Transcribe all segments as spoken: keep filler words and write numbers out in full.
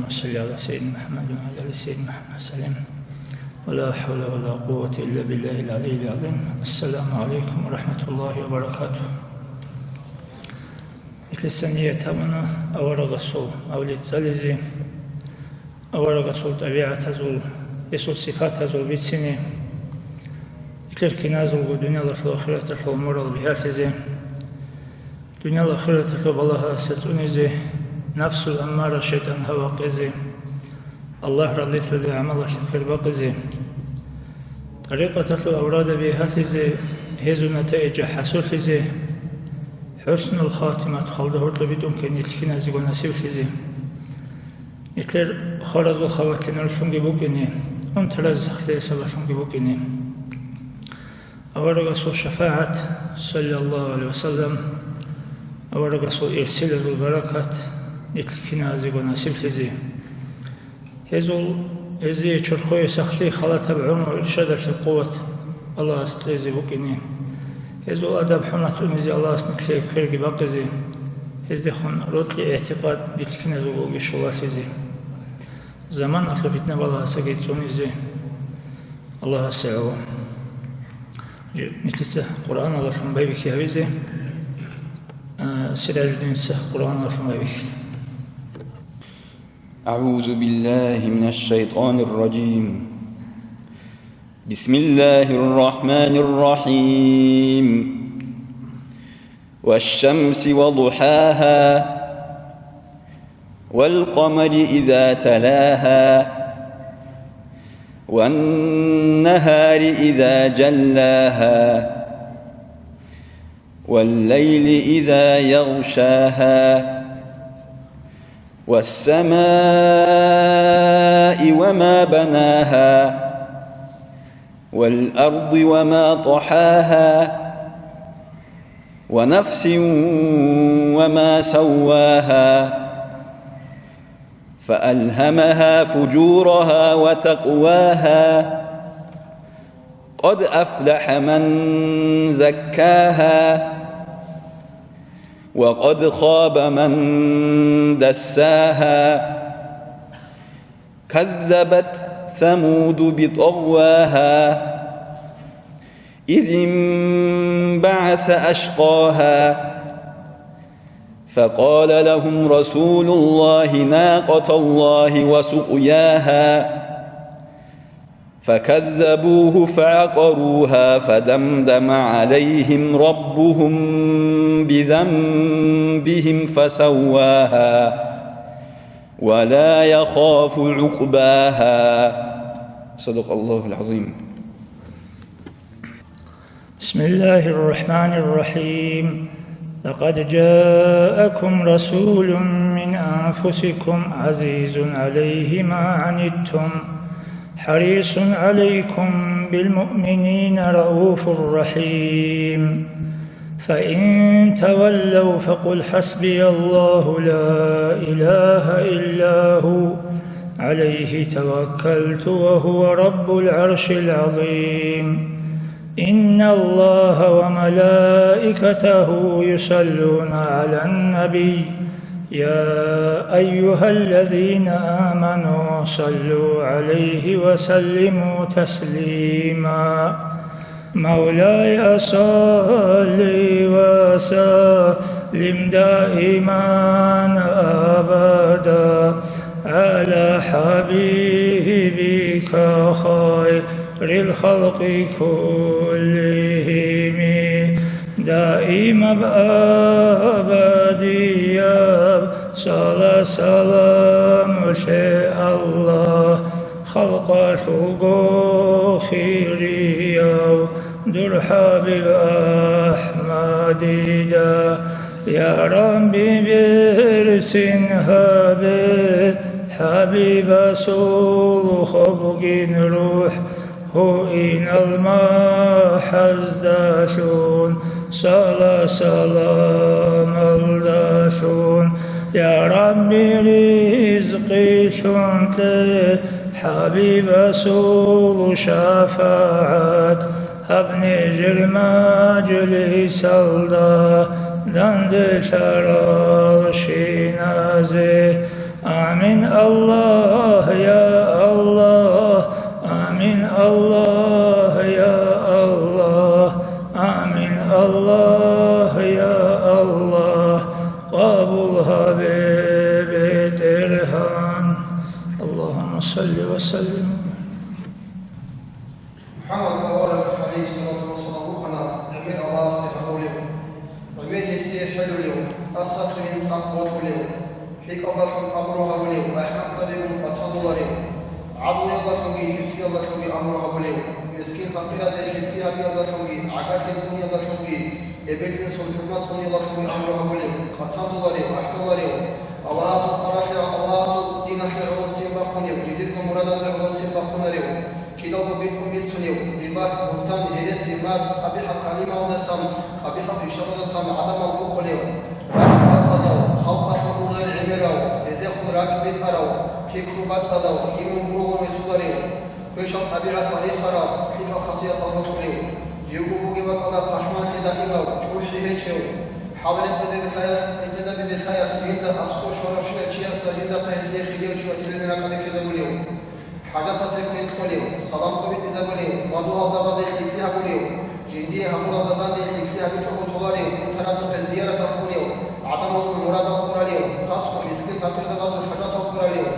صل على سيدنا محمد وعلى آل سيدنا محمد وسلم. ولا حول ولا قوة إلا بالله العلي العظيم. السلام عليكم ورحمة الله وبركاته. Итлиса ният гьабуна аварагасул мавлид цӀализе, аварагасул тӀабигӀатазул, гьесул сипатазул бицине, итлер киназулго дуниялалъул ахираталъул морал бигьалъизе, дуниялалъул ахираталъул балагьалдаса цӀунизе, нафсул аммара шайтӀан гьава къезе, Аллагь разилъулеб гӀамалалъе квербакъизе, тӀарикъаталъул аврадаб бигьалъизе, гьезул натаиджа хӀасуллъизе, хӀуснул хатимат халда гьоркьоб битӀун ккене нилъ киназего насиблъизе. Нилъер хваразул хабалъе нурлъунги букӀине, унтараз сахлъиялъ сабаблъунги букӀине. Аварагасул шафагӀат, саллаллагьу гӀалайгьи ва саллам, аварагасул ирсилазул баракат нилъ киназего насиблъизе. Гьезул, гьезие чорхое сахлъи, халатаб гӀумру, иршадалъе къуват Аллагьас кьезе букӀине. Гьезул адаб-хӀурмат цӀунизе Аллагьас нилъее кверги бакъизе, гьездехун рокьи гӀетикъад нилъ киназулгоги щулалъизе, заманалъул питна-балагьасаги цӀунизе Аллагьасе гӀоло. Нилъеца Къуръаналъун байбихьи гьабизе, а, Сиражуддиница Къуръаналъун байбихьила. أعوذ بالله من الشيطان الرجيم. بسم الله الرحمن الرحيم. والشمس وضحاها. والقمر إذا تلاها. والنهار إذا جلاها. والليل إذا يغشاها. والسماء وما بناها. والأرض وما طحاها. ونفس وما سواها. فألهمها فجورها وتقواها. قد أفلح من زكاها. وقد خاب من دساها. كذبت ثمود بطغواها. إذ انبعث أشقاها. فقال لهم رسول الله ناقة الله وسقياها. فكذبوه فعقروها فدمدم عليهم ربهم بذنبهم فسواها ولا يخاف عقباها. صدق الله العظيم. بسم الله الرحمن الرحيم. لقد جاءكم رسول من أنفسكم عزيز عليه ما عنتم حريص عليكم بالمؤمنين رءوف رحيم. فإن تولوا فقل حسبي الله لا إله إلا هو عليه توكلت وهو رب العرش العظيم. إن الله وملائكته يصلون على النبي، يا أيها الذين آمنوا صلوا عليه وسلموا تسليما. مولاي صل وسلم دائما أبدا على حبيبك خير الخلق كلهم. دائما أبديا صلاة سلام لله. Халкъалъулго хирияв дур ХӀабиб АхӀмадида, я Рабби, берцин гьабе ХӀабибасул хобгин рухӀ, гьуинал махӀаздалъун, сала саламалдалъун, я Рабби, ризкъилъун кье ХӀабибасул шафагӀат, гьаб нижер мажлисалда данделъаралщиназе. آمين الله يا الله، آمين الله يا الله، آمين الله يا الله، قبول هبه بتلهان. اللهم صل وسلم. МухӀаммад авараг, гӀалайгьи ссалату вассалам, вукӀана гӀемер Аллагьасде гьабулев, гӀемер гьесие хӀелулев, тӀаса лъугьин цӀакъ бокьулев, лъикӀалдалъун абур гьабулев, рахӀматзабигун хъвацалдуларев, гӀадлуялдалъунги хӀифзиялдалъунги абур гьабулев, мискин-факъиразе хӀифзи гьабиялдалъунги гӀагарлъи цӀуниялдалъунги эбел-инсул хӀурмат цӀуниялдалъунги абур гьабулев, хъвацалдуларев, рахӀмуларев, Аллагьасул цӀаралъе ва Аллагьасул диналъе гӀолоцин бахъунев, жидерго мурадазе гӀолоцин бахъунарев, кидалго битӀун бицунев, гъибат, бугьтан, гьереси, мацӀ, къабихӀаб калимаялдасан, къабихӀаб ишаразасан гӀадамал букъулев, ракӀ бацӀцӀадав, халкъалъул ургъел гӀемерав, гьездехун ракӀ битӀарав, пикру бацӀцӀадав, иман буруго релълъуларев, квешаб тӀабигӀатал рихарав, лъикӀал хасиятал бокьулев, живго бугеб бакӀалда пашманлъи даимав, чӀухӀи гьечӀев, хӀалалъ рекъезабизе лъаялъ, рекъезабизе лъаялъ жинда аскӀов щварабщинав чиясда жиндаса гьесие хилияв чи ватилебин ракӀалде ккезабулев. ХӀажатасе квен кьолев, салам къо битӀизабулев, мадугьалзабазе лъикӀлъи гьабулев, жиндие гьабуралда данде лъикӀлъи гьабичӀого толарев, унтарабухъе зияраталъ унев, гӀадамазул мурадал гурарев, хасго мискин-факъирзабазул хӀажатал гурарев,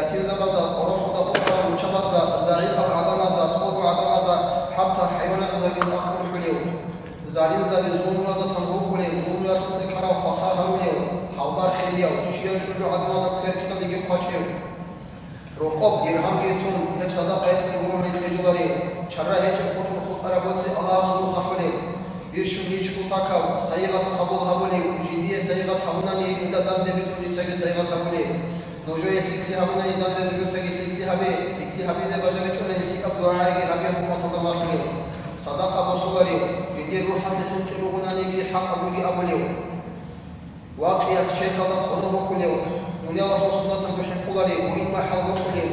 ятимзабазда, къоролъуда хутӀарал руччабазда, загӀипал гӀадамазда, тӀолго гӀадамазда, хӀатта хӀайваназдаги цӀакъ урхӀулев, залимзаби зулмуялдасан рукӀулев, зулмуялъул тӀекӀарав хвасар гьарулев, гьалбар хилияв, чиял чӀужу гӀадамазда квер киналниги хъвачӀев. Рокъоб диргьамги тун, гьеб садакъа гьечӀого гурони кьижуларев, чара гьечӀеб хутӀун хутӀараб боцӀи Аллагьасул нух ахӀулев, бищун ничго такав, сайигъат къабул гьабулев, жиндие сайигъат гьабунани, гьелда данде битӀун жицаги сайигъат гьабулев, нужее лъикӀлъи гьабунани данде нужецаги лъикӀлъи гьабе, лъикӀлъи гьабизе бажаричӀони лъикӀаб дугӀаги гьабе хӀукматалда малъулев, садакъа босуларев, жиндир рухӀалде хӀинкъи бугонаниги хӀакъаб бугин абулев. Вакъият шехьалда къоно бухулев, дунялалъул сунасан бухӀинкъуларев, гьуин махӀал бокьулев,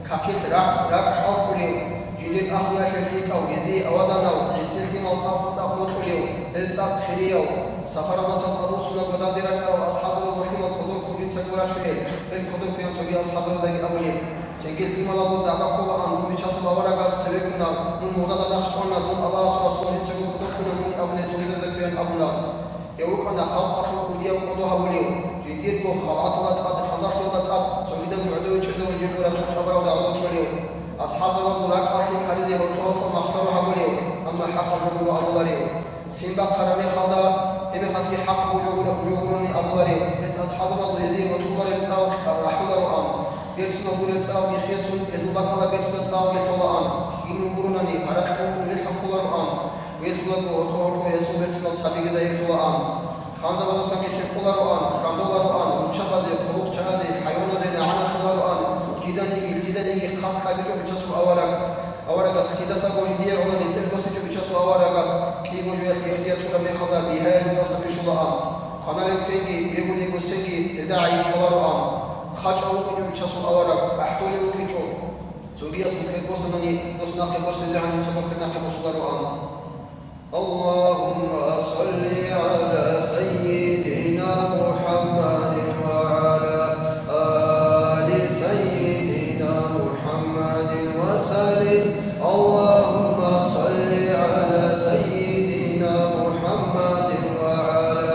какилъ ракӀ, ракӀ хӀалхулев, жиндир агьлуялъе лъикӀав, гьезие аваданав, гьесие лъимал цӀакъ-цӀакъ бокьулев, гьел цӀакъ хирияв, сапаралдасан тӀадвуссунаго данде рачӀарал асхӀабзабазул лъимал кодор ккун жицаго рачунел, гьел кодор ккеян цоги асхӀабзабаздаги абулеб, цинги лъималазул дагӀба кколаан, дун Бичасул аварагас цеве ккуна, дун мурза дадахъ чӀвана, дун Аллагьасул Расул жицаго кодор ккуна мун абунел цогидазда ккеян абуна. Гьев вукӀана халкъалъул кӀудияв кӀодо гьавулев, жиндирго халаталда тӀад, ханлъиялда тӀад, цогидаб гӀодове чӀезавулев жибго ратун чӀвабаралда гӀодов чӀолев. АсхӀабзабазул ракӀалъе ккаризе гьоркьо-гьоркьо махсаро гьабулев, амма хӀакъаб жо гуро абуларев. Цин бахъараб мехалда, гьебмехалъги хӀакъаб жо гуро, жо гурони абуларев. Гьес асхӀабзабазул гьезие гьоркьуларел цӀар рахӀулароан, берцинал гурел цӀаралги хесун, гьезул бакӀалда берцинал цӀаралги лъолаан, хинун гуронани, гьаракь гьоркьун релъанхъулароан. Вехулаго гьоркьо-гьоркьо гьесул берцинал цабиги загьирлъулаан. Ханзабаздасанги хӀинкъулароан, хьвадулароан, руччабазе, хъулухъчаразе, хӀайваназе нагӀана кьолароан, киданиги, киданиги хатӀ гьабичӀо Бичасул авараг, аварагас, кидасаго гьедие гӀоло нецер босичӀо Бичасул аварагас, кӀиго жоялъе ихтияр кьураб мехалда бигьаяб рукъаса бищулаан. Кваналев квенги, бегулев гусенги, гьелда гӀайиб чӀолароан. ХъачӀав вукӀинчӀо Бичасул авараг, ахӀдолев вукӀинчӀо. Цогияс букер босанани, дос нахъе босизегӀан жинца букер нахъе босулароан. اللهم صل على سيدنا محمد وعلى آل سيدنا محمد وسلم. اللهم صل على سيدنا محمد وعلى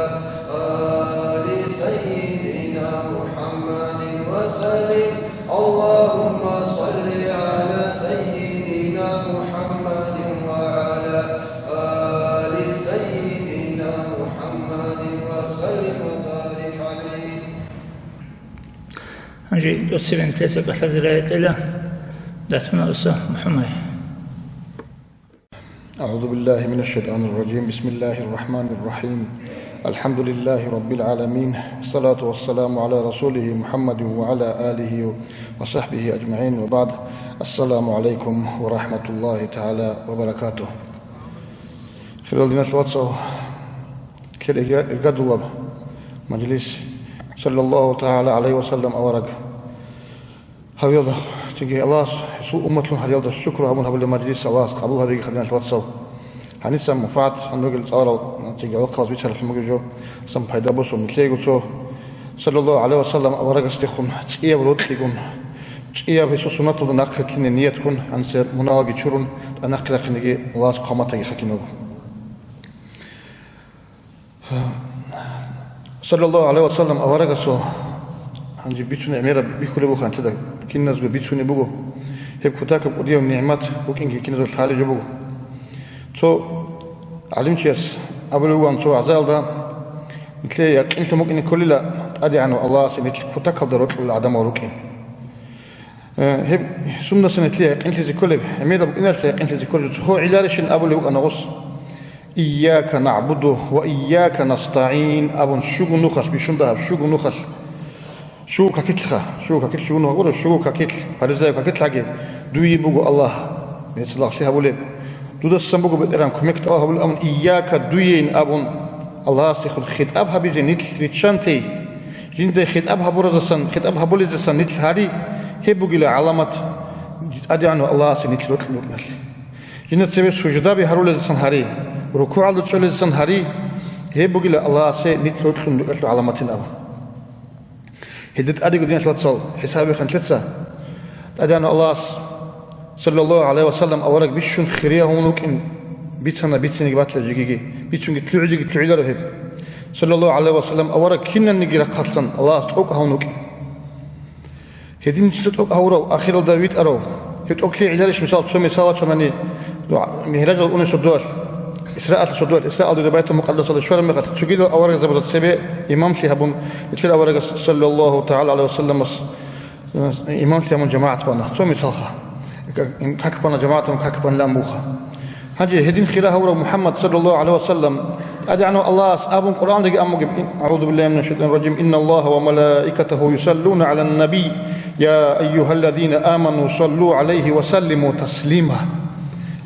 آل سيدنا محمد وسلم. اللهم صل على سيدنا محمد وعلى آل سيدنا محمد وسلم وبارك عليه. Гьанже тӀоцебе нилъеца кӀалъазе рагӀи кьела датуна уса МухӀаммад. أعوذ بالله من الشيطان الرجيم. بسم الله الرحمن الرحيم. الحمد لله رب العالمين. والصلاة والسلام على رسوله محمد وعلى آله وصحبه أجمعين. وبعد. السلام عليكم ورحمة الله تعالى وبركاته. Хириял диналъул вацал, кир ирга-, иргадулаб мажлис, саллаллагьу тагӀала гӀалайгьи ва саллам авараг гьавиялда, цинги Аллагьас гьесул умматлъун гьариялда шукру гьабун гьабулеб мажлис Аллагьас къабул гьабеги, хириял диналъул вацал. Гьаниса муфагӀат гьанургел цӀаларал, цинги гӀолохъабаз бицаралъун бугеб жо, сан пайда босун нилъеего цо Саллаллагьу гӀалайгьи ва саллам аварагасдехун цӀияб рокьигун, цӀияб гьесул суннаталда нахърилълъине ниятгун, гьанже мунагьалги чурун, тӀа нахърилълъиниги Аллагьас хъван батаги хъакинавго. Саллаллагьу гӀалайгьи ва саллам аварагасул гьанже бицунеб гӀемераб бихьулеб буго гьанже, киназго бицунеб буго. Гьеб кутакаб кӀудияб нигӀмат букӀинги киназго лъалеб жо буго. Цо гӀалимчияс абулеб бугоан цо вагӀзаялда: «Нилъее якъинлъун букӀине кколила ТӀадегӀанав Аллагьасе нилъ кутакалда рокьулел гӀадамал рукӀин». Э, гьеб сундасан нилъее якъинлъизе кколеб? ГӀемераб букӀиналъ якъинлъизе кколеб цо гьо гӀилларищин абулеб букӀана гъос: «Ийяка нагӀбуду ва ийяка настагӀин», – абун щуго нухалъ, бищун дагьаб щуго нухалъ. Щуго какилъха, щуго какилъ, щуго нух гуро, щуго какилъ, паризаяб какилъаги, дуе буго, Аллагь, нецалагълъи гьабулеб. Дудасан буго, БетӀергьан, кумек тӀалаб гьабулеб абун, «Ийяка», дуейин абун, Аллагьасдехун хитӀаб гьабизе нилъ риччан тей, жинда хитӀаб гьабуразасан, хитӀаб гьабулезасан нилъ гьари, гьеб бугила гӀаламат ТӀадегӀанав Аллагьасе нилъ рокьун рукӀиналъе. Жинда цебе суждаби гьарулезасан гьари, рукугӀалда чӀолезасан гьари, гьеб бугила Аллагьасе нилъ рокьун рукӀиналъул гӀаламатин абун. Гьелда тӀадего, диналъул вацал, хӀисабихъан нилъеца. ТӀадегӀанав Аллагьас, саллаллагьу гӀалайгьи ва саллам, авараг бищун хирияб гьавун вукӀин бицана, бициниги батила жегиги, бицунги лъугӀизеги лъугӀиларо гьеб. Саллаллагьу гӀалайгьи ва саллам авараг кинаниги рахъалъан Аллагьас тӀокӀ гьавун вукӀин. Гьедин жинца тӀокӀ гьавурав, ахиралда витӀарав. Гьеб тӀокӀлъи гӀилларищ, мисал, цо мисал бачанани, МигӀражалде унесул дугьалъ, Исраалъул дугьалъ, Исраалде Байтул-Мукъаддасалде щвараб мехалъ, цогидал аварагзабазда цебе имамлъи гьабун, нилъер аварагас, саллаллагьу тагӀала гӀалайгьи ва салламас, имамлъи гьабун жамагӀат бана. Цо мисалха. Как бана жамагӀат гьабун, как банилан буха. Гьанже гьедин хира гьавурав МухӀаммад, саллаллагьу гӀалайгьи ва саллам, ТӀадегӀанав Аллагьас абун Къуръандаги абун бугеб: «АгӀузу биллагьи минаш шайтанир ражим. Инналлагьа ва малаикатагьу юсаллуна гӀалан наби. Я айюгьаллазина аману, саллу гӀалайгьи ва саллиму таслима».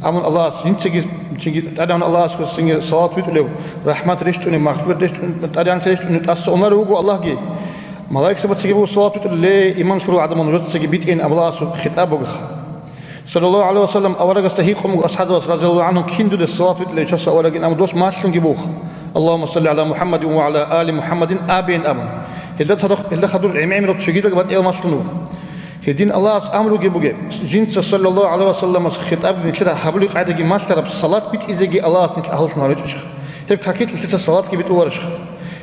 Абун Аллагьас, жинцаги, жинцаги ТӀадегӀанав Аллагьасгоцинги салават битӀулев, рахӀмат рещтӀунеб, магъфират рещтӀун-, ТӀадегӀанца рещтӀунеб тӀаса унарев вуго Аллагьги. Малаикзабацаги буго салават битӀулев: «Ле, иман лъурал гӀадамал, нужецаги битӀейин», – абулаасул хитӀаб бугеха. Саллаллагьу гӀалайгьи ва саллам аварагасда гьикъун буго асхӀабзабаз, разияллагьу гӀангьум, кин дуда салават битӀулев чиясда аварагин абун, дос малъунги буго: «Аллагьумма салли гӀала МухӀаммадин ва гӀала али МухӀаммадин», – абейин абун. Гьелда цадахъ, гьелда хадур гӀемер-гӀемерал цогидал батӀиял малъун буго. Гьедин Аллагьас амруги бугеб, жинца, саллаллагьу гӀалайгьи ва салламас, хитӀаб нилъер гьабулеб къагӀидаги малъараб, салат битӀизеги Аллагьас нилъ агьлулъун гьаричӀищха. Гьеб какилъ нилъеца салатги битӀуларищха.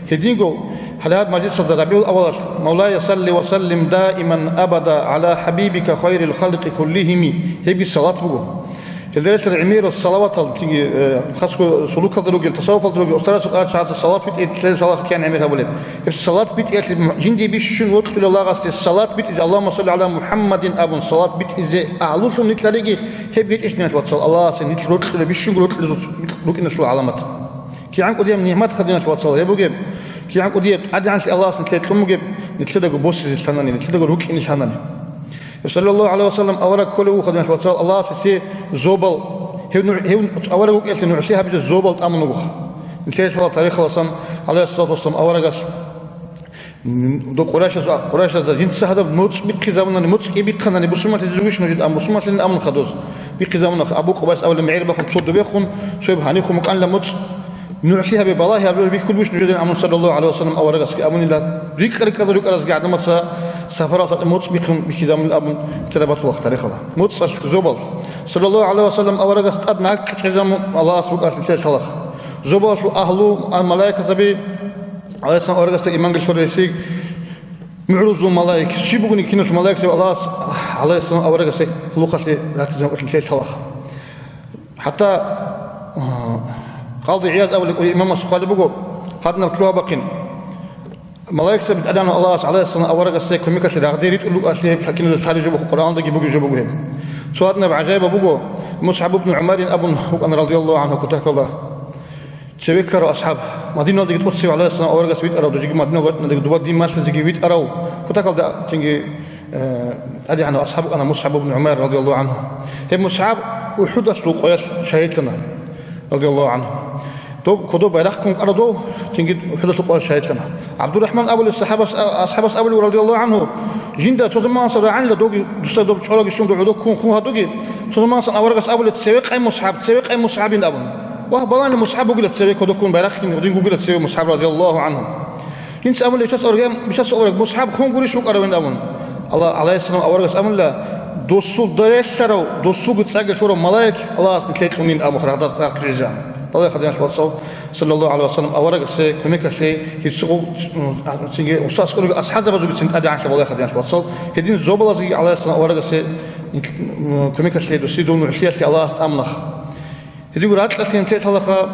Гьединго гьале гьаб мажлисалда РабигӀул авалалъ: «Мавлая, салли ва саллим даиман абада гӀала хӀабибика хайрил халкъи куллигьими», гьебги салат буго. Гьелда релълъарал гӀемерал салаватал, цинги, э, хасго сулукалда ругел, тасаввуфалда ругел устарасул къарачагӀаца салат битӀи лъалаха кигӀан гӀемер гьабулеб. Гьеб салат битӀиялъе жинде бищун вокьулел лагъасде салат битӀизе, «Аллагьумма салли гӀала МухӀаммадин» абун салат битӀизе агьлулъун нилъ гьариги, гьеб гьечӀищ, диналъул вацал, Аллагьасе нилъ рокьулеб бищунго рокьулел рукӀиналъул гӀаламат. КигӀан кӀудияб нигӀматха, диналъул вацал, гьеб бугеб, кигӀан кӀудияб тӀадегӀанлъи Аллагьас нилъее кьун бугеб, нилъедаго босизе лъанани, нилъедаго рукӀине лъанани. Саллаллагьу гӀалайгьи ва саллам авараг кколев вуха, диналъул вацал, Аллагьас гьесие зобал, гьев нугӀ-, гьев авараг вукӀиналъе нугӀлъи гьабизе зобал тӀамун вугоха. Нилъеда лъала тарихаласан, гӀалайгьиссалату вассалам, аварагас М, дов Къурайшаз-, Къурайшазда жинца гьадаб моцӀ бихъизабунани, моцӀ кӀибихъанани, бусурманлъизе жугищ нуж? Ам бусурманлъилин абун хадуз. Бихъизабуна Абу Къубайс абулеб мегӀер бахун цо дубехун, цояб гьанихун букӀанила моцӀ. НугӀлъи гьабе, балагьи гьабе, бихьулебищ нужедин абун, саллаллагьу гӀалайгьи ва саллам, аварагасги абунила, рикӀкӀа-рикӀкӀалда рукӀаразги гӀадамаца сапаралъа моцӀ бихъун бихьизабунила абун, тера батулаха тарихалда. МоцӀалъ зобал. Саллаллагьу гӀалайгьи ва саллам аварагас тӀад накӀкӀезабун Аллагьас букӀалъ нилъеда лъалаха. Зобалалъул агьлу, а, малаикзаби, гӀалайгьиссалам, аварагасда иман гьелъул ресиг, мугӀрузул малаик, щиб бугони киналъул малаикзаби Аллагьас, гӀалайгьиссалам, аварагасда хъулухъалъе ратизе гьанкъулъ нилъеда лъалаха. ХӀатта, а, Къади ГӀияз абулеб имамас хъвалеб буго, гьадинаб лъугьа-бахъин. Малаикзаби ТӀадегӀанав Аллагьас, гӀалайгьиссалам, аварагасда кумекалъе рагъде ритӀулел рукӀалъе гьеб лъа-, киназда лъалеб жо буго, Къуръаналдаги бугеб жо буго гьеб. Цо гьадинаб гӀажаибаб буго, МусгӀаб ибн ГӀумарин абун вукӀана, радияллагьу гӀангьу, кутакалда. Цеве ккарав асхӀаб, Мадиналдаги тӀоцеве, гӀалайгьиссалам, аварагас витӀарав, дожиги Мадиналда ватӀиналдаги доба дин малъизеги витӀарав, кутакалда цинги, э, ТӀадегӀанав асхӀаб вукӀана МусгӀаб ибн ГӀумайр, радияллагьу гӀангьу. Гьеб МусгӀаб УхӀудалъул къоялъ шагьидлъана, радияллагьу гӀангьу. Доб кодоб байрахъ ккун ккарав дов, цинги УхӀудалъул къоялъ шагьидлъана. ГӀабдурахӀман абулев сахӀабас, а, асхӀабас абулев, радияллагьу гӀангьу, жинда цо заман сорагӀанила доги, дусда доб чӀорагишун дов гӀодов ккун хун гьадуги, цо заман сан аварагас абулеб: «Цеве къай МусгӀаб, цеве къай МусгӀабин», – абун. Вагь, балани МусгӀаб бугила цеве кодоккун байрахъин, гьудин гугила цеве МусгӀаб, радияллагьу гӀангьу. Инца абуна, ичас авараг, ичас авараг, МусгӀаб хун гурищ вукӀаравин абун. Аллагь, гӀалайгьиссалам, аварагас абуна, досул дерелъарав, досулги цӀаги лъурав малаик Аллагьас нилъее кьунин абун рагъда рахъ жезе. Балагье, хадиналъ вацал, саллаллагьу гӀалайгьи вассалам, аварагасе кумекалъе гьицӀго, цинги гьесда аскӀориги асхӀабзабазулгицин тӀадегӀанлъа, балагье, хадиналъ вацал, гьедин зобалазги, гӀалайгьиссалам, аварагасе кумекалъе, досие дов нугӀлъиялъе Аллагьас тӀамунах. Гьединго ракьалъе нилъее лъалаха,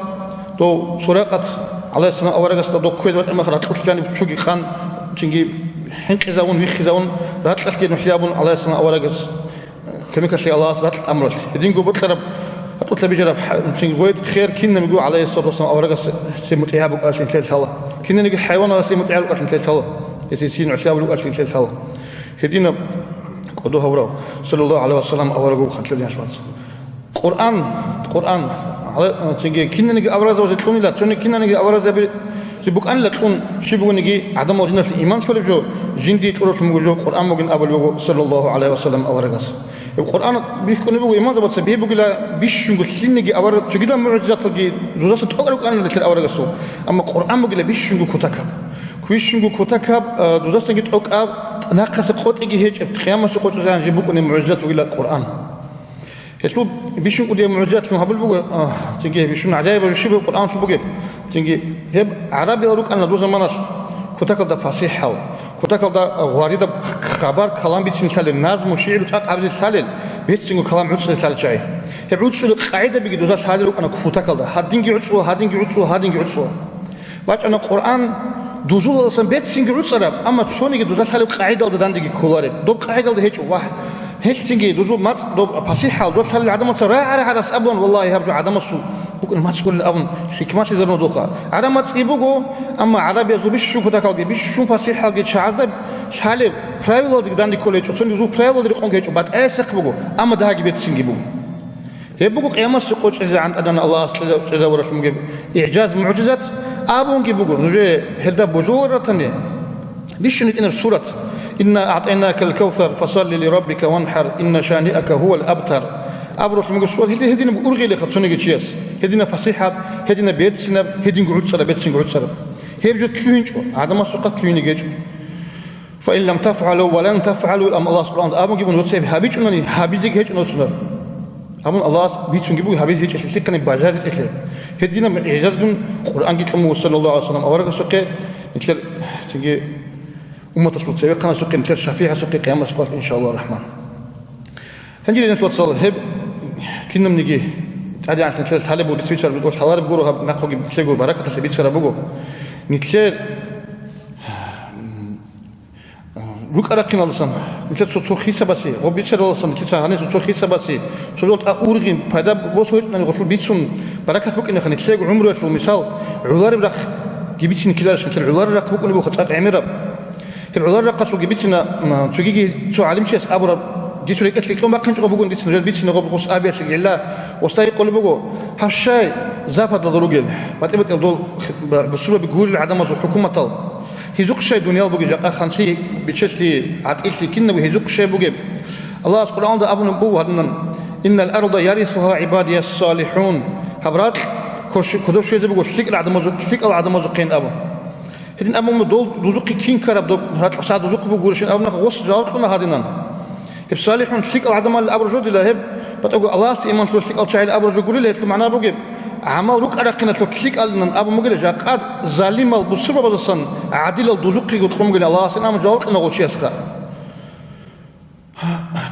дов Суракъат, гӀалайгьиссалам, аварагасда дов кквезе вачӀараб мехалъ ракьулъ жаниб цоги къан, цинги хӀинкъизавун, виххизавун, ракьалъе нугӀлъи абун, гӀалайгьиссалам, аварагас, кумекалъе Аллагьас ракь тӀамуралъ. Гьединго бокьараб, ракьулъа бижараб, цинги гъветӀ, хер кинабго, гӀалайгьиссалату вассалам, аварагас цин мутӀигӀаб букӀалъе нилъее лъала. Кинаниги хӀайваналасе мутӀигӀаб букӀалъе нилъее лъала. Гьесие нугӀлъи абулеб букӀалъе нилъее лъала. Гьединаб кӀодо гьавурав, саллаллагьу гӀалайгьи вассалам, авараг вугоха нилъее, диналъ вацал. Къуръан, Къуръан, гьале-, цинги кинаниги аварагзабазе кьунила, цони кинаниги аварагзаби букӀанила кьун, щиб бугониги гӀадамал жиндаялъе иман лъолеб жо, жиндие кьуралъун буго жо, Къуръан бугин абулеб буго, саллаллагьу гӀалайгьи вассалам, аварагас. Гьеб Къуръан бихьунеб буго иманзабаца, бегьб бугила бищунго лъилниги авараг цогидал мугӀжизаталги дузаса тӀокӀ рукӀанила нилъер аварагасул, амма Къуръан бугила бищунго кутакаб. Бищунго кутакаб, а, дузасаги тӀокӀаб, нахъаса къотӀиги гьечӀеб, къиямасеб къотӀизегӀан жиб букӀунеб мугӀжизат бугила Къуръан. Гьелъул бищун кӀудияб мугӀжизатлъун гьабулеб буго, а, цинги бищун гӀажаибаб жо щиб буго Къуръаналъул бугеб. Цинги гьеб гӀарабиял рукӀана доб заманалъ кутакалда пасихӀал, кутакалда гъваридаб хабар, калам бицине лъалел, назму, шигӀру цӀакъ гьабизе лъалел, берцинго калам гӀуцӀизе лъалел чагӀи. Гьеб гӀуцӀулел къагӀидабиги дуза лъалел рукӀана кутакалда, гьадинги гӀуцӀула, гьадинги гӀуцӀула, гьадинги гӀуцӀула. БачӀана Къуръан дузулалдасан берцинги гӀуцӀараб, амма цониги дуза лъалеб къагӀидалда дандеги кколареб. Доб къагӀидалда гьечӀо, вагь, гьелъцинги дузул мацӀ доб пасихӀал доб лъалел гӀадамаца рагӀа-рагӀарас абулан, валлагьи, гьаб жо гӀадамасул букӀин мацӀ гурин абун хӀикматлъизарун дулха. ГӀараб мацӀги буго, амма гӀарабиязул бищун кутакалги, бищун пасихӀалги чагӀазда лъалеб правилалдаги данде кколей гьечӀо, цониги дузул правилалда рекъонги гьечӀо, батӀиясахъ буго, амма дагьаги берцинги буго. Гьеб буго къиямасеб къотӀизегӀан тӀадегӀан Аллагьас цӀеза-, цӀезавуралъун бугеб игӀжаз-мугӀжизат абунги буго, нужее гьелда божулар ратани. Бищун гьитӀинаб сурат: «Инна аътӀайнакал кавсар, фасалли ли раббика ванхар, инна шаниака гьувал абтар», абуралъун буго сурат. Гьелде гьединаб ургъелиха цониги чияс, гьединаб фасихӀаб, гьединаб берцинаб, гьединго гӀуцӀараб, берцинго гӀуцӀараб. Гьеб жо лъугьинчӀо, гӀадамасухъа лъугьине гьечӀо. «Фаин лам тафгӀалу ва лан тафгӀалу», амма Аллагьас Къуръанда абунги буго, нужеца гьеб гьабичӀунани, гьабизеги гьечӀо нужецунар. Амма Аллагьас бицунги буго гьабизе гьечӀелъи, лъикъани бажаризе гьечӀелъи. Гьединаб гӀижазгун Къуръанги кьун буго, саллаллагьу гӀалайгьи вассалам, аварагасухъе, нилъер, цинги умматалъул цевехъанасухъе, нилъер шафигӀасухъе къиямасеб къоялъ, иншааллагьу рахӀман. Гьанже, диналъул вацал, гьеб кинабниги тӀадегӀанлъи нилъер лъалеб буго, дица бицараб буго, лъалареб гуро, гьаб нахъеги нилъего баракаталъе бицараб буго. Нилъер рукӀа-рахъиналдасан, нилъер цо-цо хисабасе, гъоб бицаралдасан, нилъеца гьанив цо-цо хисабасе, цо жо тӀа ургъи, пайда босун гьечӀони гъолъул бицун баракат букӀинеха, нилъего гӀумруялъул мисал, гӀолареб рахъги бицине ккеларищ, нилъер гӀолареб рахъ букӀунеб буго цӀакъ гӀемераб. Гьеб гӀолареб рахъалъулги бицина, м, цогиги цо гӀалимчияс абураб, дицун рекӀелъе кьун бахъинчӀого бугин дица нужер бицине гъоб гъус абиялъе гӀилла, устаги къулеб буго, гьаб щай западалда ругел, батӀи-батӀиял дол х-, ба-, бусурбаби гурел гӀадамазул хӀукуматал, гьезухъ щай дуниял бугеб, жакъа ханлъи, бечелъи, гӀатӀилъи кинабго гьезухъ щай бугеб? Аллагьас Къуръаналда абунеб буго гьадинан: «Иннал арда ярисугьа гӀибадияс салихӀун». Гьаб ракь коши-, кодоб щвезе буго лъикӀал гӀадамазу-, лъикӀал гӀадамазухъин абун. Гьедин абун буго, дол дузухъе кин ккараб доб ракьалъ дузухъ бугурищин абуна, гъос жаваб кьуна гьадинан. Гьеб салихӀун, лъикӀал гӀадамал абураб жо дила, гьеб батӀаго Аллагьасде иман лъурал лъикӀал чагӀил абураб жо гурила, гьелъул магӀна бугеб, гӀамал рукӀа-рахъиналъул лъикӀалилан абун бугила, жакъа залимал бусурбабазасан гӀадилал дузухъего кьун бугила Аллагьасде иман жаваб кьуна гъов чиясха.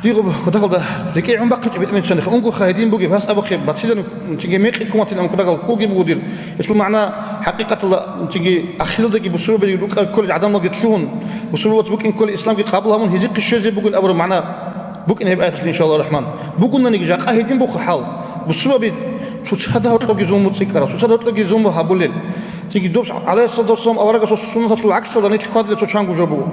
Дигъо кутакалда рекӀее гӀун бахъинчӀеб бетӀер бицаниха, унгоха гьедин бугеб, гьас абухъе батилан, цинги мекъи ккун батилан кутакал хьулги буго дир. Гьелъул магӀна, хӀакъикъаталда, цинги ахиралдаги бусурбаби рукӀа кколел гӀадамалги лъугьун, бусурбабаз букӀин кколел исламги къабул гьабун, гьезихъе щвезе бугин абураб магӀна букӀин гьеб аяталъ, иншаллагьу рахӀман. Бугонаниги, жакъа гьедин буго хӀал. Бусурбаби цоцазда гьоркьоги зулму цӀикӀкӀарал, цоцазда гьоркьоги зулму гьабулел. Цинги доб, гӀалайгьиссалату вассалам, аварагасул суннаталъул гӀаксалда нилъ хьвадулел цо чанго жо буго.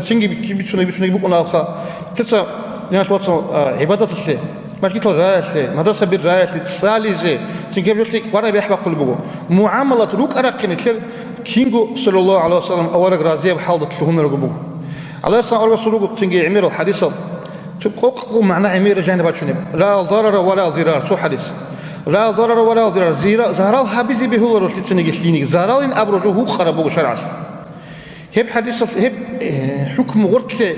Цинги бицунеб-бицунеб букӀунаха. Дица, диналъул вацал, а, гӀибадаталъе, мажгитал раялъе, мадрасаби раялъе, цӀализе, цинги гьеб жоялъе квараб бехӀ бахъулеб буго. МугӀамалат рукӀа-рахъин нилъер кинго, саллаллагьу гӀалайгьи вассалам, авараг разияб хӀалда лъугьунарого буго. ГӀалайгьиссалам аварагасул руго цинги гӀемерал хӀадисал. Цо къокъго магӀна гӀемерал жаниб бачунеб. Ла зарара ва ла дирар, цо хӀадис. Ла зарара ва ла дирар, зира-, зарал гьабизе бегьуларо лъицаниги лъиениги. Заралин абураб жо гьукъараб буго шаргӀалъ. Гьеб хӀадисалъ гьеб, э, хӀукму гъортлъе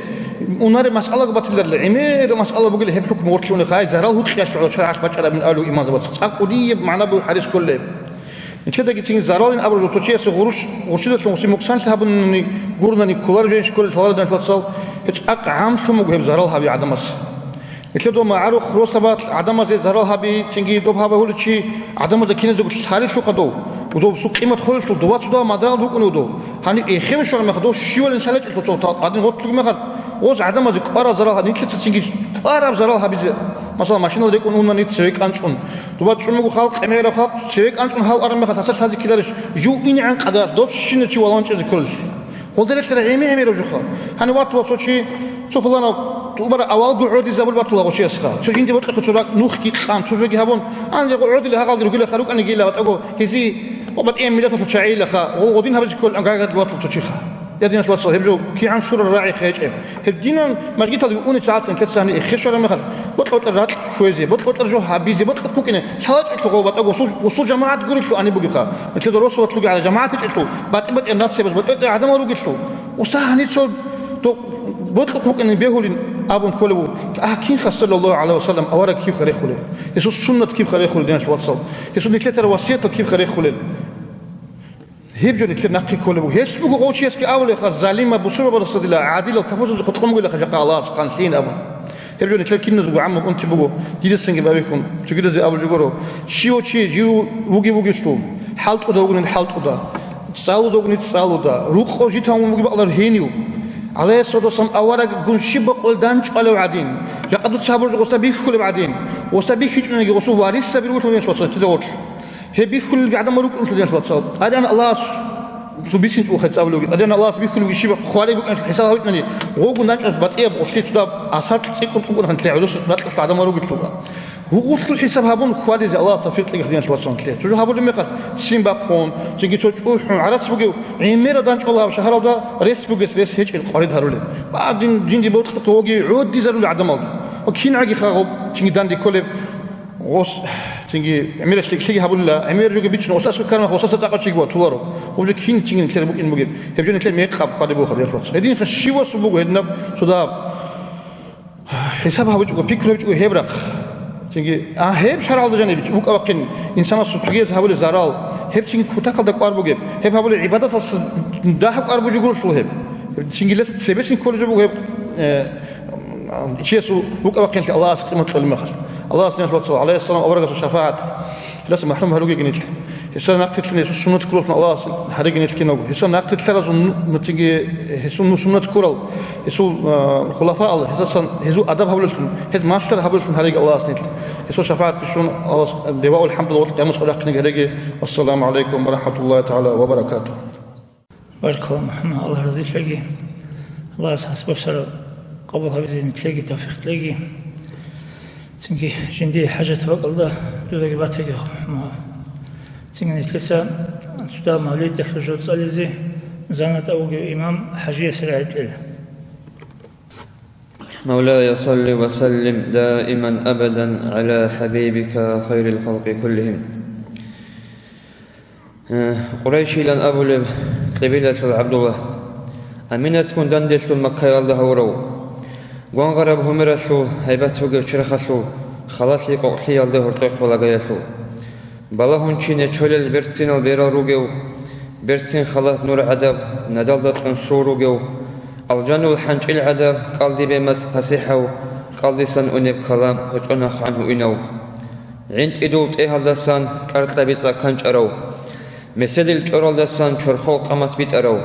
унареб масъалаго батиларила, гӀемераб масъала бугила гьеб хӀукму гъортлъе унехъе, гьай, зарал гьукъиялъ гӀоло шаригӀат бачӀарабин абулеб имамзабаца. ЦӀакъ кӀудияб магӀна бугеб хӀадис кколеб. Нилъедаги цинги заралин абураб жо цо чиясе гъурущ-, гъурщидалъун гъуси мукъсанлъи гьабунани, гурунани кколареб жо ин кколел лъалареб данилъ вацал, гьеб цӀакъ гӀамлъун буго гьеб зарал гьаби гӀадамас. Нилъер дов магӀарухъ росабалъ гӀадамазе зарал гьаби, цинги доб гьаб гьавулев чи гӀадамазда киназего лъалелъулха дов, дов цо къимат холелъул, дова цо дагьаб мадал букӀунев дов. Гьаниб эхем щвараб мехалъ, дов щивалин лъалечӀелъул цо гьадин гъоркь ругеб мехалъ, гъоз гӀадамазе кӀварал зарал гьаб-, нилъеца цинги кӀвараб зарал гьабизе, масала, машиналда рекӀун унани цеве кӀанчӀун, дова чӀун буго халкъ, гӀемераб халкъ, цеве кӀанчӀун гьав араб мехалъ, гьасда лъазе ккеларищ, жив инегӀан къадаралъ дос щинав чи валанчӀезе кколелъи? Гъолда релълъарал гӀемер-гӀемераб жоха. Гьанив ватула цо чи, цо пуланав тӀубара авалго гӀодизабул батула гъочиясха. Цо жинди бокьухъе цо ракӀ нухги кьан, цо жоги гьабун, гьанже гъо-, гӀодили гьагъалги ругилаха рукӀаниги ила, батӀаго гьези бокьияб миллаталъул чагӀиилаха, гъо-, гъодин гьабизе кколан гайгадли ватула цо чиха. Я диналъ вацал, гьеб жо кигӀан сурал рагӀи хъечӀеб. Гьеб динан мажгиталги уни цацин, кецани эхе щвараб мехалъ, бокьа-бокьа ракь кквезе, бокьа-бокьа жо гьабизе, бокьа кукӀине, лъалачӀелъул гъо батӀаго усул, усул жамагӀат гурелъул ани бугеха. Нилъеда росулатлъуги гӀала жамагӀат гьечӀелъул, батӀи-батӀияб нацияз батӀи-батӀияб гӀадамал ругелъул, уста гьаница дов бокьухъ вукӀине бегьулин абун кколев вуго. А кинха, саллаллагьу гӀалайгьи ва саллам, авараг кибха рехулел? Гьесул суннат кибха рехулел, диналъ вацал? Гьесул нилъеца васиятал кибха рехулел? Гьеб жо нилъер нахъе кколеб буго. Гьелъ буго гъов чиясги абулеха, залимаб бусурбабаздасадила гӀадилал капурзабазухъа кьун бугелаха жакъа Аллагьас хъанлъийин абун. Гьеб жо нилъер киназего гӀаммаб унти буго, дидасанги байбихьун, цогидазе абулеб гуро. Щивав чи жив вугев вугелъул, хӀалтӀуда вугони хӀалтӀуда, цӀалуда вугони цӀалуда, рукъов житав вугеб бакӀалда гьенив. ГӀалайгьиссалату вассалам авараггун щиб бакъулеб данчӀвалев гӀадин, жакъа дуца гьабураб жо гъосда бихьулеб гӀадин, гъосда бихьичӀониги гъосул варисаби ругелъул гьелъ вацал, цо гъорлъ. Гьеб бихьулелги гӀадамал рукӀунелъул, диналъ вацал. ТӀадегӀан Аллагьас, цо бицинчӀого хъе цӀабулевги, ТӀадегӀан Аллагьас бихьулебги щиб хъвалеб букӀанлъи хӀисаб гьабичӀони, гъовгун данчӀваз батӀияб гъорлъи цо даб асар цӀикӀкӀун тӀубун гьанлъи гӀодос ракьалъ гӀадамал ругелъулга. Гьугъулъул хӀисаб гьабун хъвализе Аллагьас тавфикъ кьеги, диналъ вацал, нилъе. Цо жо гьабулеб мехалъ, ццин бахъун, цинги цо чӀухӀун, гӀарац бугев, гӀемерал данчӀвала гьаб шагьаралда рес бугес рес гьечӀел къварид гьарулеб. Ва дин, динде бокьухъе вугев гӀодизарулел гӀадамалги. Ва кингӀаги хагъуб, цинги данде кколеб. Гъос, цинги, гӀемерал лъикӀлъиги гьабулила, гӀемер жоги бичӀчӀун, гъос аскӀор ккараб мехалъ, гъосаса цӀакъ чиги ватуларо. Гьеб жо кин цинги нилъер букӀин бугеб? Гьеб жо нилъер мекъаб хъвалеб бугеб, диналъ вацал. Гьединха щивасул буго гьединаб цо дагьаб. ХӀисаб гьабичӀого, пикру гьабичӀого гьеб рахъ. Цинги, а, гьеб шаргӀалда жаниб букӀа бахъин инсанасул цогияз гьабулеб зарал, гьеб цинги кутакалда кӀвар бугеб, гьеб гьабулеб гӀибадаталъа дагьаб кӀвар бугеб гуро гьеб. Гьеб цинги лес цебесин кколеб жо буго гьеб, э, Чиясул букӀа бахъинлъи Аллагьас къимат кьолеб мехалъ. Аллагьас диналъ вацал, гӀалайгьиссалам, аварагасул шафагӀат, гьелдаса махрум гьаругеги нилъ. Гьесда нахъе лъугьине гьесул суннат ккуралъун Аллагьас гьареги нилъ киналго. Гьесда нахъе лъаразул ну-, цинги гьесул ну-, суннат ккурал, гьесул, а, хулафаал, гьесасан гьезул адаб гьабулелъун, гьез малъараб гьабулелъун гьареги Аллагьас нилъ. Гьесул шафагӀат ккуралъун Аллагьас диваул хӀамдул вакъти къиямасеб къо рахъинеги гьареги. Вассаламу гӀалайкум ва рахӀматуллагьи тагӀала ва баракатугь. Баркалла, МухӀаммад, Аллагь разилъаги. Аллагьас гьас босараб къабул гьабизе нилъеги тавфикъ кьеги. Цинги жиндие хӀажат бакӀалда дудаги батаги, МухӀаммад. Цинги нилъеца цо дагьаб мавлидалъул жо цӀализе занатӀа вугев имам ХӀажиясе рагӀи кьела. مولاي صل وسلم دائما أبدا على حبيبك خير الخلق كلهم. Э, Къурайшилан абулеб къабилаялъул ГӀабдулла, Аминатгун данделъун Маккаялда гьавурав, гвангъараб гьумералъул гьайбат бугев черхалъул халалъи къокълъиялда гьоркьохъ балагаялъул, балагьун чи нечолел берцинал берал ругев, берцин халат нур гӀадаб, надалда кьун сул ругев, алжанул хӀанчӀил гӀадаб, кӀалдибе мацӀ пасихӀав, кӀалдисан унеб калам гьоцӀонахъ гӀан гьуинав. ГӀинтӀидул тӀегьалдасан кӀаркьа бицӀа канчӀарав, меседил чӀоралдасан чорхол къамат битӀарав,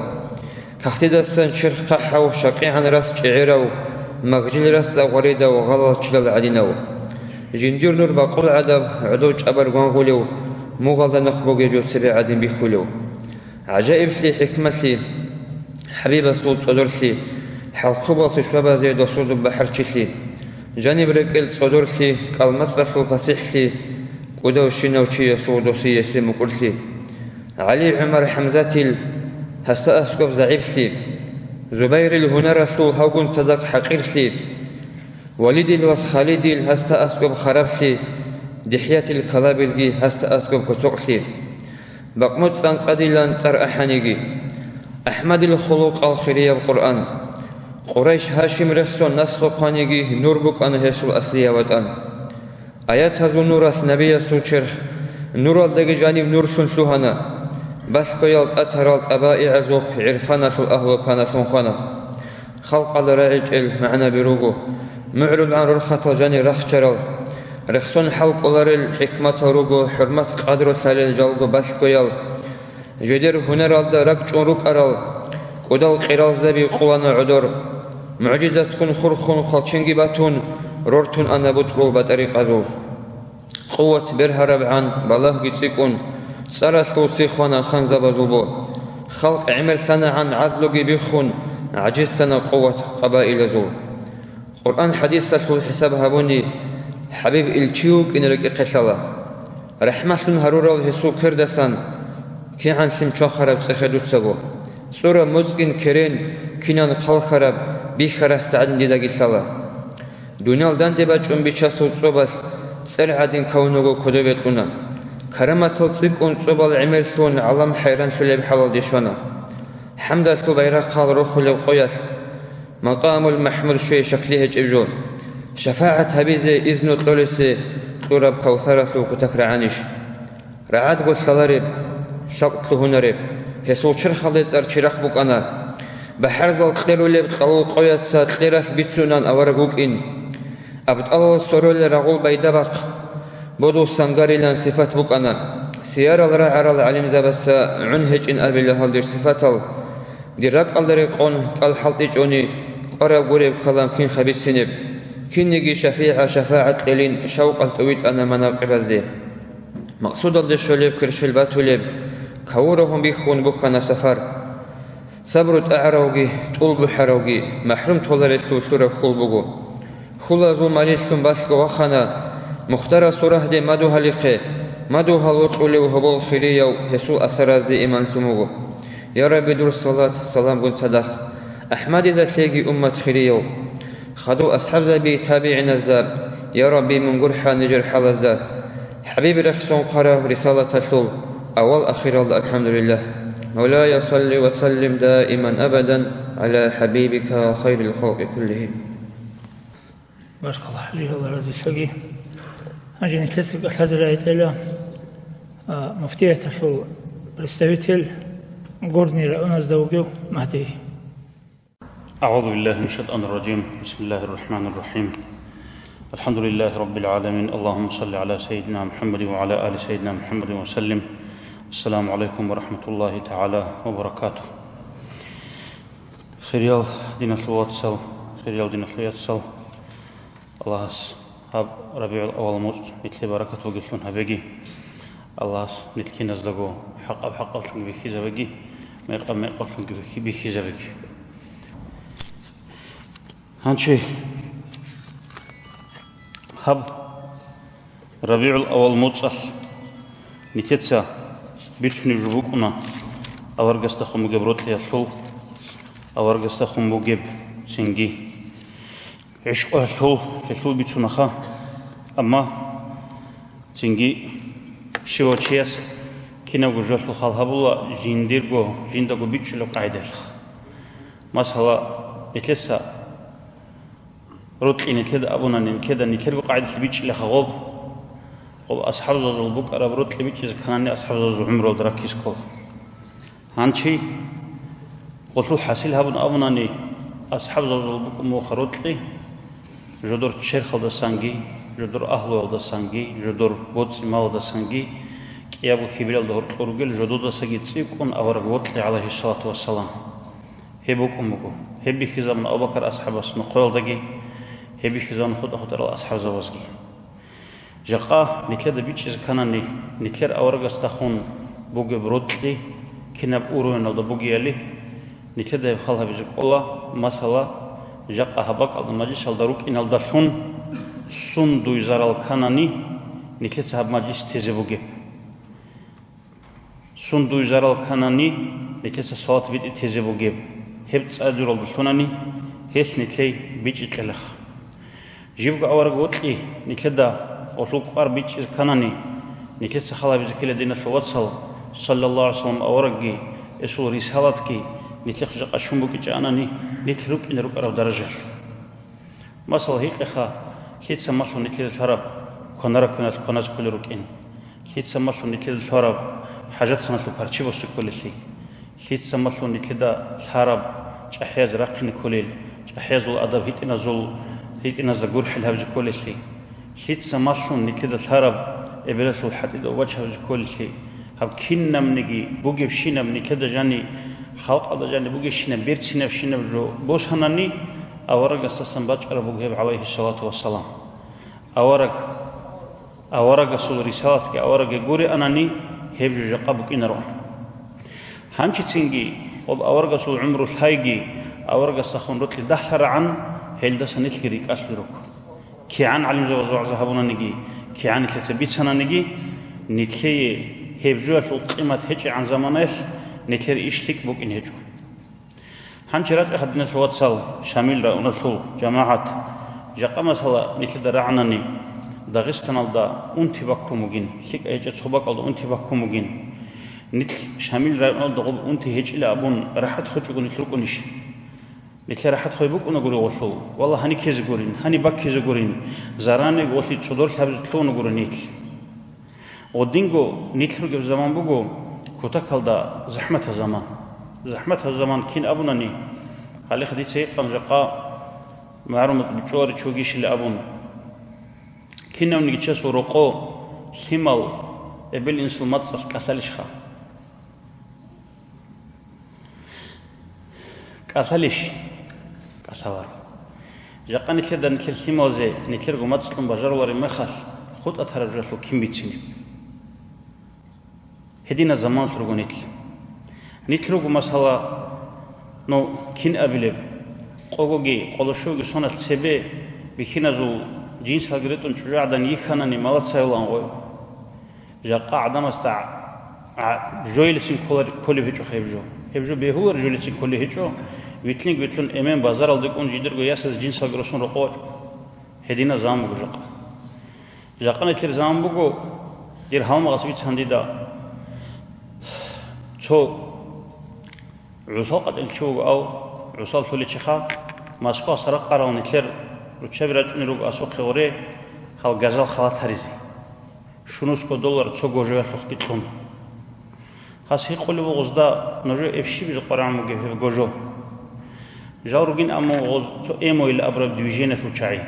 кагътидасан черх хъахӀав, щакъигӀан рас чӀегӀерав, магжил рас цӀа гъваридав, гъалал чилал гӀадинав. Жиндир нур бакъул гӀадаб, гӀодов чӀабар гвангъулев, мугъалда нахъ бугеб жо цебе гӀадин бихьулев. ГӀажаиблъи, хӀикмалъи, ХӀабибасул цӀодорлъи, хӀалхъубал тушбабазе досул дуб бахӀарчилъи, жаниб рекӀел цӀодорлъи, кӀалмацӀалъул пасихӀлъи, кӀудавщинав чиясул досиясе мукӀурлъи, ГӀали, ГӀумар, ХӀамзатил гьасда аскӀоб загӀиплъи, Зубайрил гьунаралъул гьавгун цадахъ хӀакъирлъи, Валидил вас Халидил гьасда аскӀоб хараблъи, ДихӀятил Калабилги гьасда аскӀоб куцукълъи. Бакъмуц цӀанцӀадилан цӀар ахӀаниги, АхӀмадил хулукъал хирияб Къуръан. Къурайш-Гьашим рехсон наслухъаниги нур букӀана гьесул аслияб ватӀан. Аятазул нуралъ набиясул черх нуралдаги жаниб нурлъун лъугьана. Балъгоял тӀатарал тӀабаигӀазухъ гӀирфаналъул агьлу паналъун хвана. Халкъалда рагӀичӀел магӀнаби руго, мугӀрулгӀан рорхатал жанир рахчарал, рехсон хӀалкӀоларел хӀикматал руго, хӀурмат-къадру лъалел жалго балъгоял, жидер гьунаралда ракӀчӀун рукӀарал, кӀудал къиралзаби къулана гӀодор, мугӀжизатккун хурхун хвалченги батун, рортун ана бутӀрул батӀарикъазул. Къуват бергьарабгӀан балагьги цӀикӀкӀун, цӀаралъул сихвана ханзабазул бо. Халкъ гӀемерлъанагӀан гӀадлуги биххун, гӀажизлъана къуват къабаилазул. Къуръан-хӀадисалъул хӀисаб гьабуни, ХӀабиб ил чи вукӀин рекӀехъе лъала. РахӀматлъун гьарурал гьесул квердасан кигӀан лъим чвахараб цӀехе дуцаго. ЦӀураб моцӀгин керен, кинан хъалхьараб бихьарасда гӀадин дидаги лъала. Дуниял данде бачӀун бичасул цӀобалъ цӀер гӀадин кавунаго кодобе кьуна. Караматал цӀикӀкӀун цӀобал гӀемерлъун гӀалам хӀайранлъулеб хӀалалде щвана. ХӀамдалъул байрахъал рохулеб къоялъ Макъамул МахӀмуд щвей щаклъи гьечӀеб жо. ШафагӀат гьабизе изну кьолесе кьураб Кавсаралъул кутак рагӀанищ? РагӀадго лъалареб, лъакъ лъугьунареб, гьесул черхалде цӀар чирахъ букӀана. БахӀарзал кьерулеб кьалул къояца кьералъ бицунан авараг вукӀин. АбтӀалал соролел рагъул байдабахъ бодул сангарилан сипат букӀана. Сиярал рагӀарал гӀалимзабаца гӀун гьечӀин абила гьал дир сипатал. Дир ракӀалда рекъон кӀал хӀалтӀичӀони, кӀвараб гуреб калам кинха бицинеб? Кинниги шафигӀа шафагӀат кьелин шавкъалъ тӀовитӀана манакъибазде. Максудалде щолеб кверщел батулеб, кавурагьун бихьун бухьана сапар. Сабру тӀагӀаравги, тӀул бухӀаравги, махӀрум толарелъул лъураб хьул буго. Хьулазул малилъун балъго вахана, Мухтарасул рагьде мадугьалихъе, мадугьал вокьулев гьобол хирияв гьесул асаразде иман лъун вуго. Я Рабби, дур салат, саламгун цадахъ, АхӀмадида лъеги уммат хирияв. Хадув асхӀабзаби табигӀиназда, я Рабби, мун гурхӀа нижер хӀалазда. ХӀабиб рехсон хъвараб рисалаталъул авал-ахиралда алхӀамдулиллагь. Мавлая, салли ва саллим даиман абадан гӀала хӀабибика хайрил халкъи куллигьим. Баркалла, ХӀажи, Аллагь разилъаги. ХӀажи, нилъеца кӀалъазе рагӀи тӀела, а, муфтияталъул представитель Горный районазда вугев Магьдий. أعوذ بالله من الشيطان الرجيم. بسم الله الرحمن الرحيم. الحمد لله رب العالمين. اللهم صل على سيدنا محمد وعلى آل سيدنا محمد وسلم. السلام عليكم ورحمة الله تعالى وبركاته. Хириял диналъул вацал, хириял диналъул яцал, Аллагьас гьаб РабигӀул-аввал муцӀ нилъее баракат бугеллъун гьабеги. Аллагьас нилъ киназдаго хӀакъаб-хӀакъаблъунги бихьизабеги, мекъаб-мекъаблъунги бихьи-, бихьизабеги. Гьанчи гьаб РабигӀул-аввал муцӀалъ нилъеца бицунеб жо букӀуна аварагасдахун бугеб рокьиялъул, аварагасдахун бугеб цинги гӀишкъуялъул, гьелъул бицунаха. Амма цинги щивав чияс кинабго жоялъул хал гьабула жиндирго, жиндаго бичӀчӀулеб къагӀидаялъ. Масала, нилъеца рокьи нилъеда абунани, нилъеда нилъерго къагӀидалъ бичӀчӀилаха гъоб. Гъоб асхӀабзабазул букӀараб рокьи бичӀчӀизе кканани, асхӀабзабазул гӀумруялда раккизе ккола. Гьанчи гъолъул хӀасил гьабун абунани, асхӀабзабазул букӀун бугоха рокьи, жодор черхалдасанги, жодор агьлуялдасанги, жодор боцӀи-малалдасанги, кӀиябго хьибилалда гьоркьор ругел жододасаги цӀикӀкӀун авараг вокьи, гӀалайгьиссалату вассалам. Гьеб букӀун буго. Гьеб бихьизабун Абу Бакар асхӀабас нухъоялдаги, гьеб бихьизабун хутӀа-хутӀарал асхӀабзабазги. Жакъа нилъеда бичӀчӀизе кканани, нилъер аварагасдахун бугеб рокьи кинаб уровеналда бугеяли, нилъеда гьеб хал гьабизе кӀола, масала, жакъа гьаб бакӀалда мажлисалда рукӀиналдалъун сундуй зарал кканани, нилъеца гьаб мажлис тезе бугеб. Сундуй зарал кканани, нилъеца салат битӀи тезе бугеб. Гьеб цӀадуралда лъунани, гьелъ нилъей бичӀчӀи кьелаха. Жибго авараг вокьи нилъеда гъолъул кӀвар бичӀчӀизе кканани, нилъеца хал гьабизе ккела, диналъул вацал, саллаллагьу гӀалайгьи вассалам аварагги, гьесул рисалатги, Нилъехъ жакъа щун букӀинчӀанани, нилъ рукӀине рукӀараб даражалъ. Масала, гьикъеха, лъица малъун нилъеда лъараб кванара кваналъ кваназ кколел рукӀин? Лъица малъун нилъеда лъараб хӀажатханалъул парчи босизе кколелъи? Лъица малъун нилъеда лъараб чӀахӀияз рахъине кколел, чӀахӀиязул адаб гьитӀиназул, гьитӀиназда гурхӀел гьабизе кколелъи? Лъица малъун нилъеда лъараб эбелалъул хӀатӀида убач гьабизе кколелъи? Гьаб кинабниги бугебщинаб нилъеда жани, халкъалда жани бугебщинаб берцинабщинаб жо босанани, аварагасдасан бачӀараб буго гьеб, гӀалайгьиссалату вассалам. Авараг, аварагасул рисалатги аварагги гурианани, гьеб жо жакъа букӀинароан. Гьанчицинги, гьоб аварагасул гӀумру лъайги, аварагасдахун рокьи дагьлъарагӀан, гьелдаса нилъги рикӀкӀалъулел руго. КигӀан гӀалимзабаз вагӀза гьабунаниги, кигӀан нилъеца бицананиги, нилъее гьеб жоялъул къимат гьечӀегӀан заманаялъ нилъер иш лъикӀ букӀин гьечӀо. Гьанже рачӀаха, диналъул вацал, Шамил районалъул жамагӀат, жакъа масала нилъеда рагӀанани, Дагъистаналда унти баккун бугин, лъикӀай гьечӀеб цо бакӀалда унти баккун бугин. Нилъ Шамил районалда гъоб унти гьечӀила абун рахӀат хвечӀого нилъ рукӀунищ? Нилъер рахӀат хвей букӀунагури гъолъул, валла, гьани ккезе гурин, гьани баккизе гурин, заранеги гъолъи цӀодорлъи гьабизе лъугьунагури нилъ. Гъодинго нилъ ругеб заман буго кутакалда захӀматаб заман. ЗахӀматаб заман кин абунани, гьалихъ дица гьикъан жакъа магӀарумат бичӀчӀуларичӀогищила абун. Кинавниги чиясул рокъо лъимал эбел-инсул мацӀалъ кӀалъалищха? КӀалъалищ? КӀалъаларо. Жакъа нилъеда нилъер лъималазе нилъерго мацӀ кьун бажарулареб мехалъ, хутӀа тараб жоялъул кин бицинеб? Гьединаб заманалъ руго нилъ. Нилъ руго, масала, ну, кин абилеб, къогоги къолошоги соналъ цебе бихьиназул жинсалги ретӀун чӀужугӀадан йихьанани малацайилан гъой. Жакъа гӀадамасда гӀа-, жоялицин кколар-, кколеб гьечӀо гьеб жо. Гьеб жо бегьулар жоялицин кколеб гьечӀо, вилълъинги вилълъун эмен базаралде кӀун жидерго ясаз жинсалги росун рокъов вачӀун. Гьединаб заман буго жакъа. Жакъа нилъер заман буго, дир гьалмагъас бицан дида. Цо гӀусал къачӀел чи вуго, ав гӀусал лъолей чиха, Москваялдаса ракъарал нилъер руччаби рачӀунел руго асухъе гъоре, гьал гажал халат гьаризе. Щунусго доллар цо гожоялъухъги кьун. Гьас гьикъулеб буго гъозда: «Нужее щибизе къваригӀун бугеб гьеб гожо?» Жал ругин, амма гъоз цо эмойил абураб движениялъул чагӀи.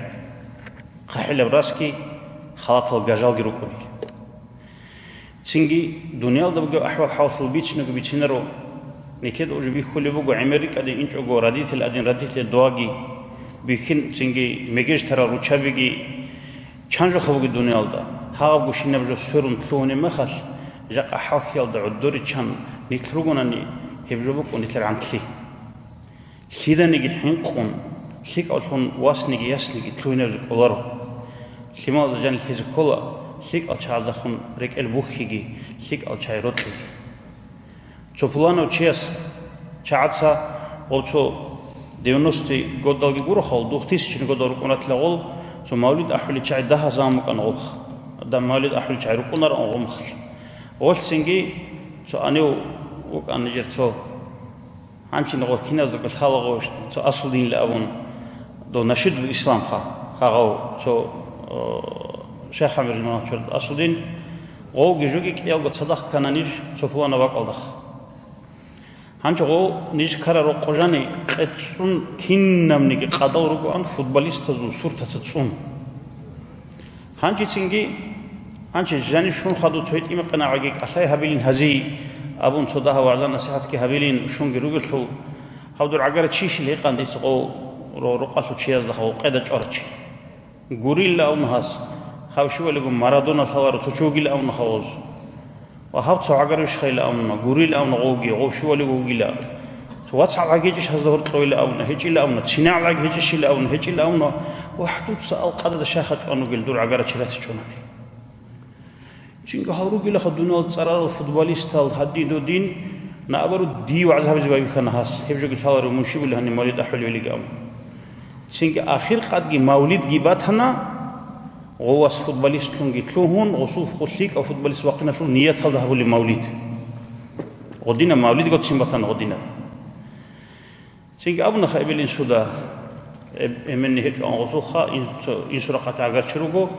ХъахӀилаб расги, халатал гажалги рукӀунел. Цинги дуниялда бугеб ахӀвал-хӀалалъул бицинаго бицинаро, нилъеда уже бихьулеб буго, гӀемер рикӀкӀаде инчӀого родитель, один родитель доаги, бихьин цинги мегеж тарал руччабиги, чан жоха буго дуниялда, гьагъабгощинаб жо сверун лъугьунеб мехалъ, жакъа хӀалхьиялда гӀодоричан нилъ ругонани, гьеб жо букӀун нилъер гӀантлъи. Лъиданиги хӀинкъун, лъикӀавлъун васниги ясниги лъугьинабизе кӀоларо. Лъималазда жаниб лъезе ккола, лъикӀал чагӀаздахун рекӀел бухьиги, лъикӀал чагӀи рокьиги. Цо пуланав чияс, чагӀаца, гъов цо девяностый годалги гурохъал, двухтысячный годал рукӀун ратила гъол, цо мавлид ахӀулел чагӀи дагьа заман букӀана гъолха. Дагьа мавлид ахӀулел чагӀи рукӀунароан гъомахъ. Гъолъцинги цо гьанив вукӀана нижер цо Гьанчи гъо киназдаго лъала гъо цо Асулдинил абун, дов Нашидул Исламха, гьагъав цо, о, Шайх ГӀамрил Мугьаммад Асулдин, гъовги жоги кӀиялго цадахъ ккана ниж цо пуланаб бакӀалдахъ. Гьанчи гъо ниж ккарал рокъо жани къецӀцӀун кинабниги къадал ругоан футболистазул суртаца цӀун. Гьанжецинги, гьанже жанив щун хадув цо гьитӀимакъинагӀаги кӀалъай гьабилин гьазий, абун цо дагьа вагӀза-насихӀатги гьабилин щунги ругелъул, гьав дур гӀагара чи щил гьикъан дица гъов ро-, рокъалъул чияздаса гъов къеда чӀварав чи. Гурилла абун гьас, гьав щивалиго Марадона лъаларо цо чи вугила абун гьаваз. Ва гьав цо гӀагарвищха ила абуна, гурил абуна гъовги, гъов щивали вугила. ВацгӀалгӀаг гьечӀищ гьазда гьоркьовила абуна, гьечӀила абуна, цинагӀалгӀаг гьечӀищила абуна, гьечӀила абуна, ва дуца алкъадада шайха чӀван вугел дур гӀагара чират чӀунани. Цинги гьал ругилаха дунал цӀарарал футболистал гьадин додин, наоборот, дие вагӀза гьабизе байбихьана гьас, гьеб жоги лъаларев мун щиб були гьаниб мавлид ахӀулев вилиги абун. Цинги ахир къадги мавлидги батана, гъов вас футболистлъунги лъугьун, гъосул хъулъикӀав футболист вахъиналъул нияталда гьабулеб мавлид. Гъодинаб мавлид гоцин батана гъодинаб. Цинги абунаха эбел-инсуда, эб-, эменни гьечӀо ангъузулха, ин-, цо инсурахъалъ гӀагар чи руго,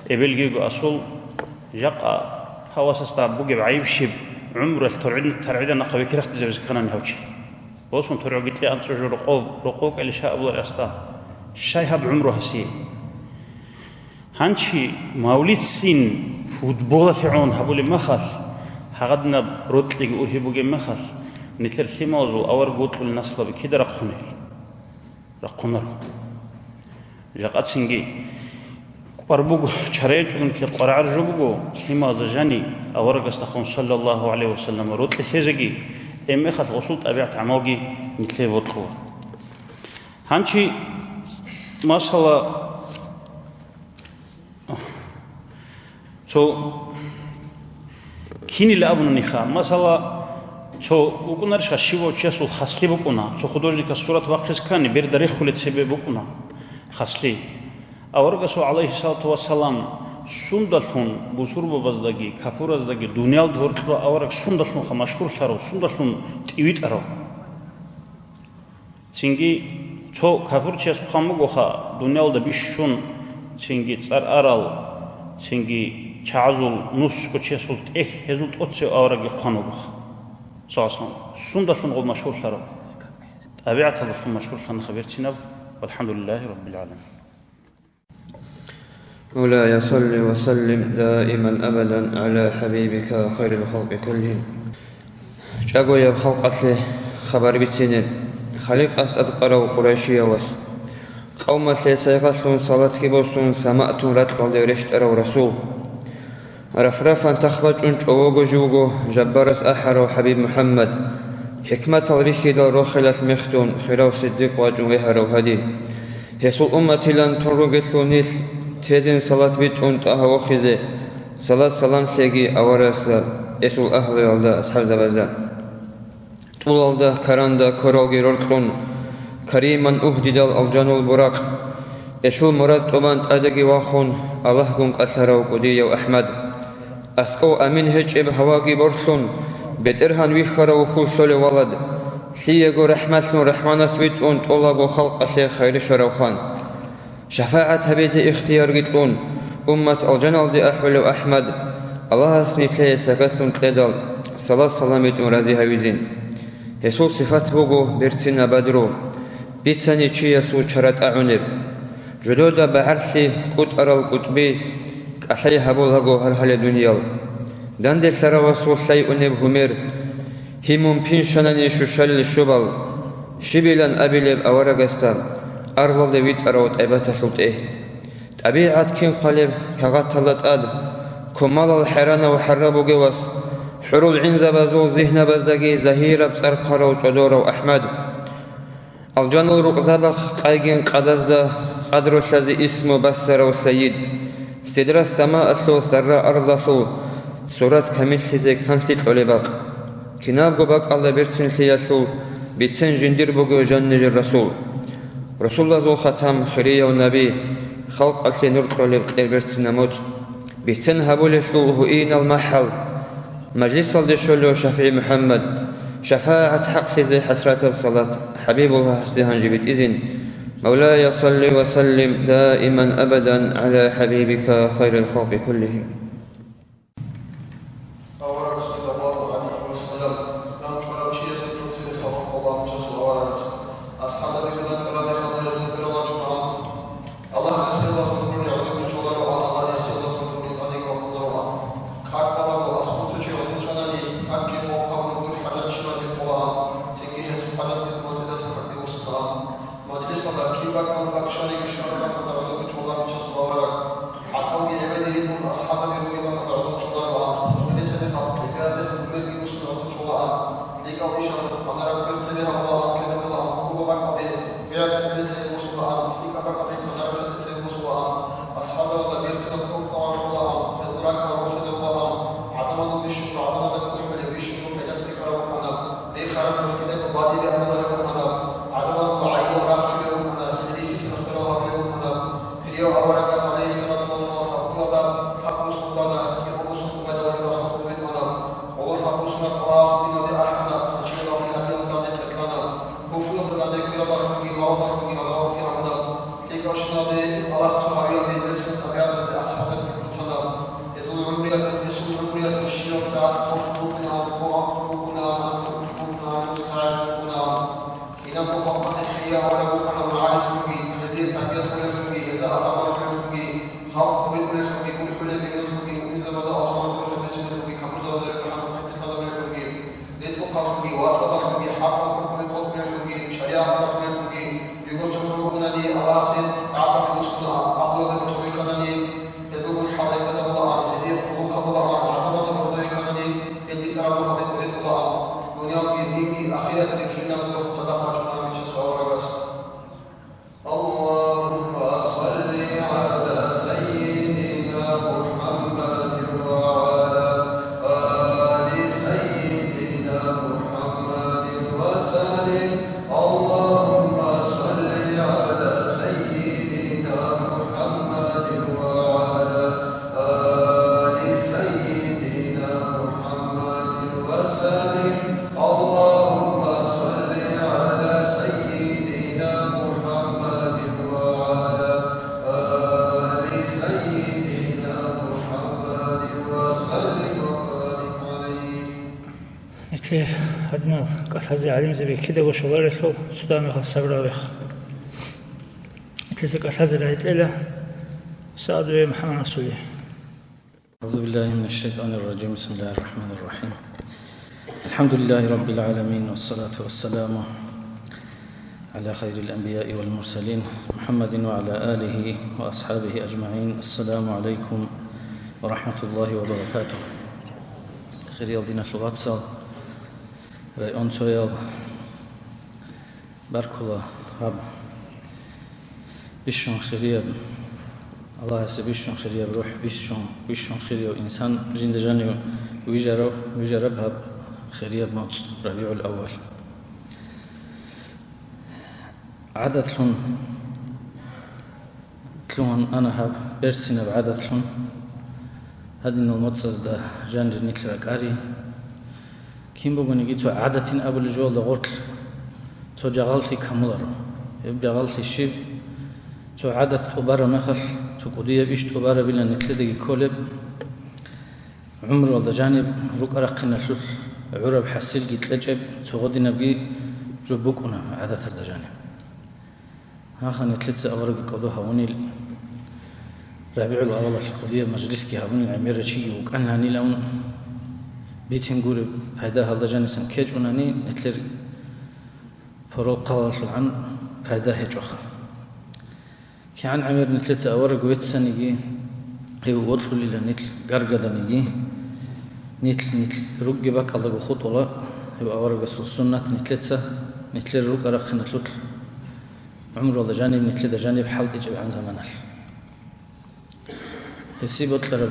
эбелги йиго асул, жакъа гьав васасда бугеб гӀайиб щиб, гӀумруялъ торгӀид-, таргӀида нахъа векерахъдизабизе кканани гьав чи. Босун торгӀоги кье анцӀужу рокъов, рокъов кӀали шагьабулар асда. Щай гьаб гӀумру гьасие? Гьанчи мавлидцин футболалъе гӀун гьабулеб махалъ, гьагъадинаб рокьиги ургьиб бугеб махалъ, нилъер лъималазул авараг вокьулел наслаби кида рахъунел? Рахъунаро. Жакъацинги кӀвар буго, чара гьечӀого нилъер къварагӀар жо буго, лъималазда жани аварагасдахун, саллаллагьу гӀалайгьи ва саллам, рокьи лъезеги, гьеб мехалъ гъосул тӀабигӀат-гӀамалги нилъее бокьула. Гьанчи, масала, цо кинила абунаниха, масала, цо букӀунарищха щивав чиясул хаслъи букӀуна, цо художникас сурат бахъизе ккани, берда рехулел цебе букӀуна хаслъи. Аварагасул, гӀалайгьиссалату вассалам, сундалъун бусурбабаздаги капураздаги дуниялда гьоркьоб авараг сундалъунха машгьурлъарав, сундалъун тӀивитӀарав? Цинги цо капурчияс хъван бугоха, дуниялда бищун, цинги цӀар арал, цинги чагӀазул нусго чиясул тӀехь гьезул тӀоцев аварагги хъван вугоха. Саллаллагьу гӀалайгьи ва саллам. Сундалъун гъов машгьурлъарав? ТӀабигӀаталдалъун машгьурлъанаха берцинаб. ВалхӀамдулиллагьи раббил гӀаламин. مولاي صل وسلم دائما أبدا على حبيبك خير الخلق كلهم. ЧӀагояб халкъалъе хабар бицине, Халикъас тӀадкъарав къурайшияв вас. Къавмалъе сайгъалъун салатги босун, самаътун ракьалде рещтӀарав Расул. Раф-рафан тах бачӀун чӀового живго жаббарас ахӀарав ХӀабиб МухӀаммад, хӀикматал рихьидал рохелалъ мехдун хирав Сиддикъ вачӀун вегьарав гьадин. Гьесул умматилан тун ругелъул нилъ тезин салат битӀун тӀагьа вохизе, салат-салам лъеги аварагасда, гьесул агьлуялда, асхӀабзабазда. ТӀулалда, каранда квералги роркьун, кариман угьдидал алжанул буракъ, гьелъул мурад тӀубан тӀадеги вахун, Аллагьгун кӀалъарав кӀудияв АхӀмад. АскӀов амин гьечӀеб гьаваги борлъун, БетӀергьан вихьарав вухьуллъулев валад, лъиего рахӀматлъун РахӀманас витӀун тӀолабго халкъалъе хайрищарав хан. ШафагӀат гьабизе ихтиярги кьун, уммат алжаналде ахӀулев АхӀмад, Аллагьас нилъее сагъатлъун кьедал, салат-салам битӀун рази гьавизин. Гьесул сипат буго берцинаб бадру, бицани чиясул чара тӀагӀунеб. Жодода багӀарлъи кӀутӀарал кӀутӀби, кӀалъай гьабулаго гьар гьале дуниял. Данделъаравасул лъай унеб гьумер, гьимун пиншанани щущалел щубал, щибилан абилеб аварагасда, аралалде витӀарав тӀайбаталъул тӀегь. ТӀабигӀат кин хъвалеб кагъаталда тӀад, кумалал хӀеранав хӀарра бугев вас, хӀурул гӀинзабазул зигьнабаздаги загьираб цӀар хъварав цӀодорав АхӀмад. Алжанал рукъзабахъ къайгин къадазда къадрулъазе исму бассарав сайид, сидра самаалъул, сарра арзлъул сурат камиллъизе канлъи кьолеб бакъ. Кинабго бакӀалда берцинлъиялъул бицен жиндир бугев жаннижер расул. Расулазул хатам, хирияв наби, халкъалъе нур кьолеб кьер берцинаб моцӀ. Бицен гьабулелъул гьуинал махӀал, мажлисалде щолев ШафигӀи МухӀаммад, шафагӀат хӀакълъизе хӀасратаб салат, ХӀабибуллагь гьасде гьанже битӀизин. مولاي صل وسلم دائما أبدا على حبيبك خير الخلق كلهم. Авараг саллаллагьу гӀалайгьи ва саллам, дандчӀварав чиясе цебе салам кьола гьанчасул аварагас. АсхӀабзабиги дандчӀвараб мехалда гьезул кверал рачӀунаан. Аллагь гьесие гӀодобе чӀолароан, Аллагь гьесие гӀодобе тӀадеги вахъунароан. Как балагьун, аскӀов цо чи гӀодов чӀанани, как кин вахъун, гьабун, гур хӀажат щибаб бихъулаан, цинги гьесул хӀажат бихъулан цӀидасан как бихъулаан. Мажлисалда кин бакӀалда бакӀ щваниги, щвараб бакӀалда гӀодобе чӀолаан гьанчасул авараг. ГӀакълги гӀебеде ритӀун, асхӀабзаби ругеб бакӀалда гӀодов чӀолароан. Гьеб мехалъ кьикъиялдехун гьумерги бусун гӀодов чӀолаан. ЛъикӀал ишал кванараб квер цебе гьабулаан, кведаблаан, хъубаб бакӀалде бегӀ кьезе босулаан, лъикӀаб бакӀалде кванараб бегӀ кьезе босулаан, асхӀабзабазда берцинаб кӀвар цӀалулаан, гьезул ракӀал рохизе рукӀалаан, гӀадамазул бищунго гӀадамазда кӀухӀулеб, бищунго пайда цӀикӀкӀараб букӀана, рехараб мухӀкилаб бадибе абуларев букӀана, гӀадамазул гӀайибал рахчулев букӀана, гьел рихьилъун хирал гьабулев букӀана. Хирияв аварагас, гӀалайгьиссалату вассалам, хӀакъуялда хӀакъ бусун бана, гьеб бусун букӀайдал гьеб аслу битӀана. Гъоло хӀакъ бусунаб Аллагьасул диналде ахӀана, хъанчиялда гьабиялда данде кьеклъана, куфруялда данде Вацаллъунги, хӀакъалъулъги, къотӀбелъулги, шаригӀаталъулги, йигоцун ругунани Аллагьасе тӀагӀаталъе бусуна, агьлуялда тӀубиканани, гьезулгун хӀалайкъазабулаан, гьезие хъулухъабулаан, гӀадамазда гьордойканани, гьел дитӀараб нухалде тӀуритӀулаан, дуниялги динги ахиратги кинабго цадахъ бачӀунаан бичасул аварагас. اللهم صل على سيدنا محمد وعلى آل سيدنا محمد وسلم. اللهم صل على سيدنا محمد وعلى آل سيدنا محمد وسلم. اللهم صل على سيدنا محمد وعلى آل سيدنا محمد وسلم وبارك عليه. Гьеле гьадинал кӀалъазе гӀалимзаби кидаго щоларелъул цо дагьаб мехалъ сабрабеха. Гьелъиса кӀалъазе рагӀитӀела Саадуе МухӀаммад Расуле. أعوذ بالله من الشيطان الرجيم. بسم الله الرحمن الرحيم. الحمد لله رب العالمين، والصلاة والسلام على خير الأنبياء والمرسلين، محمد وعلى آله وأصحابه أجمعين. السلام عليكم ورحمة الله وبركاته. Хириял диналъул вацал, районцоял, баркула гьаб бищун хирияб, Аллагьасе бищун хирияб рухӀ, бищун, бищун хирияв инсан жинда жанив вижарав, вижараб гьаб хирияб моцӀ, РабигӀул-аввал. ГӀадатлъун лъугьун ана гьаб, берцинаб гӀадатлъун, гьадинал моцӀазда жанир нилъ ракӀари. Кин бугониги цо гӀадатин абулеб жоялда гъорлъ цо жагъаллъи камуларо. Гьеб жагъаллъи щиб? Цо гӀадат тӀубараб мехалъ, цо кӀудияб иш тӀубарабилан нилъедаги кколеб. ГӀумруялда жаниб рукӀа-рахъиналъулъ гӀураб хӀасилги кьечӀеб, цо гъодинабги жо букӀуна гӀадатазда жаниб. Гьанже нилъеца аварагги кӀодо гьавунел, РабигӀул-аввалалъ кӀудияб мажлисги гьабунел гӀемерав чиги вукӀанилан, бицин гуреб пайда гьалда жанисан ккечӀунани, нилъер порол хъалалъулгӀан пайда гьечӀоха. КигӀан гӀемер нилъеца авараг веццаниги, гьев вокьулила нилъ гаргаданиги, нилъ, нилъ ругеб бакӀалдаго хутӀула гьев аварагасул суннат нилъеца, нилъер рукӀа-рахъиналъулъ гӀумруялда жаниб, нилъеда жаниб хӀалтӀичӀебгӀан заманалъ. Гьесие бокьараб,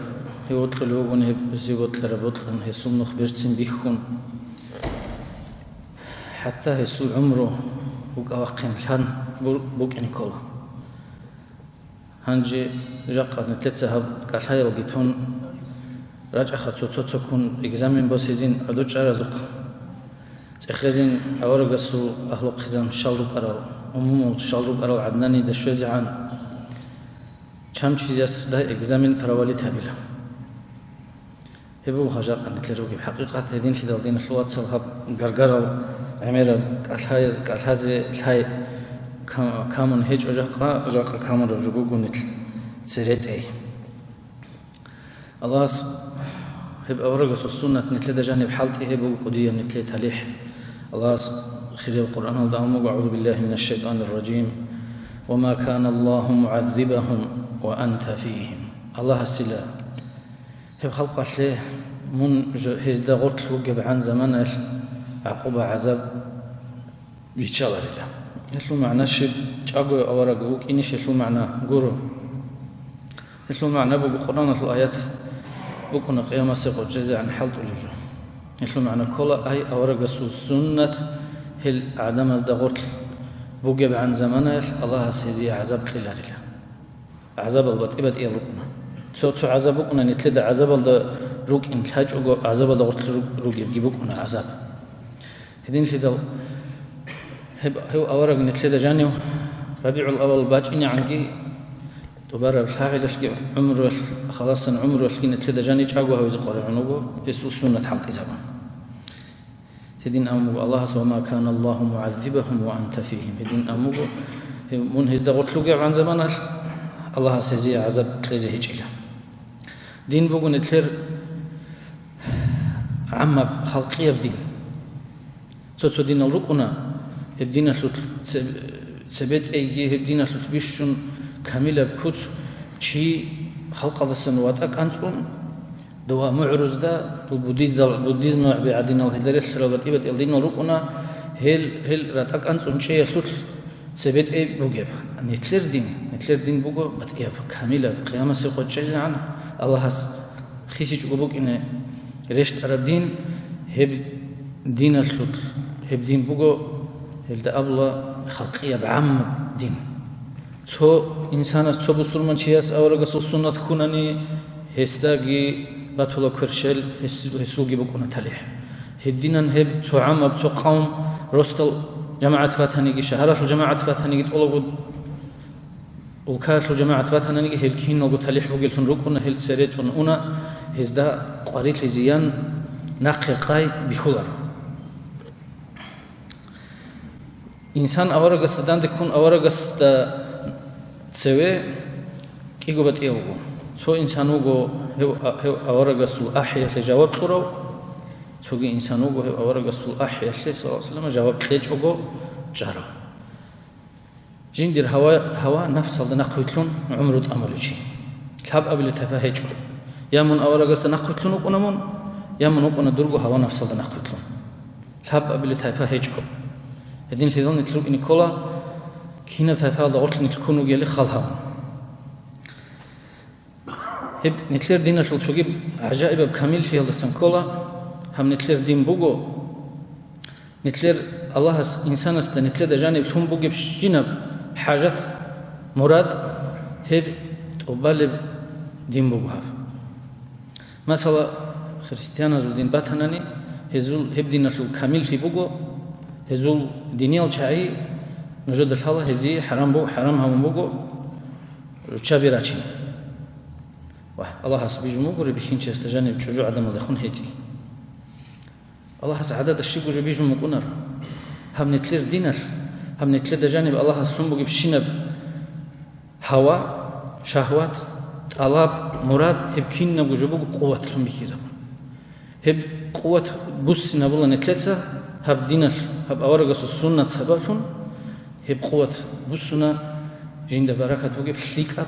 гьев вокьулев вугони, гьеб гьесие бокьараб бокьун, гьесул нух берцин бихьун, хӀатта гьесул гӀумру вукӀа-вахъин лъан бур-, букӀине ккола. Гьанже жакъа нилъеца гьаб кӀалъаялги тун, рачӀаха цо-цо-цоккун экзамен босизин гӀодор чӀаразухъ. ЦӀехезин аварагасул агьлу-хъизан щал рукӀарал, умумул щал рукӀарал гӀаднанида щвезегӀан, чамчиясда экзамен провалить гьабила. Гьеб буго жакъа нилъер ругеб хӀакъикъат. Гьединлъидал, диналъул вацал, гьаб гаргарал гӀемераб кӀалъаяз-, кӀалъазе лъай кам-, камун гьечӀо жакъа, жакъа камураб жо буго нилъ цере тӀей. Аллагьас гьеб аварагасул суннат нилъеда жаниб хӀалтӀи, гьеб буго кӀудияб нилъее талихӀ. Аллагьас хирияб Къуръаналда абун буго: أعوذ بالله من الشيطان الرجيم. وما كان الله معذبهم وأنت فيهم. Аллагьасила гьеб халкъалъе мун жо-, гьезда гъорлъ вугебгӀан заманаялъ гӀакъуба-гӀазаб биччаларила. Гьелъул магӀна щиб? ЧӀаго авараг вукӀинищ гьелъул магӀна? Гуро. Гьелъул магӀна буго, Къуръаналъул аят букӀуна къиямасеб къо чӀезегӀан хӀалтӀулеб жо. Гьелъул магӀна ккола, ай аварагасул суннат, гьел гӀадамазда гъорлъ бугебгӀан заманаялъ Аллагьас гьезие гӀазаб кьеларила. ГӀазабал батӀи-батӀиял рукӀуна. Цо-цо гӀазаб букӀуна, нилъеда гӀазабалда рукӀин лъачӀого, гӀазабалда гъорлъ ру-, ругебги букӀуна гӀазаб. Гьединлъидал гьеб, гьев авараг нилъеда жанив РабигӀул-аввал бачӀинегӀанги, тӀубараб лъагӀалалъги гӀумруялъ, халасан гӀумруялъги нилъеда жанив чӀаго гьавизе къваригӀун вуго, гьесул суннат хӀалтӀизабун. Гьедин абун буго Аллагьас: وما كان الله معذبهم وأنت فيهم. Гьедин абун буго, гьев мун гьезда гъорлъ вугебгӀан заманалъ Аллагьас гьезие гӀазаб кьезе гьечӀила. Дин буго нилъер гӀаммаб халкъияб дин. Цо-цо динал рукӀуна, гьеб диналъулъ це-, цебетӀейги гьеб диналъулъ бищун камилаб куц чи халкъалдасан ватӀа кӀанцӀун, дова мугӀрузда, дул буддиздал-, буддизмалъ гӀадинал гьелда релълъарал батӀи-батӀиял динал рукӀуна, гьел, гьел ратӀа кӀанцӀун чӀеялъулъ цебетӀей бугеб. Нилъер дин, нилъер дин буго батӀияб, камилаб, къиямасеб къо чӀезегӀан Аллагьас хисичӀого букӀине рещтӀараб дин, гьеб диналъулъ, гьеб дин буго, гьелда абула, халкъияб гӀаммаб дин. Цо инсанас, цо бусурманчияс аварагасул суннат ккунани, гьесдаги батула кверщел, гьес-, гьесулги букӀуна талихӀ. Гьединан гьеб цо гӀаммаб, цо къавм росдал жамагӀат батаниги, шагьаралъул жамагӀат батаниги, тӀолабго улкаялъул жамагӀат батананиги, гьел киналго талихӀ бугеллъун рукӀуна, гьел цере тӀун уна, гьезда къварилъи зиян, нахъе къай бихьуларо. Инсан аварагасда данде ккун, аварагасда цеве кӀиго батӀияв вуго. Цо инсан вуго гьев, гьев аварагасул ахӀиялъе жаваб кьурав, цоги инсан вуго гьев аварагасул ахӀиялъе, саллаллагьу гӀалайгьи ва саллам, жаваб кьечӀого чӀарав. Жиндир гьава, гьава нафсалда нахъвилълъун гӀумру тӀамулев чи. Лъабабилеб тайпа гьечӀо. Я мун аварагасда нахъвилълъун вукӀуна мун, я мун вукӀуна дурго гьава нафсалда нахъвилълъун. Лъабабилеб тайпа гьечӀо. Гьединлъидал нилъ рукӀине ккола, кинаб тайпаялда гъорлъ нилъ ккун вугели хал гьабун. Гьеб нилъер диналъул цогиб гӀажаибаб камиллъиялдасан ккола, гьаб нилъер дин буго, нилъер Аллагьас инсанасда нилъеда жаниб лъун бугебщинаб хӀажат, мурад, гьеб тӀубалеб дин буго гьаб. Масала, христианазул дин батанани, гьезул гьеб диналъул камиллъи буго, гьезул диниял чагӀи нужеда лъала, гьезие хӀарам бу-, хӀарам гьабун буго руччаби рачин. Ва Аллагьас бижун бугоре бихьинчиясда жаниб чӀужугӀадамалдехун гьетӀи. Аллагьас гӀадада щибго жо бижун букӀунаро. Гьаб нилъер диналъ, гьаб нилъеда жаниб Аллагьас лъун бугебщинаб гьава, шагьват, тӀалаб, мурад, гьеб кинабго жо буго къуват лъун бихьизабун. Гьеб къуват буссинабула нилъеца гьаб диналъ, гьаб аварагасул суннат сабаблъун, гьеб къуват буссуна жинда баракат бугеб, лъикӀаб,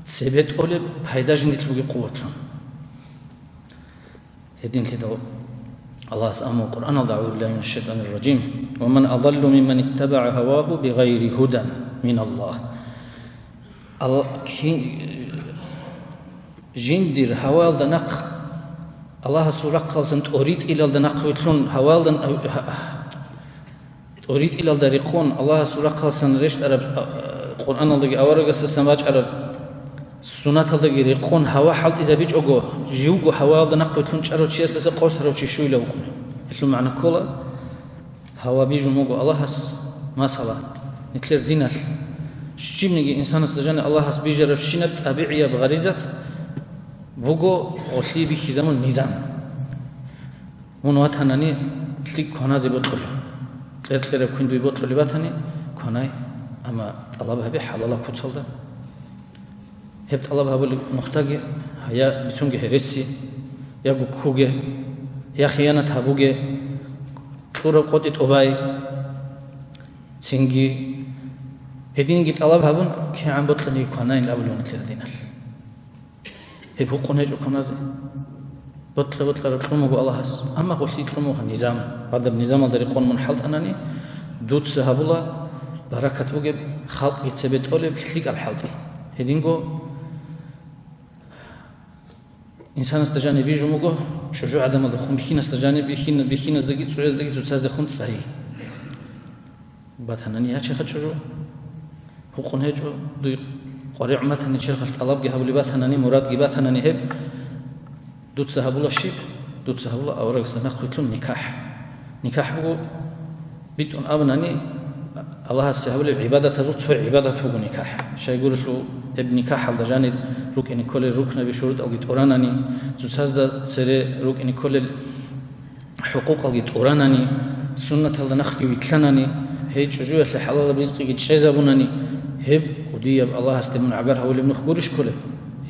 цебе тӀолеб, пайда жиндилъ бугеб къуватлъун. Гьединлъидал Аллагьас аму Къуръаналда: «АгӀузу биллагьи минаш шайтӀанир ражим. Ва ман адаллу мимман иттабагӀа гьавагьу бигъайри гьудан миналлагь». Ал-, ки-, жиндир гьаваялда нахъ, Аллагьасул рахъалсан тӀоритӀилалда нахъвилълъун, гьаваялда, ТӀоритӀилалда рекъон, Аллагьасул рахъалсан рещтӀараб, а, Къуръаналдаги аварагасдасан бачӀараб суннаталдаги рекъон гьава хӀалтӀизабичӀого, живго гьаваялда нахъвилълъун чӀарав чиясдаса къосарав чи щуйла вукӀуна. Гьелъул магӀна ккола, гьава бижун буго Аллагьас, масала, нилъер диналъ, щибниги инсанасда жаниб Аллагьас бижарабщинаб тӀабигӀияб гъаризат буго гъолъие бихьизабун низам. Мун ватанани лъикӀ кваназе бокьулев. Кьер-кьераб квен дуе бокьулев ватани, кванай, амма тӀалаб гьабе хӀалалаб куцалда. Гьеб тӀалаб гьабулеб нухдаги, я бицунги гьереси, яго ккуге, я хиянат гьабуге, кьураб къотӀи тӀубай, цинги гьединги тӀалаб гьабун, кигӀан бокьани кванайин абулев нилъер диналъ. Гьеб гьукъун гьечӀо кваназе. Бокьа-бокьараб кьун буго Аллагьас, амма гъолъие кьун буго низам. Гьадаб низамалда рекъон мун хӀалтӀанани, дуца гьабула баракат бугеб, халкъги цебе тӀолеб лъикӀаб хӀалтӀи. Гьединго инсанасда жаниб бижун буго, чӀужугӀадамалдехун бихьинасда жаниб бихьин-, бихьиназдаги цӀуяздаги цоцаздехун цӀайи. Батанани ячеха чӀужу. Гьукъун гьечӀо, дуй къваригӀун батани, черхалъ тӀалабги гьабулеб батанани, мурадги батанани гьеб, дуца гьабула щиб? Дуца гьабула аварагасда нахъвилълъун никахӀ. НикахӀ буго, битӀун абунани, Аллагьасе гьабулеб гӀибадатазул цо гӀибадат буго никахӀ. Щайгурелъул гьеб никахӀалда жанир рукӀине кколел рукнаби, шурутӀалги тӀуранани, цоцазда цере рукӀине кколел хӀукъукъалги тӀуранани, суннаталда нахъги вилълъанани, гьей чӀужуялъе хӀалалаб ризкъиги чӀезабунани, гьеб кӀудияб Аллагьасде мун гӀагар гьавулеб нух гурищ кколеб?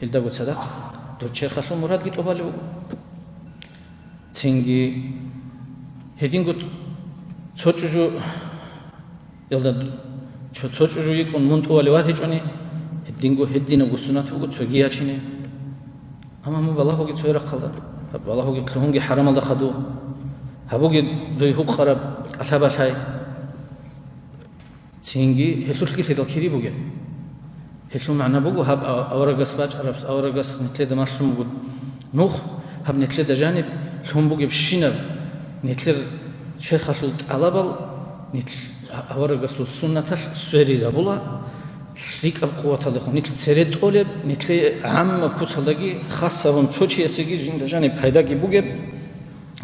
Гьелдаго цадахъ дур черхалъул мурадги тӀубалеб буго. Цинги гьединго Цо чӀужу, илда цо, цо чӀужу йикӀун мун тӀувалев ватичӀони, гьединго, гьединабго суннат буго цоги ячине. Амма мун балагьуге цо рахъалда, балагьуге лъугьунги хӀарамалда хадув, гьабуге дуй гьукъараб кӀалъа-балъай. Цинги гьелъулъги лъидал кири бугеб. Гьелъул магӀна буго, гьаб а-, аварагас бачӀараб, аварагас нилъеда малъун буго нух, гьаб нилъеда жаниб лъун бугебщинаб нилъер черхалъул тӀалабал нилъ а-, аварагасул суннаталъ сверизабула, лъикӀаб къуваталдехун нилъ цере тӀолеб, нилъее гӀаммаб куцалдаги хас гьабун цо чиясеги жинда жаниб пайдаги бугеб,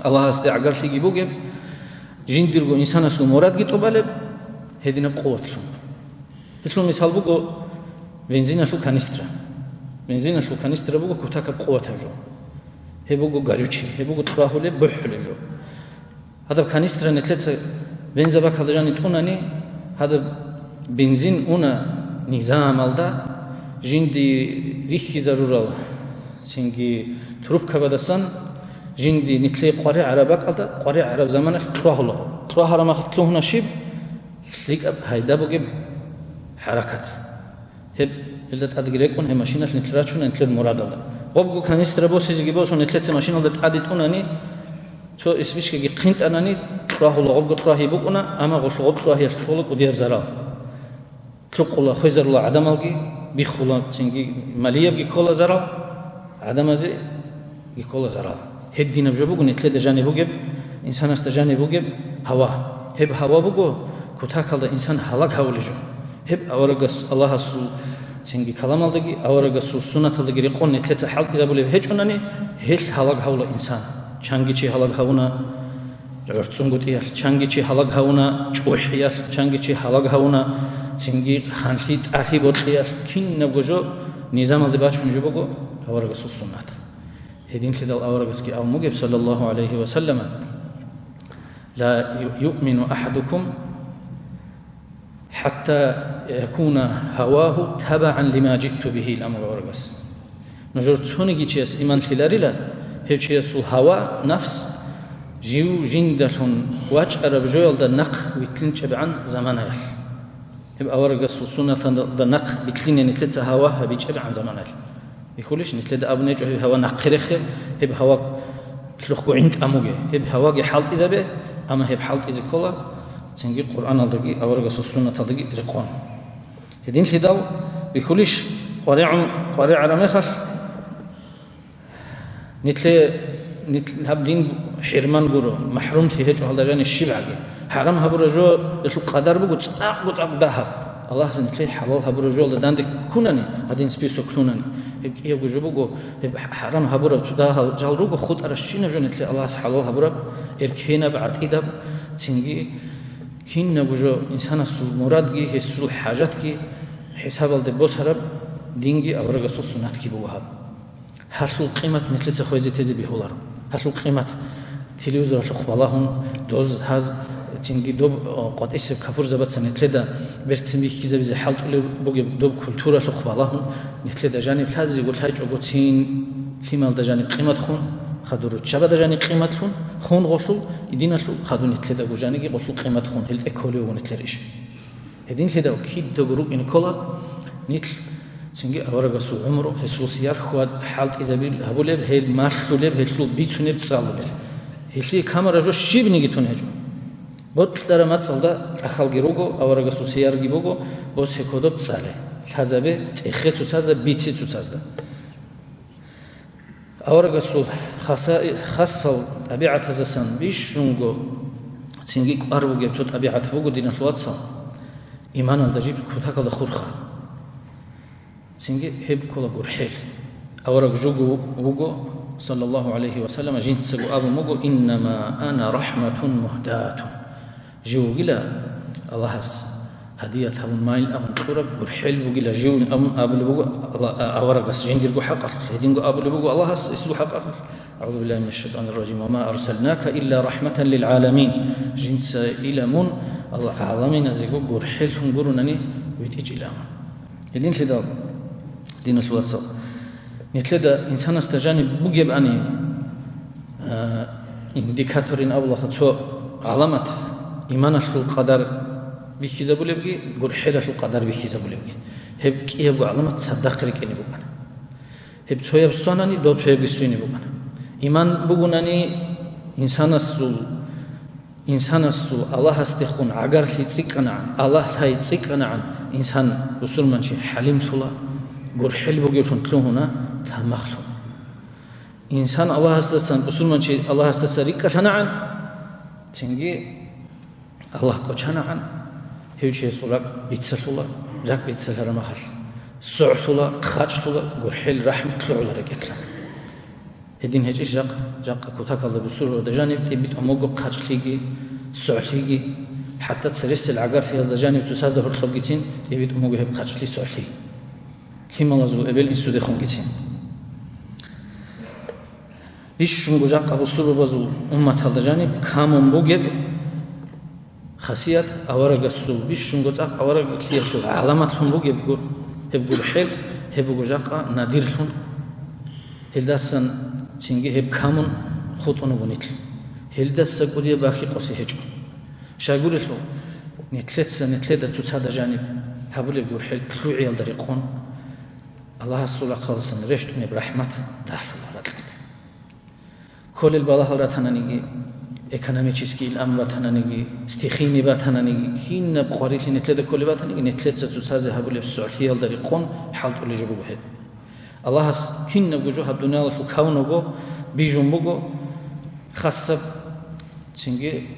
Аллагьасде гӀагарлъиги бугеб, жиндирго инсанасул мурадги тӀубалеб гьединаб къуватлъун. Гьелъул мисал буго бензиналъул канистра. Бензиналъул канистра буго кутакаб къуватаб жо. Гьеб буго горючий, гьеб буго тӀубагьулеб, бухӀулеб жо. Гьадаб канистра нилъеца бензобакалда жаниб тӀунани, гьадаб бензин уна низамалда, жинди рихьизарурал, цинги трубкабадасан, жинди нилъее къваригӀараб бакӀалда, къваригӀараб заманалъ кьвагьула. Кьвагьараб мехалъ лъугьуна щиб? ЛъикӀаб пайда бугеб хӀаракат. Гьеб, гьелда тӀадги рекӀун, гьеб машиналъ нилъ рачуна нилъер мурадалда. Гъобго канистра босизеги босун, нилъеца машиналда тӀаде тӀунани, цо исбичкаги хъинтӀанани, кьвагьула, гъобго кьвагьи букӀуна, амма гъолъ гъоб кьвагьиялъ ккола кӀудияб зарал. Лъукъула, хвезарула гӀадамалги, биххула, цинги малиябги ккола зарал, гӀадамазе ккола зарал. Гьединаб жо буго нилъеда жаниб бугеб, инсанасда жаниб бугеб гьава. Гьеб гьава буго кутакалда инсан гьалаг гьавулеб жо. Гьеб аварагас-, Аллагьасул цинги каламалдаги, аварагасул суннаталдаги рекъон нилъеца хӀалтӀизабулеб гьечӀунани, гьелъ гьалаг гьавула инсан. Чанги чи гьалаг гьавуна, гӀорцӀунгутӀиялъ, чанги чи гьалаг гьавуна чӀухӀиялъ, чанги чи гьалаг гьавуна цинги ханлъи-тӀалъи бокьиялъ, кинабго жо низамалде бачун жо буго аварагасул суннат. Гьединлъидал аварагасги абун бугеб, саллаллагьу гӀалайгьи ва саллама: «Ла ю-, юъмину ахӀадукум хӀатта якуна гьавагьу табагӀан лима жиъту бигьи», — ил амру аварагас. Нужер цониги чияс иман лъиларила, гьев чиясул гьава, нафс, жив жиндалъун вачӀараб жоялда нахъ вилълъинчӀебгӀан заманаялъ. Гьеб аварагасул суннаталда нахъ билълъине нилъеца гьава гьабичӀебгӀан заманаялъ. Бихьулищ, нилъеда абун гьечӀо гьеб гьава нахъе рехе, гьеб гьава лъухъго гӀинтӀамуге, гьеб гьаваги хӀалтӀизабе, амма гьеб хӀалтӀизе ккола цинги Къуръаналдаги аварагасул суннаталдаги рекъон. Гьединлъидал бихьулищ, къваригӀун, къваригӀараб мехалъ, нилъе, нилъ-, гьаб дин хӀирман гуро, махӀрумлъи гьечӀо гьалда жаниб щибгӀаги. ХӀарам гьабураб жо, гьелъул къадар буго цӀакъго-цӀакъ дагьаб. Аллагьас нилъее хӀалал гьабураб жоялда данде ккунани, гьадин список лъунани. Гьеб кӀиябго жо буго, гьеб хӀарам гьабураб цо дагьал жал руго, хутӀаращинаб жо нилъее Аллагьас хӀалал гьабураб, эркенаб, гӀатӀидаб, цинги кинабго жо инсанасул мурадги, гьесул хӀажатги хӀисабалде босараб динги аварагасул суннатги буго гьаб. Гьалъул къимат нилъеца хвезе-тезе бегьуларо. Гьалъул къимат телевизоралъухъ балагьун, доз гьаз, цинги доб, о, къватӀисеб капурзабаца нилъеда берцин бихьизабизе хӀалтӀулеб бугеб доб культуралъухъ балагьун, нилъеда жаниб лъазего лъайчӀого цин лъималда жаниб къимат хун, хадур руччабада жаниб къимат лъун, хун гъолъул, идиналъул хадур нилъедаго жаниги гъолъул къимат хун, гьел тӀекколев вуго нилъер иш. Гьединлъидал кидаго рукӀине ккола, нилъ цинги аварагасул гӀумру, гьесул сияр хьвад хӀалтӀизабил гьабулеб, гьел малъулеб, гьелъул бицунеб цӀалулел. Гьелъие камара жо щибниги тун гьечӀо. Бокьараб мацӀалда тӀахьалги руго, аварагасул сиярги буго, босхӀе кодоб цӀале, лъазабе цӀехе цоцазда, бице цоцазда. Аварагасул хаса-, хасал тӀабигӀатаздасан бищунго цинги кӀвар бугеб цо тӀабигӀат буго, диналъул вацал, иманалда жиб кутакалда хурхар. Цинги гьеб ккола гурхӀел. Авараг жуго вуго, саллаллагьу гӀалайгьи ва саллам, жинцаго абун буго: «Иннама ана рахӀматун мугьдатун». Жив вугила Аллагьас гьадият гьабун майин абун кьураб, гурхӀел вугила жив абун абулеб буго Алла-, а-, аварагас жиндирго хӀакъалъулъ, гьединго абулеб буго Аллагьас гьесул хӀакъалъулъ: «АгӀузу биллагьи минаш шайтӀанир ражим. Ва ма арсалнака илла рахӀматан лил гӀаламин». Жинца ила мун Аллагь гӀаламиназего гурхӀеллъун гуронани витӀичӀила. Гьединлъидал, диналъул вацал, нилъеда инсанасда жаниб бугебани, а, индикаторин абулаха цо гӀаламат, Иманалъул къадар бихьизабулебги, гурхӀелалъул къадар бихьизабулебги. Гьеб кӀиябго гӀаламат цадахъ рикӀкӀине букӀана. Гьеб цояб сонани, дов цоябги сойине букӀана. Иман бугунани, инсанасул, инсанасул Аллагьасдехун гӀагарлъи цӀикӀкӀанагӀан, Аллагь лъай цӀикӀкӀанагӀан, инсан, бусурманчи, хӀалимлъула, гурхӀел бугеблъун лъугьуна, тамахлъула. Инсан Аллагьасдасан, бусурманчи Аллагьасдаса рикӀкӀалъанагӀан, цинги Аллагь кӀочанагӀан, гьев чиясул ракӀ биццалъула, ракӀ биццалъараб мехалъ согӀлъула, хъачӀлъула, гурхӀел, рахӀмат лъугӀула рекӀелъа. Гьедин гьечӀищ жакъа? Жакъа кутакалда бусурбабазда жаниб тӀибитӀун буго хъачӀлъиги, согӀлъиги, хӀатта цересел гӀагарлъиязда жаниб цоцазда гьоркьобгицин тӀибитӀун буго гьеб хъачӀлъи, согӀлъи. Лъималазул эбел-инсудехунгицин. Бищунго жакъа бусурбабазул умматалда жаниб камун бугеб хасият, аварагасул бищунго цӀакъ авараглъиялъул гӀаламатлъун бугеб гу-, гьеб гурхӀел, гьеб буго жакъа надирлъун. Гьелдасан цинги гьеб камун хутӀун буго нилъ. Гьелдаса кӀудияб бахи къосе гьечӀо. Щайгурелъул, нилъеца нилъеда цоцазда жаниб гьабулеб гурхӀел лъугӀиялда рекъон, Аллагьасул рахъалдасан рещтӀунеб рахӀмат дагьлъула ракьалде. Кколел балагьал ратананиги, экономический илан батананиги, стихийный батананиги, кинаб къварилъи нилъеда кколеб батаниги, нилъеца цоцазе гьабулеб согӀлъиялда рекъон хӀалтӀулеб жо буго гьеб. Аллагьас кинабго жо гьаб дуниялалъул кавнабго бижун буго, хасаб цинги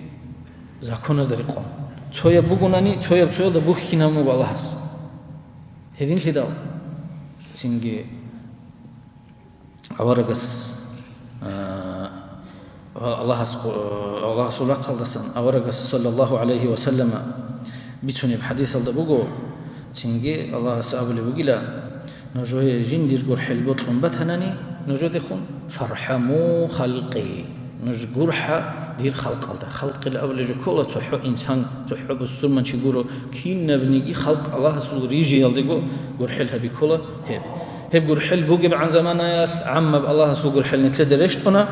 законазда рекъон. Цояб бугунани, цояб цоялда бухьинабун буго Аллагьас. Гьединлъидал цинги аварагас, а, Аллагьас, Аллагьасул рахъалдасан аварагас, саллаллагьу гӀалайгьи ва саллама, бицунеб хӀадисалда буго, цинги Аллагьас абулеб бугила: «Нужее жиндир гурхӀел бокьун батанани нужедехун, фархӀаму халкъи, нуж гурхӀа дир халкъалда». Халкъила абулеб жо ккола цохӀо инсан, цохӀо бусурманчи гуро, кинабниги халкъ Аллагьасул рижиялдего гурхӀел гьаби ккола гьеб. Гьеб гурхӀел бугебгӀан заманаялъ гӀаммаб Аллагьасул гурхӀел нилъеда рещтӀуна.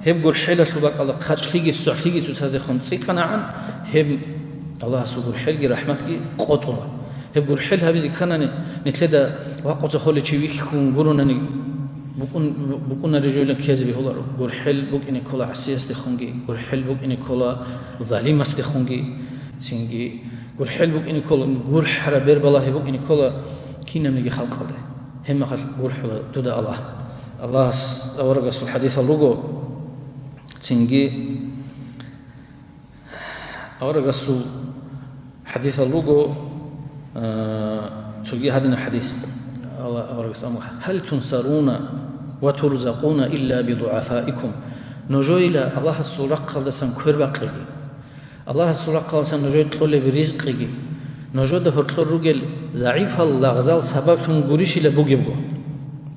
Гьеб гурхӀелалъул бакӀалда хъачӀлъиги согӀлъиги цоцаздехун цӀикӀкӀанагӀан, гьеб Аллагьасул гурхӀелги рахӀматги къотӀула. Гьеб гурхӀел гьабизе кканани, нилъеда вакъуца холев чи вихьун гуронани, букӀун-, букӀунареб жойилан ккезе бегьуларо. ГурхӀел букӀине ккола гӀасиясдехунги, гурхӀел букӀине ккола залимасдехунги, цинги гурхӀел букӀине ккола, гурхӀараб бербалагьи букӀине ккола кинабниги халкъалде. Гьебмехалъ гурхӀула дуда Аллагь. Аллагьас аварагасул хӀадисал руго, цинги аварагасул хӀадисал руго, а, цоги гьадинаб хӀадис. Алла-, аварагас аму: «Гьал тунсаруна ва турзакъуна илля бидугӀафаикум». Нужойила Аллагьасул рахъалдасан квербакъиги, Аллагьасул рахъалдасан нужее кьолеб ризкъиги, нужеда гьоркьор ругел загӀипал лагъзал сабаблъун гурищила бугебго.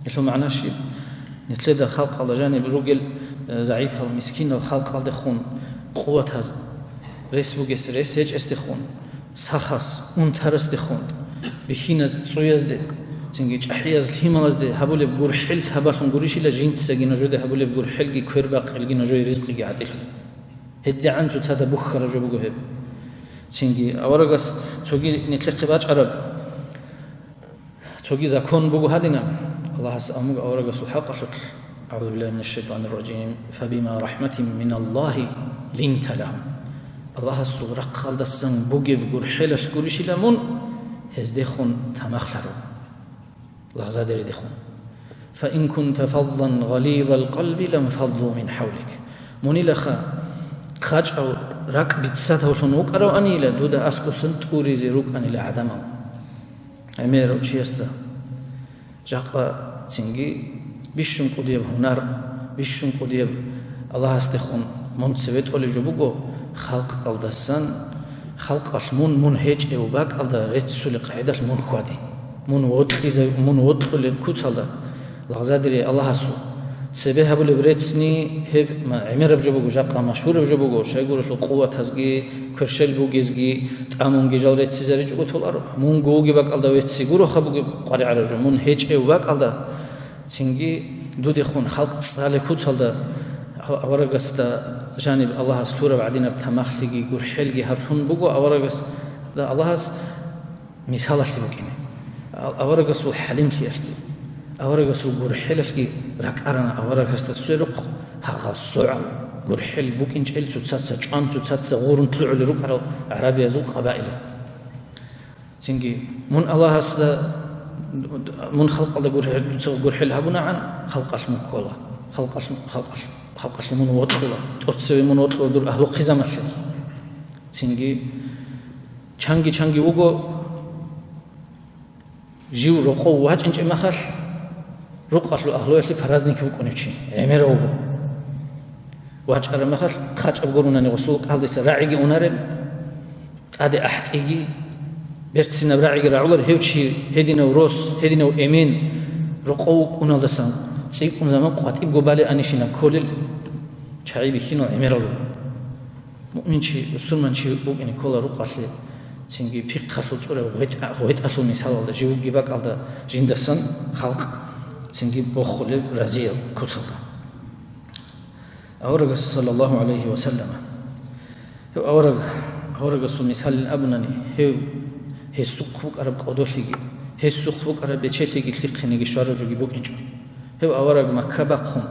Гьелъул магӀна щиб? Нилъеда халкъалда жаниб ругел, э, загӀипал, мискинал халкъалдехун, къуватаз, рес бугес рес гьечӀесдехун, сахас, унтарасдехун, бихьиназ цӀуязде, цинги чӀахӀияз лъималазде гьабулеб гурхӀел сабаблъун гурищила жинцаги нужеда гьабулеб гурхӀелги квербакъилги нужее ризкъиги гӀатӀилъун. ГьедигӀан цоцазда бухьараб жо буго гьеб. Цинги аварагас цоги нилъехъе бачӀараб цоги закон буго гьадинаб. Аллагьас амуг аварагасул хӀакъалъулъ: «АгӀузу биллагьи минаш шайтанир ражим. Фабима рахӀматин миналлагьи линта лагьум». Аллагьасул рахъалдасан бугеб гурхӀелалъ гурищила мун гьездехун тамахлъарун, лагъзадеридехун. «Фа ин кунта фаззан гъализал къалби ланфаззу мин хӀавлик». Мунилаха хъачӀав, ракӀ биццатавлъун вукӀараванила, дуда аскӀосан тӀуризе рукӀанила гӀадамал. ГӀемерав чиясда жакъа цинги бищун кӀудияб гьунар, бищун кӀудияб Аллагьасдехун мун цеве тӀолеб жо буго, халкъалдасан, халкъалъ мун, мун гьечӀев бакӀалда реццулеб къагӀидалъ мун хьвади. Мун вокьизе-, мун вокьулеб куцалда, лагъзадери Аллагьасул, цебе гьабулеб реццни гьеб ма-, гӀемераб жо буго, жакъа машгьураб жо буго, щайгурелъул къуватазги, кверщел бугезги, тӀамунги жал реццизаричӀого толаро. Мунго вугеб бакӀалда вецци гуроха бугеб къваригӀараб жо, мун гьечӀев бакӀалда, цинги дудехун халкъ цӀалеб куцалда, а-, аварагасда Жаниб Аллагьас лъураб гӀадинаб тамахлъиги гурхӀелги гьаб лъун буго аварагасда Аллагьас мисалалъе букӀине. А-, аварагасул хӀалимлъиялъги, аварагасул гурхӀелалъги ракӀарана аварагасда сверухъ гьагъал согӀал гурхӀел букӀинчӀел цоцаца чӀван, цоцаца гъурун лъугӀулел рукӀарал гӀарабиязул къабаилал. Цинги мун Аллагьасда, мун халкъалда гурхӀел, дуца гурхӀел гьабунагӀан, халкъалъ мун ккола, халкъалъ, халкъалъ, халкъалъе мун вокьула, тӀоцеве мун вокьула дур агьлу хъизамалъе. Цинги чанги-чанги вуго, жив рокъов вачӀинчӀеб махалъ, рукъалъул агьлуялъе праздник вукӀунев чи, гӀемерав вуго. ВачӀараб махалъ, хъачӀаб гурунани гъосул кӀалдиса рагӀиги унареб, тӀаде ахӀтӀиги, берцинаб рагӀиги рагӀулар гьев чи, гьединав рос, гьединав эмен, рокъов вукӀуналдасан цӀикӀкӀун заман къватӀибго балеб анищинаб кколел чагӀи бихьинал гӀемерал руго. Муъминчи, бусурманчи вукӀине ккола рукъалъе, цинги пихъалъул цӀураб гъветӀа-, гъветӀалъул мисалалда, живги бакӀалда жиндасан халкъ цинги бохулеб разияб куцалда. Аварагас, саллаллагьу гӀалайгьи ва саллама, гьев авараг, аварагасул мисалил абунани, гьев гьесухъ букӀараб кӀодолъиги, гьесухъ букӀараб бечелъиги лъихъинеги щвараб жоги букӀинчӀо. Гьев авараг Макка бахъун,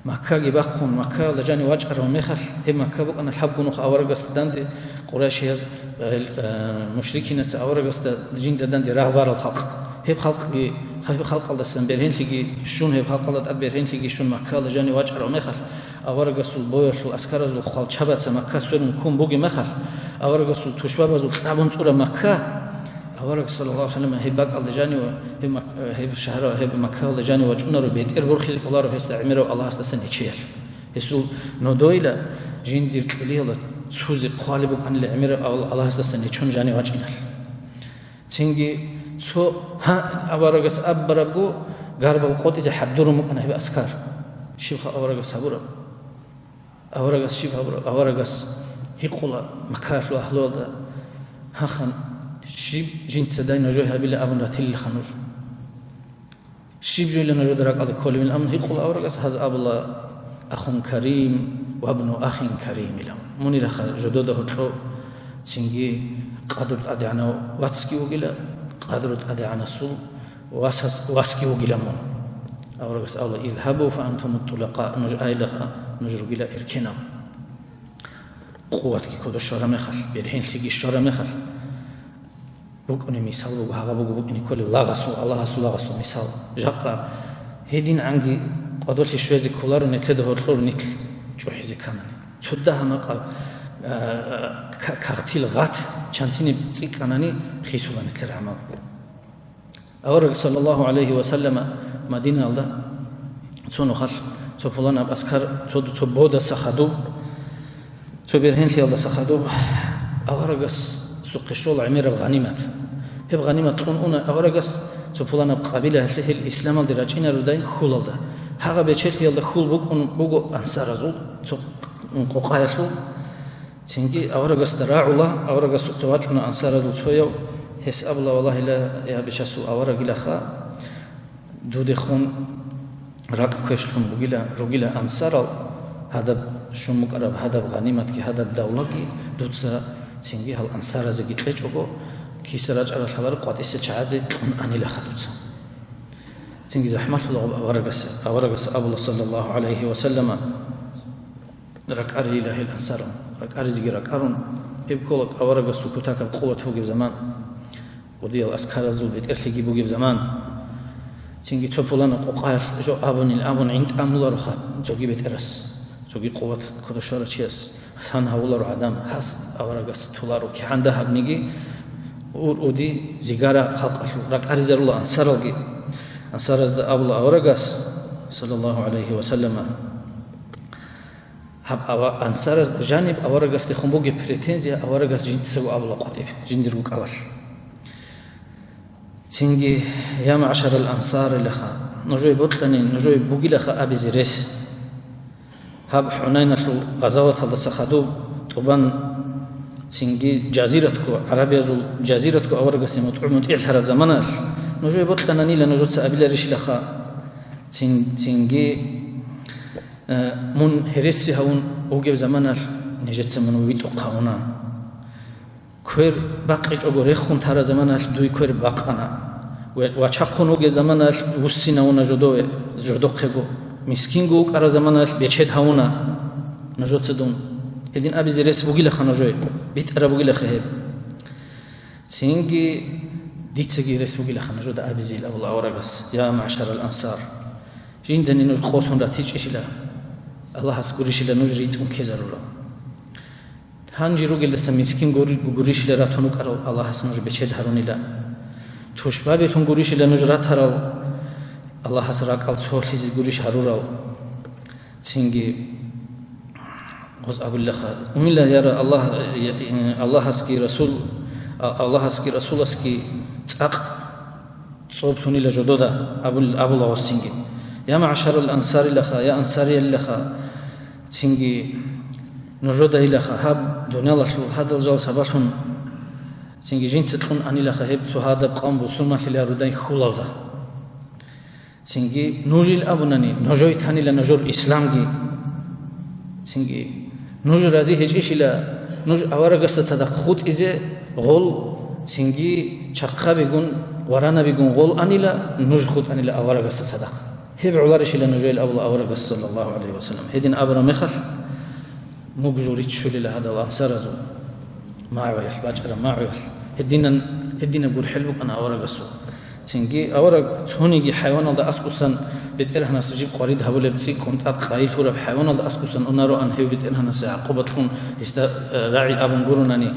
Маккаги бахъун, Маккаялда жанив вачӀарав мехалъ, гьеб Макка букӀана лъабго нух аварагасда данде, къурайшияз, э, э, мушрикинаца аварагасда жинда данде рагъ барал халкъ. Гьеб халкъги, гьеб халкъалдасан бергьенлъиги щун, гьеб халкъалда тӀад бергьенлъиги щун Маккаялда жанив вачӀарав мехалъ, аварагасул боялъул аскаразул хвалчабаца Макка сверун ккун бугеб мехалъ, аварагасул тушбабазул кьабун цӀураб Макка, авараг, саллаллагьу гӀалайгьи ва саллам, гьеб бакӀалда жанив, гьеб Мак-, гьеб шагьар, гьеб Маккаялда жанив вачӀунаро, бетӀер борхизе кӀоларо гьесда гӀемерав Аллагьасдасан нечеялъ. Гьесул нодойила жиндир кьилиялда цузе хъвалеб букӀанила гӀемерав Аллагьасдасан нечон жанив вачӀиналъ. Цинги цо, гьа, аварагас аббарабго, гарбал къотӀизе хӀадурун букӀана гьеб аскар. Щибха аварагас гьабураб? Аварагас щиб гьабураб? Аварагас гьикъула Маккаялъул агьлуялда: «Гьахан, щиб жинцадай нужее гьабила абун ратилилха нуж? Щиб жойила нужеда ракӀалде кколебилан?» абун гьикъула аварагас, гьаз абула: «Ахун карим ва бну ахин карим», – илан. Мунилаха жодода гьоркьо цинги къадру тӀадегӀанав вацги вугила, къадру тӀадегӀанасул васас-, васги вугила мун. Аварагас абула: «Изгьабу фа антумут тулакъа», нуж айлагъа, нуж ругила эркенал. Къуватги кодо щвара мехалъ, бергьенлъиги щвара мехалъ, букӀуни мисал буго, гьагъа буго букӀине кколеб лагъасул, Аллагьасул лагъасул мисал. Жакъа гьедин гӀанги къодолъи щвезе кколаро, нилъеда гьоркьор нилъ чӀухӀизе кканани. Цо дагьа макъа, а, а, ка-, кагътил гъат чантине цӀикӀкӀанани хисула нилъер гӀамал. Авараг, саллаллагьу гӀалайгьи ва саллама, Мадинаялда цо нухалъ, цо пуланаб аскар, цо, цо бодаса хадуб, цо бергьенлъиялдаса хадуб, аварагасухъе щола гӀемераб гъанимат. Гьеб гъанимат кьун уна аварагас цо пуланаб къабилаялъе, гьел исламалде рачӀинародайин хьулалда. Гьагъа бечелъиялда хьул букӀун буго ансаразул цо къ-, къокъаялъул. Цинги аварагасда рагӀула, аварагасухъе вачӀуна ансаразул цояв, гьес абула: «Валлагьила, я бичасул аварагилаха, дудехун ракӀ квешлъун бугила, ругила ансарал, гьадаб щун букӀараб гьадаб гъаниматги, гьадаб давлаги дуца цинги гьал ансаразеги кьечӀого, киса рачӀарал гьалар къватӀиса чагӀазе кьун анилаха дуца». Цинги захӀмалъула гъаб аварагас, аварагас абула, саллаллагьу гӀалайгьи ва саллама, ракӀарейила гьел ансарал. РакӀаризеги ракӀарун, гьеб ккола аварагасул кутакаб къуват бугеб заман, кӀудиял аскаразул бетӀерлъиги бугеб заман. Цинги цо пулана къокъаялъ жо абунил абун гӀинтӀамулароха цоги бетӀерас, цоги къуват кодошарав чияс. Сан гьавуларо гӀадам, гьас аварагас туларо, кигӀан дагьабниги ур-уди зигара халкъалъул, ракӀаризарула ансаралги. Ансаразда абула аварагас, саллаллагьу гӀалайгьи ва саллама, гьаб ава-, ансаразда жаниб аварагасдехун бугеб претензия аварагас жинцаго абула къватӀиб, жиндирго кӀалалъ. Цинги: «Я маъшарал ансар, илаха, нужее бокьани, нужее бугилаха абизе рес. Гьаб ХӀунайналъул гъазаваталдаса хадуб, тӀубан цинги жазиратго, гӀарабиязул жазиратго аварагасде мутӀигӀ-, мутӀигӀлъараб заманалъ нужее бокьананила нужеца абиларищилаха, цин-, цинги, э, мун гьереси гьавун, Вугеб заманалъ нижеца мун витӀухъ гьавуна. Квер бакъичӀого рехун тараб заманалъ дуй квер бакъана. Ва, вачахъун вугеб заманалъ вуссинавуна жодове, жодохъего. Мискинго вукӀараб заманалъ бечед гьавуна нужеца дун. Гьедин абизе рес бугилаха нужее, битӀараб бугилаха гьеб. Цинги дицаги рес бугилаха нужеда абизейил абула аварагас: «Я маъшарал ансар, жиндани нуж къосун ратичӀищила, Аллагьас гурищила нуж ритӀун ккезарурал. Гьанже ругелдаса мискин гури-, гурищила ратун вукӀарал, Аллагьас нуж бечед гьарунила. Тушбабилъун гурищила нуж ратарал, Аллагьас ракӀал цолъизе гурищ гьарурал». Цинги гъоз абулелаха: «Умила, яра Аллагь, я, я, Аллагьасги Расул, а, Аллагьасги Расуласги цӀакъ цӀоблъунила жодода», абул-, абула гъоз цинги. «Я маъшарал ансарилаха, я ансариялилаха, цинги нужодайилаха гьаб дуниялалъул гьадал жал сабаблъун, цинги жинца кьун анилаха гьеб цо гьадаб къавм бусурманлъила рудай хьулалда». Цинги нужил абунани, нужой танила нужер исламги. Цинги нуж рази гьечӀищила, нуж аварагасда цадахъ хутӀизе гъол, цинги чахъабигун, варанабигун гъол анила, нуж хутӀанила аварагасда цадахъ. Гьеб гӀоларищила нужел абула аварагас, саллаллагьу гӀалайгьи ва саллам. Гьедин абураб мехалъ, мугжу риччулила гьадал ансаразул магӀуялъ, бачӀараб магӀуялъ. Гьединан, гьединаб гурхӀел букӀана аварагасул. Цинги авараг цониги хӀайваналда аскӀусан БетӀергьанас жиб къварид гьабулеб цӀикӀкӀун тӀад къайи лъураб хӀайваналда аскӀусан унароан гьев БетӀергьанасе гӀакъубатлъун гьесда, э, рагӀи абун гуронани,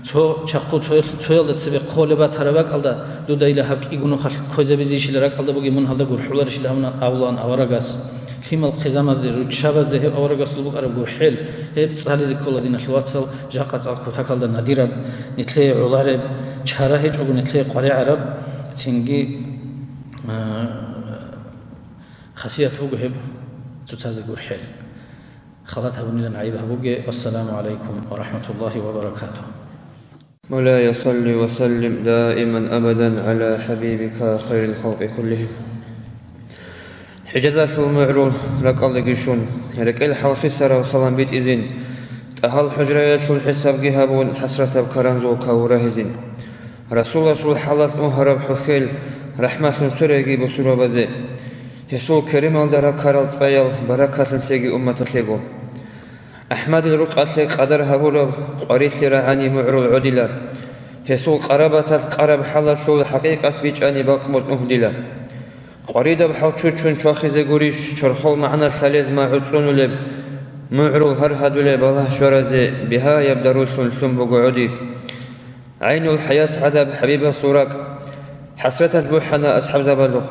цо чахъу цоял-, цоялда цебе хъолеб батараб бакӀалда дудайила гьаб кӀиго нухалъ кквезабизейищила ракӀалда бугеб мун гьалда гурхӀуларищила гьавна абулаан аварагас. Лъимал хъизамазде, руччабазде гьев аварагасул букӀараб гурхӀел, гьеб цӀализе ккола, диналъул вацал, жакъа цӀал кутакалда надираб, нилъее гӀолареб, чара гьечӀого нилъее къваригӀараб, цинги, а, хасият буго гьеб цоцазде гурхӀел. Халат гьабунилан гӀайиб гьабуге. Вассаламу гӀалайкум ва рахӀматуллагьи ва баракатугь. مولاي صل وسلم دائما أبدا على حبيبك خير الخلق كلهم. ХӀижазалъул мугӀрул ракӀалдеги щун, рекӀел хӀалхисарав салам битӀизин, тӀагьал хӀужраялъул хӀисабги гьабун, хӀасратаб каранзул каву рагьизин. Расуласул хӀалалъ угьараб хӀухьел рахӀматлъун свереги бусурбабазе. Гьесул керемалда раккарал цӀаял баракатлъун лъеги умматалъего. АхӀмадил рукъалъе къадар гьабураб къварилъи рагӀани мугӀрул гӀодила. Гьесул къарабаталъ къараб хӀалалъул хӀакъикъат бичӀчӀани бакъ бутӀун гьудила. Къваридаб хӀал чучун чвахизе гурищ чорхол магӀна лъалез магӀу цӀунулеб мугӀрул гьар гьадулеб балагь щваразе бигьаяб дарулъун лъун буго гӀодиб. ГӀайнул хӀаят гӀадаб хӀабибасул ракӀ хӀасраталъ бухӀана асхӀабзабазухъ.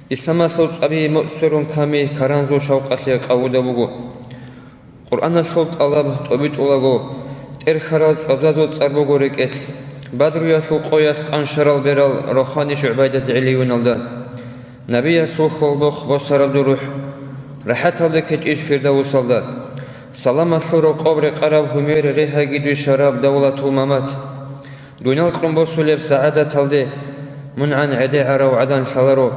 Исламалъул цӀаби муцӀ сверун ками каранзул шавкъалъе къавуда буго. Къуръаналъул тӀалаб тӀобитӀулаго, тӀерхьарал цӀвабзазул цӀар буго рекӀелъ. Бадруялъул къоялъ къаншарал берал рохани ШугӀбайдат гӀелиюналда. Набиясул хьолбохъ босараб дур рухӀ, рахӀаталда ккечӀищ Фирдавусалда. Саламалъул рокъоб рекъараб гьумер регьаги дуй шараб давлатул мамат. Дунял кьун босулеб сагӀадаталде мун гӀан гӀедегӀарав гӀадан лъаларо.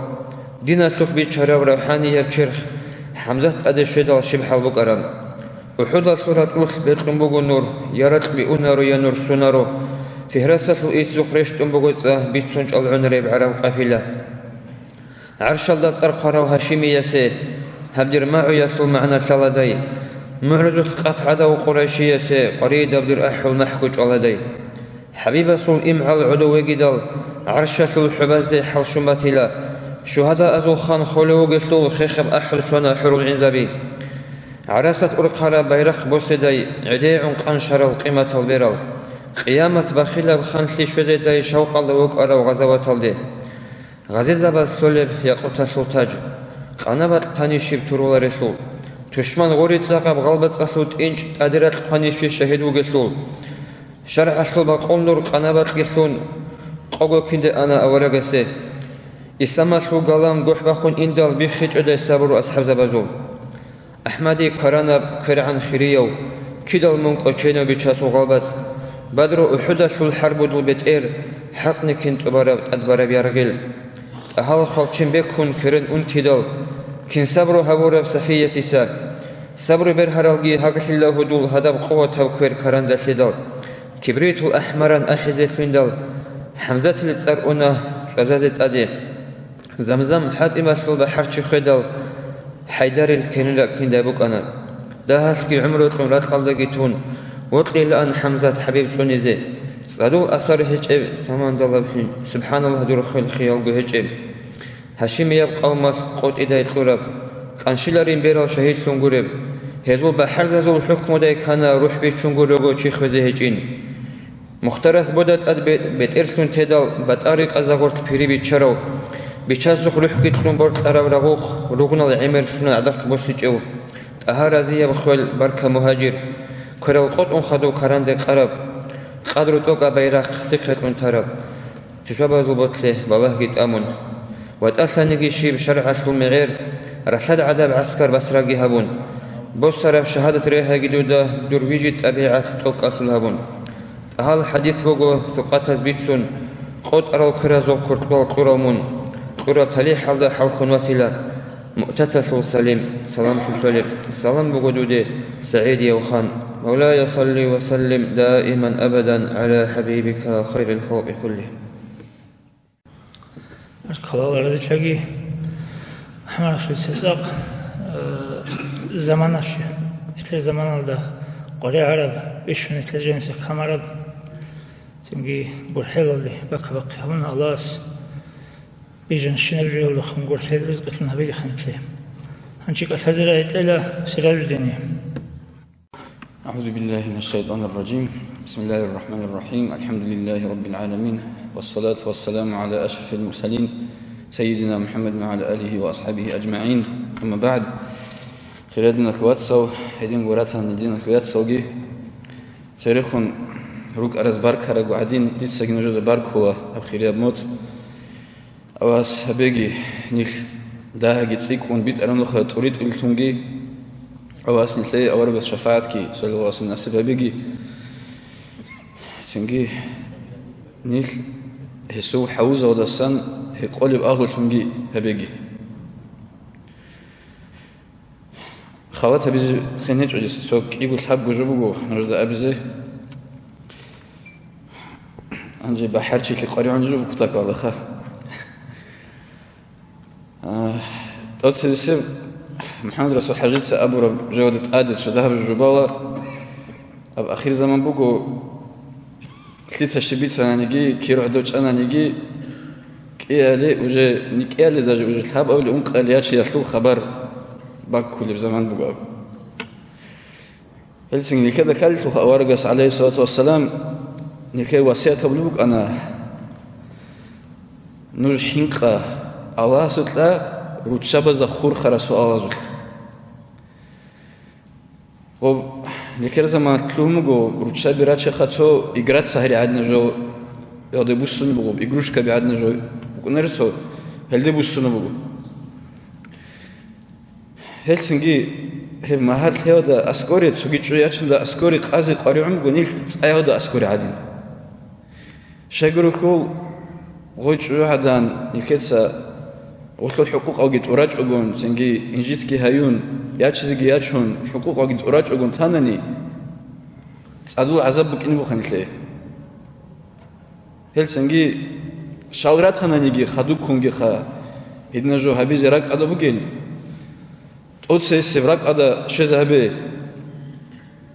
Диналъухъ биччараб равхӀанияб черх ХӀамзат тӀаде щведал щиб хӀал букӀараб. УхӀудалъул ракьулъ бекьун буго нур, я ракь биунаро, я нур сунаро. Фигьрасалъул иццухъ рещтӀун буго цӀа бицун чӀалгӀун ребгӀараб къафила. ГӀаршалда цӀар хъварав Гьашимиясе гьаб дир магӀуялъул магӀна лъаладай, мугӀрузулъ къапгӀадав Къурайшиясе къваридаб дир ахӀул махӀгу чӀваладай. ХӀабибасул имгӀал гӀодов вегидал, гӀаршалъул хӀубазде хӀалщун батила, шугьадаазул хан холев вугелъул хехаб ахӀул щвана хӀурул гӀинзаби. ГӀарасат урхъараб байрахъ боседай гӀедегӀун къаншарал къиматал берал, къиямат бахилаб ханлъи щвезедай шавкъалда вукӀарав гъазаваталде. Гъазизабаз лъолеб якъуталъул таж, къанабакь танищиб туруларелъул, тушман гъури цӀакъаб гъалбацӀалъул тӀинчӀ тӀаде ракь хъванищи шагьид вугелъул, шаргӀалъул бакъул нур къанабакьги лъун, къого кинде ана аварагасе. Исламалъул галан гохӀбахун индал биххичӀодай сабру асхӀабзабазул. АхӀмади кваранаб, квергӀан хирияв, кидал мун кӀоченав Бичасул гъалбацӀ, Бадру-УхӀудалъул хӀарбудул бетӀер, хӀакъникин тӀубараб тӀадбараб яргъил. ТӀагьал хвалчен бекун керен унтидал, кин сабру гьабураб Сафиятица, Сабру бергьаралги гьаглъила гьудул гьадаб къуватаб квер карандалъидал, кибритул ахӀмаран ахӀизе лъугьиндал, ХӀамзатил цӀар уна цӀвабзазе тӀаде. Замзам хӀатӀималъул бахӀарчи хведал, ХӀайдарил кенира киндай букӀана. Дагьалъги гӀумру кьун ракьалдаги тун, вокьилаан ХӀамзат ХӀабиб цӀунизе, цӀадул асар гьечӀеб самандалаб хӀин, субхӀаналлагь, дур хвел хиялго гьечӀеб. Гьашимияб къавмалъ къотӀидай кьураб, кӀанщиларин берал шагьидлъун гуреб, гьезул бахӀарзазул хӀукмудай ккана рухӀ бичун гурого чи хвезе гьечӀин. Мухтарас бода тӀад бе-, бетӀерлъун тедал, батӀа-рикъа загъорт пири биччарав, Бичасухъ рухӀги кьун боркьарав рагъухъ, ругънал гӀемерлъун гӀадахъ босичӀев, тӀагьа разияб хвел барка мугьажир, кверал къотӀун хадув каранде къараб, къадру тӀокӀаб байрахъ лъихъе кьун тараб, тушабазул ботлъе балагьги тӀамун, ватӀалъаниги щиб шаргӀалъул мегӀер, ралъад гӀадаб гӀаскар басраги гьабун, босараб шагьадат регьаги дуда дур вижи тӀабигӀат тӀокӀалъул гьабун. ТӀагьал хӀадис буго, сукъатаз бицун, къотӀарал кверазул куртӀбал кьурав мун, кьураб талихӀалда хӀалхун ватила. Муътаталъул Салим, салам лъолеб, салам буго дуде, СагӀидияв хан. Мавлая, салли ва саллим даиман абадан гӀала хӀабибика хайрил халкъи куллихим. Калал радилъаги, МухӀаммад Расул цецӀакъ, э, заманалъе, нилъер заманалда къваригӀараб, бищун нилъер жинца камараб, цинги гурхӀелалде бакабахъи гьабуна Аллагьас, бижанщинаб жоялдехун гурхӀел ризкъилъун гьабигиха нилъе. Гьанчи кӀалъазе рагӀи кьела Сиражудине. أعوذ بالله من الشيطان الرجيم. بسم الله الرحمن الرحيم. الحمد لله رب العالمين. والصلاة والسلام على أشرف المرسلين سيدنا محمد وعلى آله وأصحابه أجمعين. أما بعد. Хириял диналъул вацал, гьединго ратани диналъул яцалги, церехун рукӀараз баркараб гӀадин, дицаги нужеда баркула гьаб хирияб моцӀ. Авас гьабеги, нилъ дагьаги цӀикӀкӀун битӀараб нухда тӀуритӀуллъунги, авас нилъее аварагас шафагӀатги, саллаллагьу гӀалайгьи ва саллам, насиб гьабеги. Цинги нилъ гьесул хӀавузалдасан гьекъолеб агьлулъунги гьабеги. Халат гьабизе хъен гьечӀо дица, цо кӀиго лъабго жо буго нужеда абизе. Гьанже бахӀарчилъи къваригӀун жо буго кутакалда ха. А, тӀоцебесеб МухӀаммад Расул ХӀажица абураб жоялда тӀаде цо дагьаб жо жубала. Гьаб ахирзаман буго, лъица щиб бицананиги, кир гӀодов чӀананиги, кӀиали уже, не кӀиали даже, уже лъабабили ункъали ячиялъул хабар баккулеб заман буго аб. Гьелцин нилъеда лъалелъулха аварагас, гӀалайгьиссалату вассалам, нилъее васият гьабулеб букӀана: «Нуж хӀинкъа Аллагьасукьа руччабазда хурхарал суалазулъ». Гъоб, нилъер заман лъугьун буго, руччаби рачеха цо играться гьари гӀадина жо, ялде буссуни буго, игрушкаби гӀадина жо букӀунери цо, гьелде буссуна буго. Гьелцинги гьеб магьар лъеялда аскӀоре, цоги чӀужу ячунда аскӀоре къазе къваригӀун буго нилъ цӀаялда аскӀоре гӀадин. Щайгурелъул гъой чӀужугӀадан нилъеца гъолъул хӀукъукъалги тӀурачӀогун, цинги инжитги гьаюн, ячизеги ячун, хӀукъукъалги тӀурачӀогун танани, цӀадул гӀазаб букӀине буха нилъее. Гьелцинги щал ратананиги хадубккунгиха, гьедина жо гьабизе ракӀалда бугел, тӀоцесеб ракӀалда щвезе гьабе.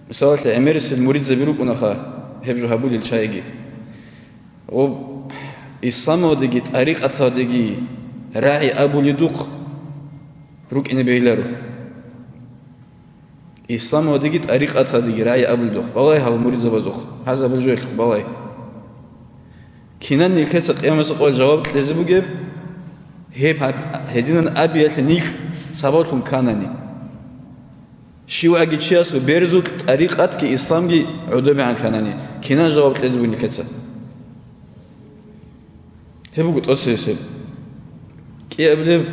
Мисалалъе, гӀемерисел муридзаби рукӀунаха гьеб жо гьабулел чагӀиги. Гъоб, исламалдеги тӀарикъаталдеги рагӀи абуледухъ рукӀине бегьиларо. Исламалдеги тӀарикъаталдеги рагӀи абуледухъ балай гьаб муридзабазухъ, гьазабул жоялъухъ балай. Кинан нилъеца къиямасеб къоялъ жаваб кьезе бугеб, гьеб гьаб-, гьединан абиялъе нилъ сабаблъун канани? ЩивгӀаги чиясул берзул тӀарикъатги исламги гӀодобегӀан канани, кинан жаваб кьезе бугеб нилъеца? Гьеб буго тӀоцебесеб. КӀиабилеб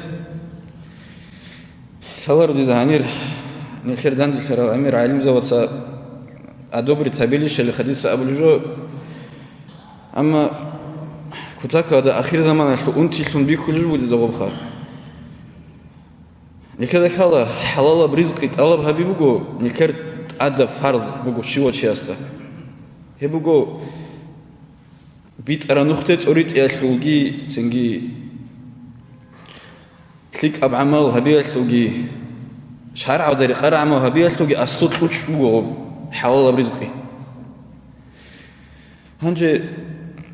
лъаларо дида гьанир, нилъер данделъарал гӀемер гӀалимзабаца одобрить гьабилищали хадиса абулеб жо. Амма кутакалда ахирзаманалъул унтилъун бихьулеб жо буго дида гъобха. Нилъеда лъала хӀалалаб ризкъи тӀалаб гьаби буго, нилъер тӀадаб фарз буго щивав чиясда. Гьеб буго битӀараб нухде тӀоритӀиялъулги, цинги лъикӀаб гӀамал гьабиялъулги, шаргӀалда рекъараб гӀамал гьабиялъулги аслу кьучӀ буго хӀалалаб ризкъи. Гьанже,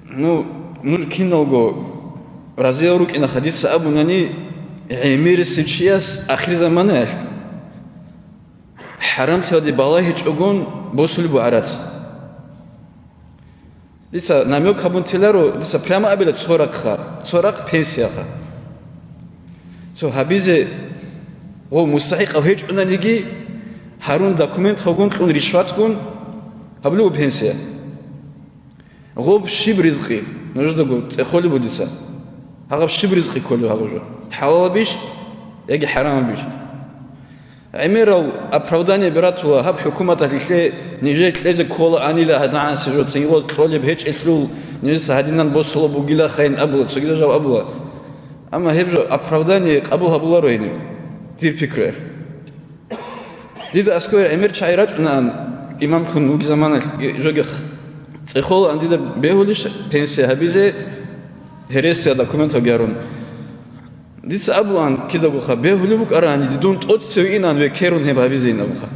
ну, нуж киналго разиял рукӀина хадица абунани, гӀемерисев чияс ахирзаманаялъ хӀарамлъиялде балагьичӀогон босулеб буго гӀарац. Дица намёк гьабун теларо, дица прямо абила цо рахъха, цо рахъ пенсияха. Цо гьабизе гъов мустахӀикъав гьечӀонаниги, гьарун документ гьогун кьун ришватгун гьабулеб пенсия. Гъоб щиб ризкъи, нужедаго цӀехолеб буго дица. Гьагъаб щиб ризкъи кколеб гьагъужо? ХӀалалабищ яги хӀарамабищ? ГӀемерал оправдание бератула гьаб хӀукуматалъе, нижее кьезе ккола анила гьадагӀанси жо, цинги гъоз кьолеб гьечӀелъул, нижеца гьадинан босулаб бугилахайин абула, цогидал жал абула. Амма гьеб жо оправдание къабул гьабуларо гьениб, дир пикруялъ. Дида аскӀове гӀемер чагӀи рачӀунаан, имамлъун вуги заманалъ жоги цӀехолаан дида бегьулищ пенсия гьабизе, гьересияб документалги гьарун. Дица абулаан кидаго ха, бегьулеб букӀарани, дидун тӀоцеве инаан векерун гьеб гьабизейин абуха.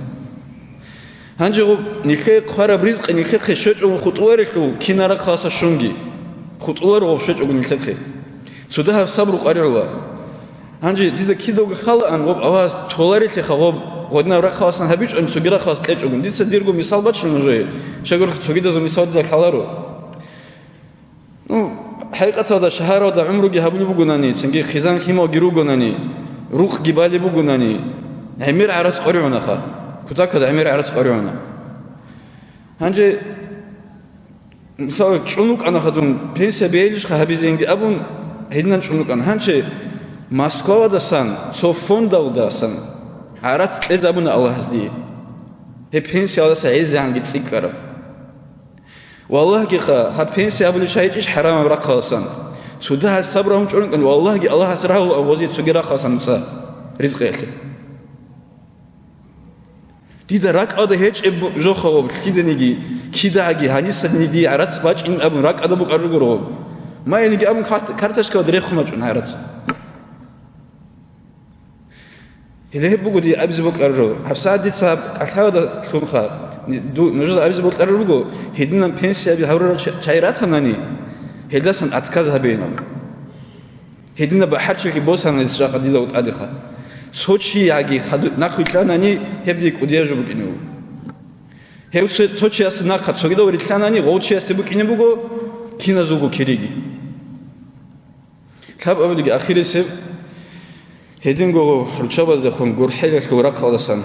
Гьанже гъуб нилъее хъвараб ризкъи нилъехъе щвечӀого хутӀуларелъул кинарахъаласа щунги. ХутӀуларо гъуб щвечӀого нилъехъе. Цо дагьаб сабру къваригӀула. Гьанже дида кидаго халаан гъуб Аллагьас толарелъеха гъуб гъодинаб рахъаласан гьабичӀони цоги рахъалас кьечӀогун. Дица дирго мисал бачила нужее, щайгурелъул цогидазул мисал дида лъаларо. Ну, хӀакъикъаталда шагьаралда гӀумруги гьабулеб бугонани, цинги хъизан лъималги ругонани, рухъги балеб бугонани, гӀемер гӀарац къваригӀунаха, кутакалда гӀемер гӀарац къваригӀуна. Гьанже, мисал, чӀун вукӀанаха дун, пенсия бегьилищха гьабизейинги абун, гьединан чӀун вукӀана. Гьанже Москваладасан, цо фондалдасан гӀарац кьезабуна Аллагьас дие. Гьеб пенсиялдаса гӀезегӀанги цӀикӀкӀараб. Валлагьгиха, гьаб пенсия абулев чагӀичӀищ хӀарамаб рахъаласан? Цо дагьаб сабру гьабун чӀоринкъан, валлагьги, Аллагьас рагьула гъозе цоги рахъаласан нуца ризкъиялъе. Дида ракӀалда гьечӀеб бу-, жоха гъоб, лъиданиги, кидагӀаги, гьанисаниги дие гӀарац бачӀин абун ракӀалда букӀар руго гъоб. Майилиги абун карт-, карточкалда рехун бачӀун гӀарац. Гьеле гьеб буго дие абизе бокьараб жо. ГьабсагӀат дица гьаб кӀалъаялда лъунха, ду-, нужеда абизе бокьараб буго, гьединан пенсияби гьавурал ча-, чагӀи ратанани, гьелдасан отказ гьабейин абун. Гьединаб бахӀарчилъи босана гьес жакъа дида тӀадеха. Цо чияги хаду-, нахъвилълъанани, гьеб дие кӀудияб жо букӀине буго. Гьев цо-, цо чиясе нахъа цогидав рилълъанани, гъов чиясе букӀине буго киназулго кириги. Лъабабилги ахирисеб, гьединго руччабаздехун гурхӀелалъул рахъалдасан.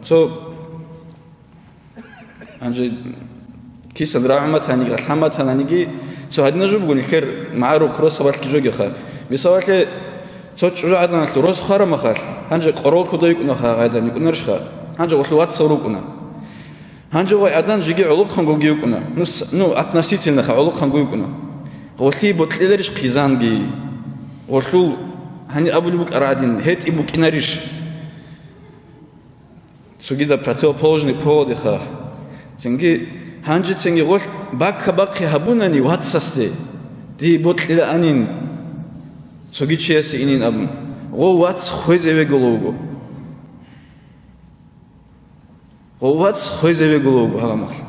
Цо, гьанже кисан рагӀматаниги, лъаматананиги, цо гьадинаб жо буго нилъер магӀарухъ росабалъги жогеха. Мисалалъе, цо чӀужугӀаданалъул рос хварамахалъ, гьанже къороллъуда йикӀунаха гъайдан, йикӀунарищха? Гьанже гъолъул вацал рукӀуна. Гьанже гъой гӀадан жеги гӀолохъанго йикӀуна. Ну, с-, ну, относительно-ха гӀолохъанго йикӀуна. Гъолъие бокьиларищ хъизанги? Гъолъул гьани абулеб букӀар гӀадин, гьетӀи букӀинарищ? Цогида противоположный полодеха. Цинги, гьанже цинги гъолъ бакка-бахъи гьабунани вацасде, дие бокьилаанин, цоги чиясе инин абун, гъов вац хвезе вегулев вуго. Гъов вац хвезе вегулев вуго гьагъа махалъ.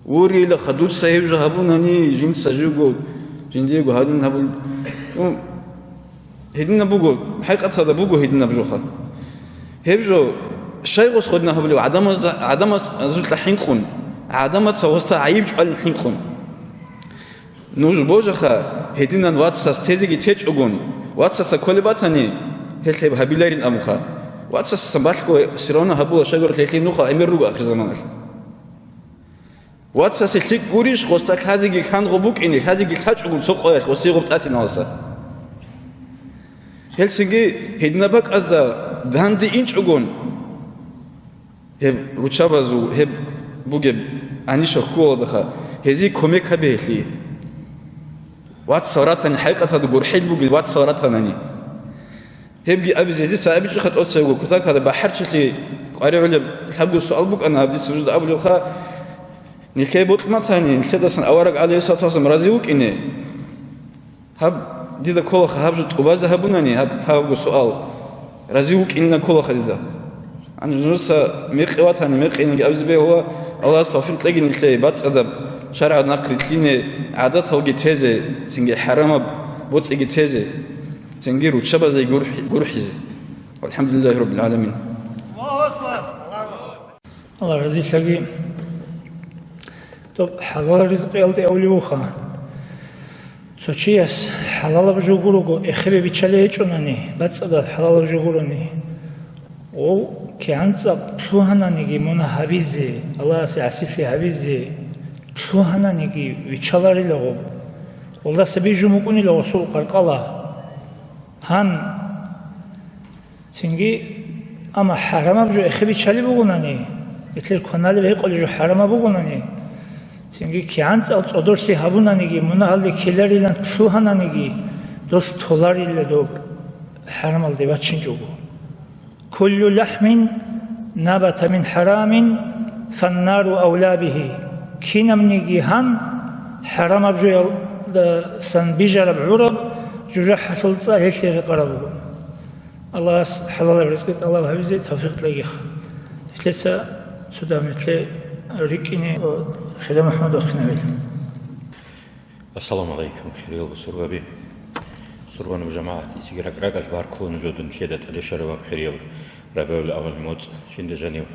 Урила хадуца гьев жо гьабунани, жинца живго, жиндиего гьадин гьабул. Ну, гьединаб буго, хӀакъикъаталда буго гьединаб жоха. Гьеб жо щай гъос гъодин гьабулев? ГӀадамазда, гӀадамазулъа хӀинкъун, гӀадамаца гъоста гӀайиб чӀвалин хӀинкъун. Нуж божаха, гьединан вацас тезеги течӀогун, вацасда кколеб батани, гьелъ гьеб гьабиларин абунха. Вацасасан балъго всё равно гьабула, щайгурелъул гьелъие нухал гӀемер руго ахирзаманалъ. Вацасе лъикӀ гурищ, гъосда лъазеги лъангъо букӀине, лъазеги лъачӀогун цо къоялъ гъосие гъоб тӀатиналаса? Гьелцинги гьединаб бакӀазда данде инчӀогун, гьеб руччабазул гьеб бугеб гьаниша хьуладаха, гьезие кумек гьабе гьелъие. Вацал ратани, хӀакъикъаталда гурхӀел бугел вацал ратанани. Гьебги абизе дица абичӀеха тӀоцебго кутакалда бахӀарчилъи къваригӀулеб лъабго суал букӀана гьаб дица нужда абулебха, нилъее бокьматани, нилъедасан авараг гӀалайгьиссалату вассалам рази вукӀине. Гьаб дида кколаха, гьаб жо тӀубазе гьабунани, гьаб лъабго суал, рази вукӀинина кколаха дида. Гьанже нужеца мекъи ватани, мекъинги абизе бегьула, Аллагьас тавфикъ кьеги нилъее бацӀцӀадаб шаргӀалда нахъ рилълъине, гӀадаталги тезе, цинги хӀарамаб боцӀиги тезе, цинги руччабазе гурхӀи-, гурхӀизе. ВалхӀамдулиллагьи раббил гӀаламин. Аллагь разилъаги. Тоб хӀалал ризкъиялде авлиуха. Цо чияс хӀалалаб жо гурого эхебе биччалей гьечӀонани, бацӀцӀадаб хӀалалаб жо гурони, гъов кигӀан цӀакъ лъугьананиги мунагь гьабизе, Аллагьасе гӀасилъи гьабизе лъугьананиги виччаларила гъоб. Гъолдаса бижун букӀунила гъосул къаркъала. Гьан, цинги, амма хӀарамаб жо эхеб биччалеб бугонани, нилъер кваналеб гьекъолеб жо хӀарамаб бугонани, цинги кигӀан цӀакъ цӀодорлъи гьабунаниги, мунагьалде ккеларилан лъугьананиги, долъ толарила доб хӀарамалде вачинчӀого. Куллу лахӀмин набата мин хӀарамин, фаннару авла бигьи. Кинабниги гьан хӀарамаб жоялдасан бижараб гӀураб жужахӀалъул цӀа гьелъие рекъараб буго. Аллагьас хӀалалаб ризкъи тӀалаб гьабизе тавфикъ кьегиха. Нилъеца цо дагьаб нилъее рикӀкӀине ва Хида МухӀаммад вахъинавел. Ассаламу гӀалайкум, хириял бусурбаби. Сурбанаб жамагӀат, исиги ракӀ-ракӀалъ баркула нужеда нилъеда тӀаде щвараб хирияв РабигӀул-аввал моцӀ жинда жанив.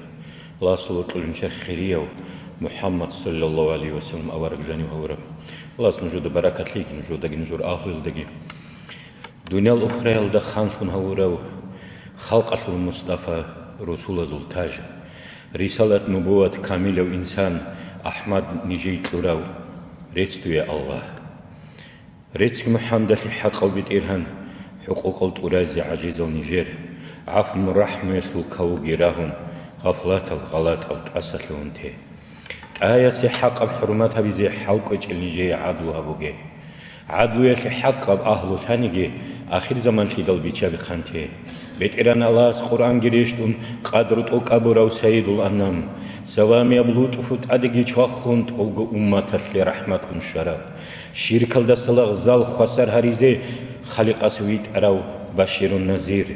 Аллагьасул вокьулин нилъер хирияв МухӀаммад саллаллагьу гӀалайгьи ва саллам авараг жанив гьавураб. Аллагьас нужеда баракат лъеги, нужедаги, нужер агьлуялдаги. Дуниял ухраялда ханлъун гьавурав, халкъалъул Мустафа, русулазул таж, рисалат-нубуват камилав инсан АхӀмад нижей кьурав, рецц дуе, Аллагь. Рецц МухӀаммадалъе хӀакъав БетӀергьан, хӀукъукъал тӀуразе гӀажизал нижер, гӀафу-рахӀмуялъул кавуги рагьун, гъафлатал, гъалатӀал тӀаса лъугьун те. ТӀаясе хӀакъаб хӀурмат гьабизе хӀал кӀвечӀел нижее гӀадлу гьабуге. ГӀадлуялъе хӀакъаб агьлу лъаниги, ахирзаманлъидал биччабихъан те. БетӀергьан Аллагьас Къуръанги рещтӀун, къадру тӀокӀаб бурав Сайидул Анам, савамияб лутӀфу тӀадеги чвахун, тӀолго умматалъе рахӀматгун щвараб, ширкалдаса лагъзал хвасар гьаризе Халикъас витӀарав Баширун Назир,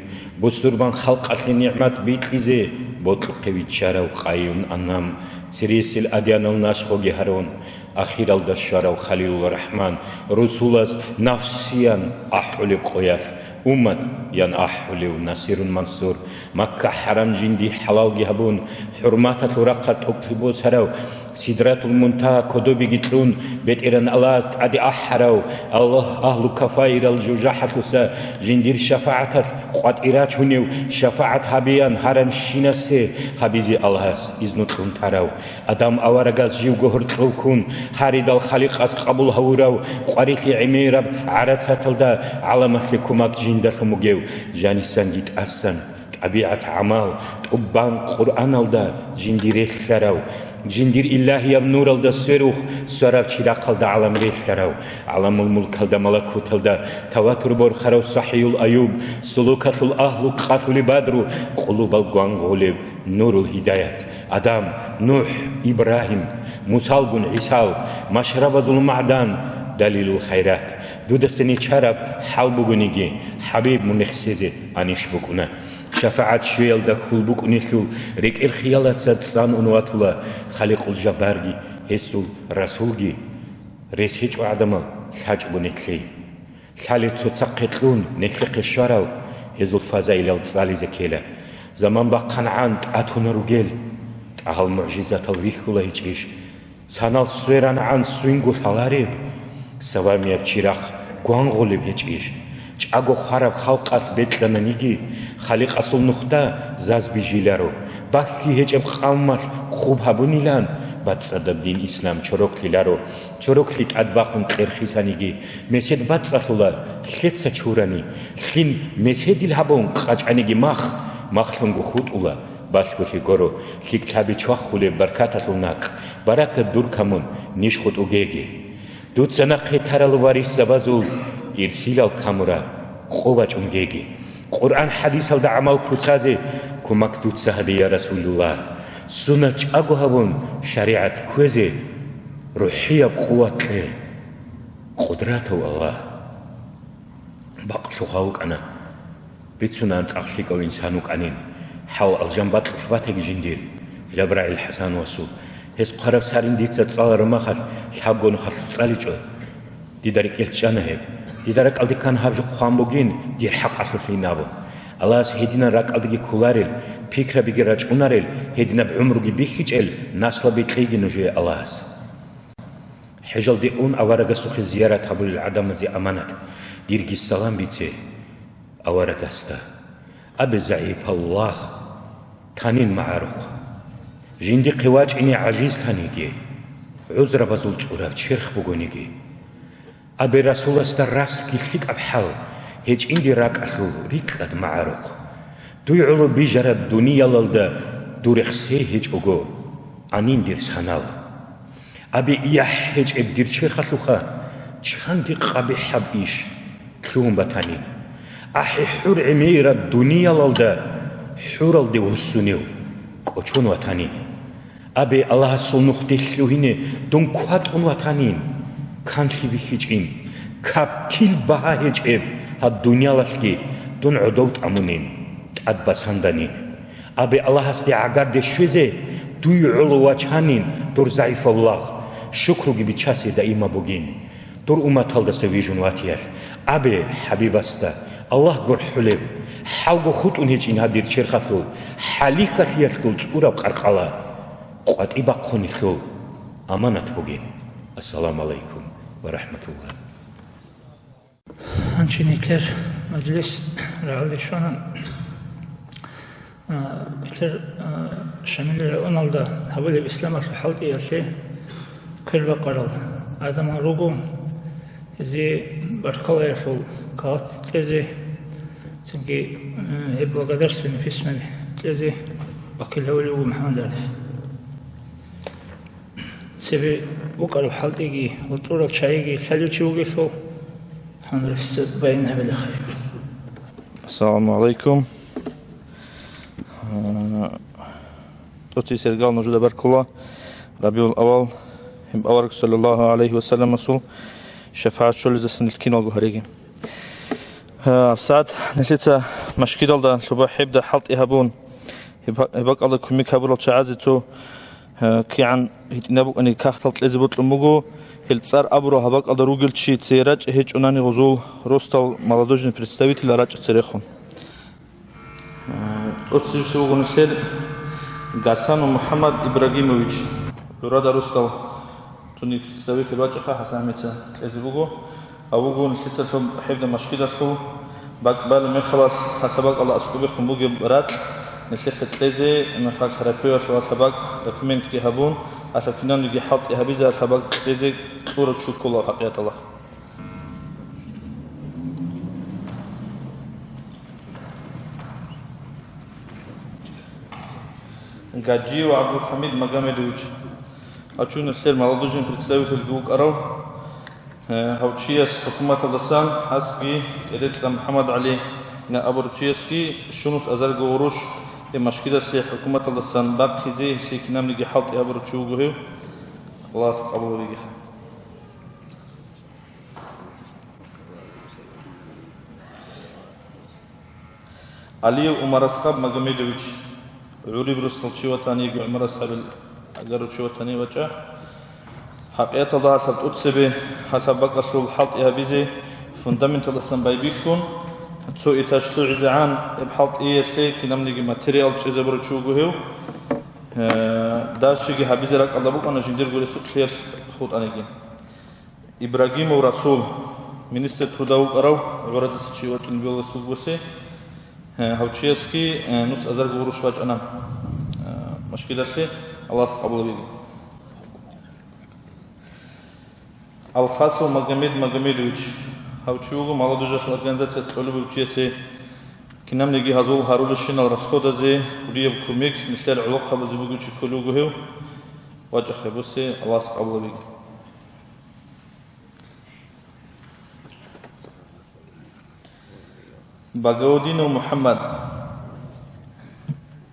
бусурбан халкъалъе нигӀмат бикьизе бокьухъе виччарав Къайюн Анам, цересел адянал нахъеги гьарун, ахиралда щварав Халилул РахӀман, русулас нафсиян ахӀулеб къоялъ, уммат ян ахӀулев Насирун Мансур, Макка хӀарам жинди хӀалалги гьабун, хӀурматалъул рахъа тӀокӀлъи босарав, Сидратул Мунтагьа кодобеги кьун, БетӀергьан Аллагьас тӀаде ахӀарав, Аллагь, агьлу кафаирал жужахӀалъуса жиндир шафагӀаталъ къватӀир рачунев, шафагӀат гьабеян гьаранщинасе гьабизе Аллагьас изну кьун тарав, Адам аварагас живго гьоркьов ккун, гьаридал Халикъас къабул гьавурав, къварилъи гӀемераб гӀарацаталда гӀаламалъе кумак жиндалъун бугев, жанисанги тӀасан, тӀабигӀат-гӀамал, тӀубан Къуръаналда жинди релълъарав, жиндир илагьияб нуралда сверухъ сверав чирахъалда гӀалам релълъарав, гӀаламул мулкалда, малакуталда таватур борхарав СахӀиюл Аюб, сулукалъул агьлу къалъулеб Бадру, къулубал гвангъулеб нурул гьидаят, Адам, НухӀ, Ибрагьим, Мусалгун ГӀисал, машрабазул магӀдан, далилул хайрат. Дудаса нечараб хӀал бугониги, ХӀабиб, мун рехсезе анищ букӀуна. ШафагӀат щвеялда хьул букӀунелъул рекӀел хиялаца цӀан ун ватула Халикъул Жаббарги, гьесул Расулги. Рес гьечӀо гӀадамал лъачӀого нилъее. Лъалеб цоцахъе кьун нилъехъе щварал гьезул фазаилал цӀализе ккела. Заман бахъангӀан тӀатуна ругел, тӀагьал мугӀжизатал рихьула гьечӀищ. Санал сверангӀан свинго лъалареб, савамияб чирахъ гвангъулеб гьечӀищ. ЧӀаго хвараб халкъалъ бекьананиги, Халикъасул нухда заз бижиларо. Бахьи гьечӀеб къавмалъ хъуб гьабунилан, бацӀцӀадаб дин ислам чороклъиларо. Чороклъи тӀадбахун кьерхисаниги, месед бацӀцӀалъула, лъеца чурани. Лъим меседил гьабун къачӀаниги мах, махлъунго хутӀула, балъголъи горо, лъикӀлъаби чвахулеб баркаталъул накъ, баракат дур камун, ниж хутӀугеги. Дуца нахъе тарал варисзабазул ирсилал камура, къо бачӀунгеги. Къуръан-хӀадисалда гӀамал куцазе кумак дуца гьабе, я Расулуллагь. Сунат чӀаго гьабун, шаригӀат кквезе рухӀияб къуват кье. Къудратав Аллагь, бакълъуха вукӀана. Бицунаан цӀакъ лъикӀав инсан вукӀанин, хӀал-алжан бакьулъ батаги жиндир, ЖабрагӀил ХӀасан васул. Гьес хъвараб сарин дица цӀалараб махалъ лъабго нухалъ цӀаличӀо. Дида рекӀелъ чӀана гьеб. Дида ракӀалде ккан гьаб жо хъван бугин, дир хӀакъалъулъин абун. Аллагьас гьединан ракӀалдеги кколарел, пикрабиги рачӀунарел, гьединаб гӀумруги бихьичӀел наслаби кьейги нужее Аллагьас. ХӀежалде ун аварагасухъе зиярат гьабулел гӀадамазе аманат, дирги салам бице аварагасда. Абе, загӀипав лагъ, танин магӀарухъ. Жиндихъе вачӀине гӀажизлъаниги, гӀузрабазул цӀураб черх бугониги. Абе, Расуласда расги лъикӀаб хӀал гьечӀинги ракӀалъул рикӀкӀад магӀарухъ. Дуй гӀоло бижараб дуниялалда дур рехсей гьечӀого, анин дир санал. Абе, яхӀ гьечӀеб дир черхалъуха, чанги къабихӀаб иш лъугьун батанин. АхӀи, хӀур гӀемераб дуниялалда хӀуралде вуссунев кӀочон ватанин. Абе, Аллагьасул нухде лъугьине дун кватӀун ватанин, канлъи бихьичӀин, капкил багьа гьечӀеб гьаб дуниялалъги дун гӀодов тӀамунин, тӀад басанданин. Абе, Аллагьасде гӀагарде щвезе дуй гӀоло вачанин, дур загӀипав лагъ, шукруги бичасе даима бугин, дур умматалдаса вижун ватиялъ. Абе, ХӀабибасда, Аллагь гурхӀулеб, хӀалго хутӀун гьечӀин гьаб дир черхалъул хӀалихьалъиялъул цӀураб къаркъала къватӀи бахъунелъул аманат бугин. Ассаламу гӀалайкум ва рахӀматуллагь. Гьанже нилъер мажлис рагӀалде щвана. А, нилъер, а, Шамил районалда гьабулеб исламалъул хӀалтӀиялъе квербакъарал гӀадамал руго, гьезие баркалаялъул кагъат кьезе, цинги, а, гьеб благодарственный письмаби кьезе вакил гьавулев вуго МухӀаммад ГӀариф. Цебе букӀараб хӀалтӀиги ва тӀурал чагӀиги лъалев чи вугелъул, гьанже баян гьабилаха. Ассаламу гӀалайкум. Э, тӀоцебесеб иргаялда нужеда баркула, Рабиул-аввал, гьеб авараг саллаллагьу гӀалайгьи ва салламасул шафагӀат щолезасан нилъ киналго гьареги. Э, гьабсагӀат нилъеца машгидалда лъуба гьебда хӀалтӀи гьабун, Гьеб-, гьеб бакӀалда кумек гьабурал чагӀазе цо, э, кигӀан гьитӀинаб букӀани кагътал кьезе бокьун буго, гьел цӀар абурал гьаб бакӀалда ругел чи цее рачӀи гьечӀонани гъозул росдал молодёжный представитель рачӀа церехун. Э, тӀоцебесеб вуго нилъер Гасанов МухӀаммад Ибрагимович, гӀурада росдал. Цониги представитель вачӀаха, ХӀасан гӀамица кьезе буго. Гьаб буго нилъеца лъуба гьебда машгидалъул бакӀ балеб мехалъ, гьалъа бакӀалда аскӀобехун бугеб ракь нилъехъе кьезе мехалъ, райпоялъул гьалъа бакӀ документги гьабун, гьалъа кинабниги хӀалтӀи гьабизе гьалъа бакӀ кьезе кьурав чи ккола гьакъикъаталда. Гаджиев ГӀабдулхӀамид Магомедович, гьав чи нилъер молодёжный представительги вукӀарав, э, гьав чияс хӀукуматалдасан, гьасги ТӀерекьа МухӀаммадгӀали абурав чиясги щунус азарго гъурущ гьеб машгидалъе хӀукуматалдасан бахъизе гьелъие кинабниги хӀалтӀи гьабурав чи вуго гьев. Аллагьас къабул гьабегиха. Алиев ГӀумарасхаб Магомедович, гӀуриб росдал чи ватани, ГӀумарасхабил агарав чи ватани вачӀа. ХӀакъикъаталда гьалъаб тӀоцебе гьалъаб бакӀалъул хӀалтӀи гьабизе фундаменталдасан байбихьун, цо этаж лъугӀизегӀан гьеб хӀалтӀиялъе кинабниги материал чӀезабурав чи вуго гьев. Э, дальшеги гьабизе ракӀалда букӀана жиндирго ресурсалъ хутӀаниги. Ибрагимов Расул, министр труда вукӀарав, гӀурадаса чи вачӀун вугев гъосул гусе, э, гьав чиясги, э, нус азарго гъурущ вачӀана, э, машгидалъе, Аллагьас къабул гьабеги. Алхасов Магомед Магомедович, гьав чи вуго молодёжалъул организациялъ кьолеб бугев чиясе, кинабниги гьазул гьарулебщинал расходазе кӀудияб кумек нилъер гӀолохъабазе бугев чи кколев вуго гьев, вачӀахъе гъосе, Аллагьас къабул гьабеги. Багаудинов МухӀаммад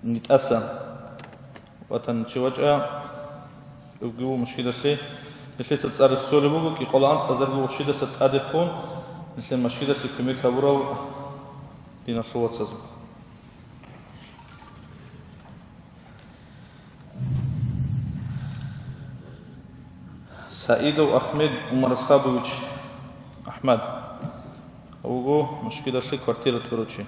нитӀаса ватан чи вачӀа, вуго мужгиталъе, нилъеца цӀар рехсолеб буго, кӀикъоялда анцӀазарго мужгиталдаса тӀадехун, нилъер мужгиталъе кумек гьабурал диналъул вацазул. Саидов Ахмед Умарасхабович, АхӀмад, вуго мужгиталъе квартира тӀурав чи.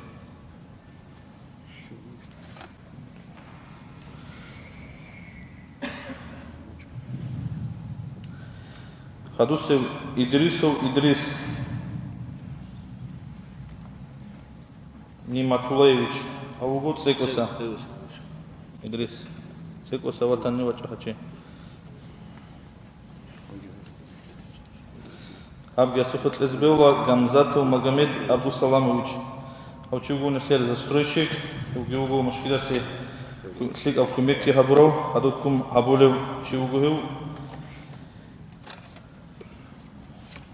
Хадусев Идрисов Идрис Ниматуллаевич, гьав вуго цӀекӀоса. ЦӀекӀоса. Идрис. ЦӀекӀоса ватанни вачӀа гьачи. Гьаб гьесухъе кьезе бегьула Гамзатов Магомед Абдусаламович. Гьав чи вуго нилъер застройщик, вуги вуго мужгиталъе лъикӀаб кумекги гьабурав, хадубккун гьабулев чи вуго гьев.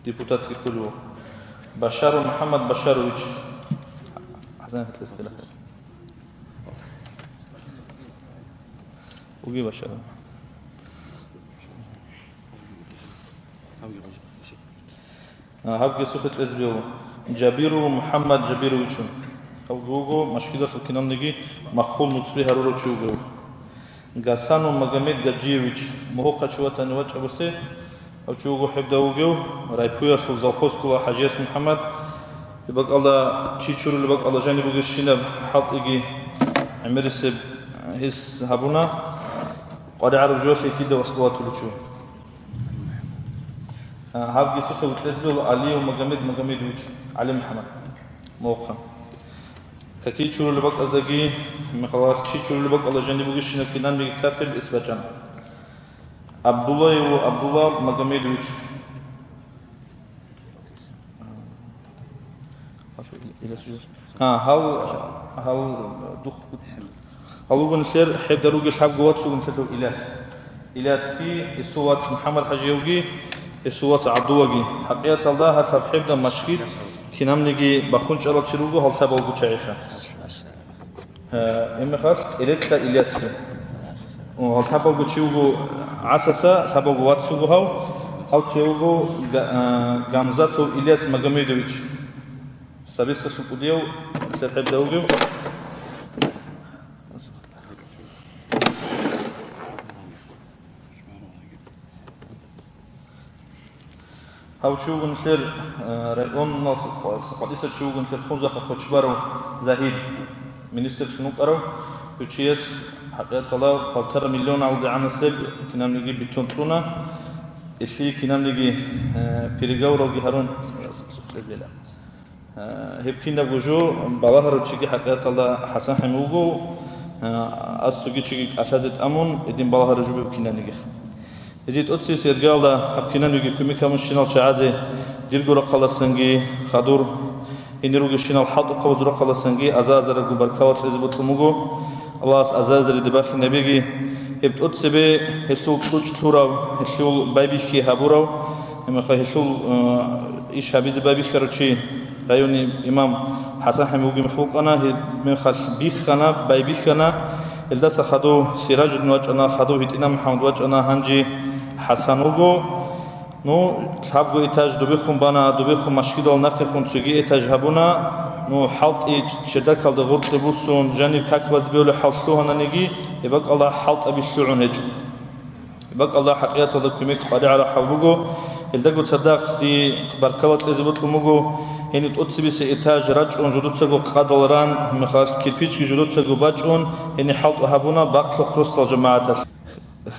Депутатги кколев. Башаров МухӀаммад Башарович. ХӀасан гьатӀес бирахъе. Уги Башаров. А, гьаб гьесухъе кьезе бегьула. Жабиров МухӀаммад Жабировичун. Гьав вуго мужгиталъул кинабниги маххул нуцби гьарурав чи вуго. Гасанов Магомед Гаджиевич, мугьухъа чи ватани вачӀа бусе, гьав чи вуго гьебда вугев, райпуялъул завхоз ккола ХӀажияс МухӀаммад, гьеб бакӀалда чи чурулеб бакӀалда жаниб бугебщинаб хӀалтӀиги гӀемерисеб гьес гьабуна, къваригӀараб жоялъе кида васдулатуличу. А, гьаб гьесухъе кьезе бегьула Алиев Магомед Магомедович, ГӀали МухӀаммад, мугьухъа. Каки чурулеб бакӀаздаги, мехалгъалъ чи чурулеб бакӀалда жаниб бугебщинаб кинабниги кафел эс бачӀана. Абдуллаев Абдулла Магомедович. А, гьал, гьал дух, гьал вуго нилъер гьеб даруги лъабго вац вуго нилъер Иляс. Илясги, гьесул вац МухӀаммад-ХӀажиевги, гьесул вац ГӀабдуллаги. ХӀакъикъаталда гьалъаб гьебда мужгит кинабниги бахун чӀарал чи руго гьал лъабалго чагӀиха. Э, гьеб мехалъ Эрекьа Илясги. О, гьал лъабалго чи вуго ГӀасаса, лъабалго вац вуго гьав. Гьав чи вуго Га-, э, Гамзатов Иляс Магомедович. Сабисалъул кӀудияв, лъеб гьебда вугев. Гьав чи вуго нилъер, э, районалъул къватӀиса чи вуго нилъер Хунзахъа Хочбаров Загьир, министрлъун вукӀарав, гьев чияс хӀакъикъаталда полтора миллион гӀалдигӀанасеб кинабниги бетон кьуна, илъи кинабниги, э, переговоралги гьарун. Гьеб кинабго жо балагьарав чиги хӀакъикъаталда ХӀасан ХӀамид вуго, а, ас цоги чиги кӀалъазе тӀамун, гьедин балагьарав жо букӀинаниги. Гьезие тӀоцебесеб иргаялда гьаб кинабниги кумек гьабунщинал чагӀазе дирго рахъалдасанги хадур, гьенир ругелщинал хӀалтӀухъабазул рахъалдасанги аза-азарго баркала кьезе бокьун буго. Аллагьас аза-азаридаб бахинабиги, гьеб тӀоцебе гьелъул кьучӀ лъурав, гьелъул байбихьи гьабурав, гьебмехалъ гьелъул, э, иш гьабизе байбихьарав чи, районный имам ХӀасан ХӀамид вугеб мехалъ вукӀана, гьебмехалъ биххана, байбихьана, гьелдаса хадув Сиражудин вачӀана, хадув ГьитӀинаб МухӀаммад вачӀана, гьанже ХӀасан вуго. Ну, лъабго этаж дубехун бана, дубехун машгидал нахъехун цоги этаж гьабуна. Ну, хӀалтӀи чердакалда гъоркье буссун, жаниб как базе бегьулеб хӀал лъугьананиги, гьеб бакӀалда хӀалтӀаби лъугӀун гьечӀо. Гьеб бакӀалда хӀакъикъаталда кумек къваригӀараб хӀал буго. Гьелдаго цадахъ дие баркала кьезе бокьун буго, гьениб тӀоцебесеб этаж рачӀун жудуцаго къадал ран, мехалъ кирпичги жудуцаго бачӀун, гьениб хӀалтӀу гьабуна бахълъухъ росдал жамагӀаталъ.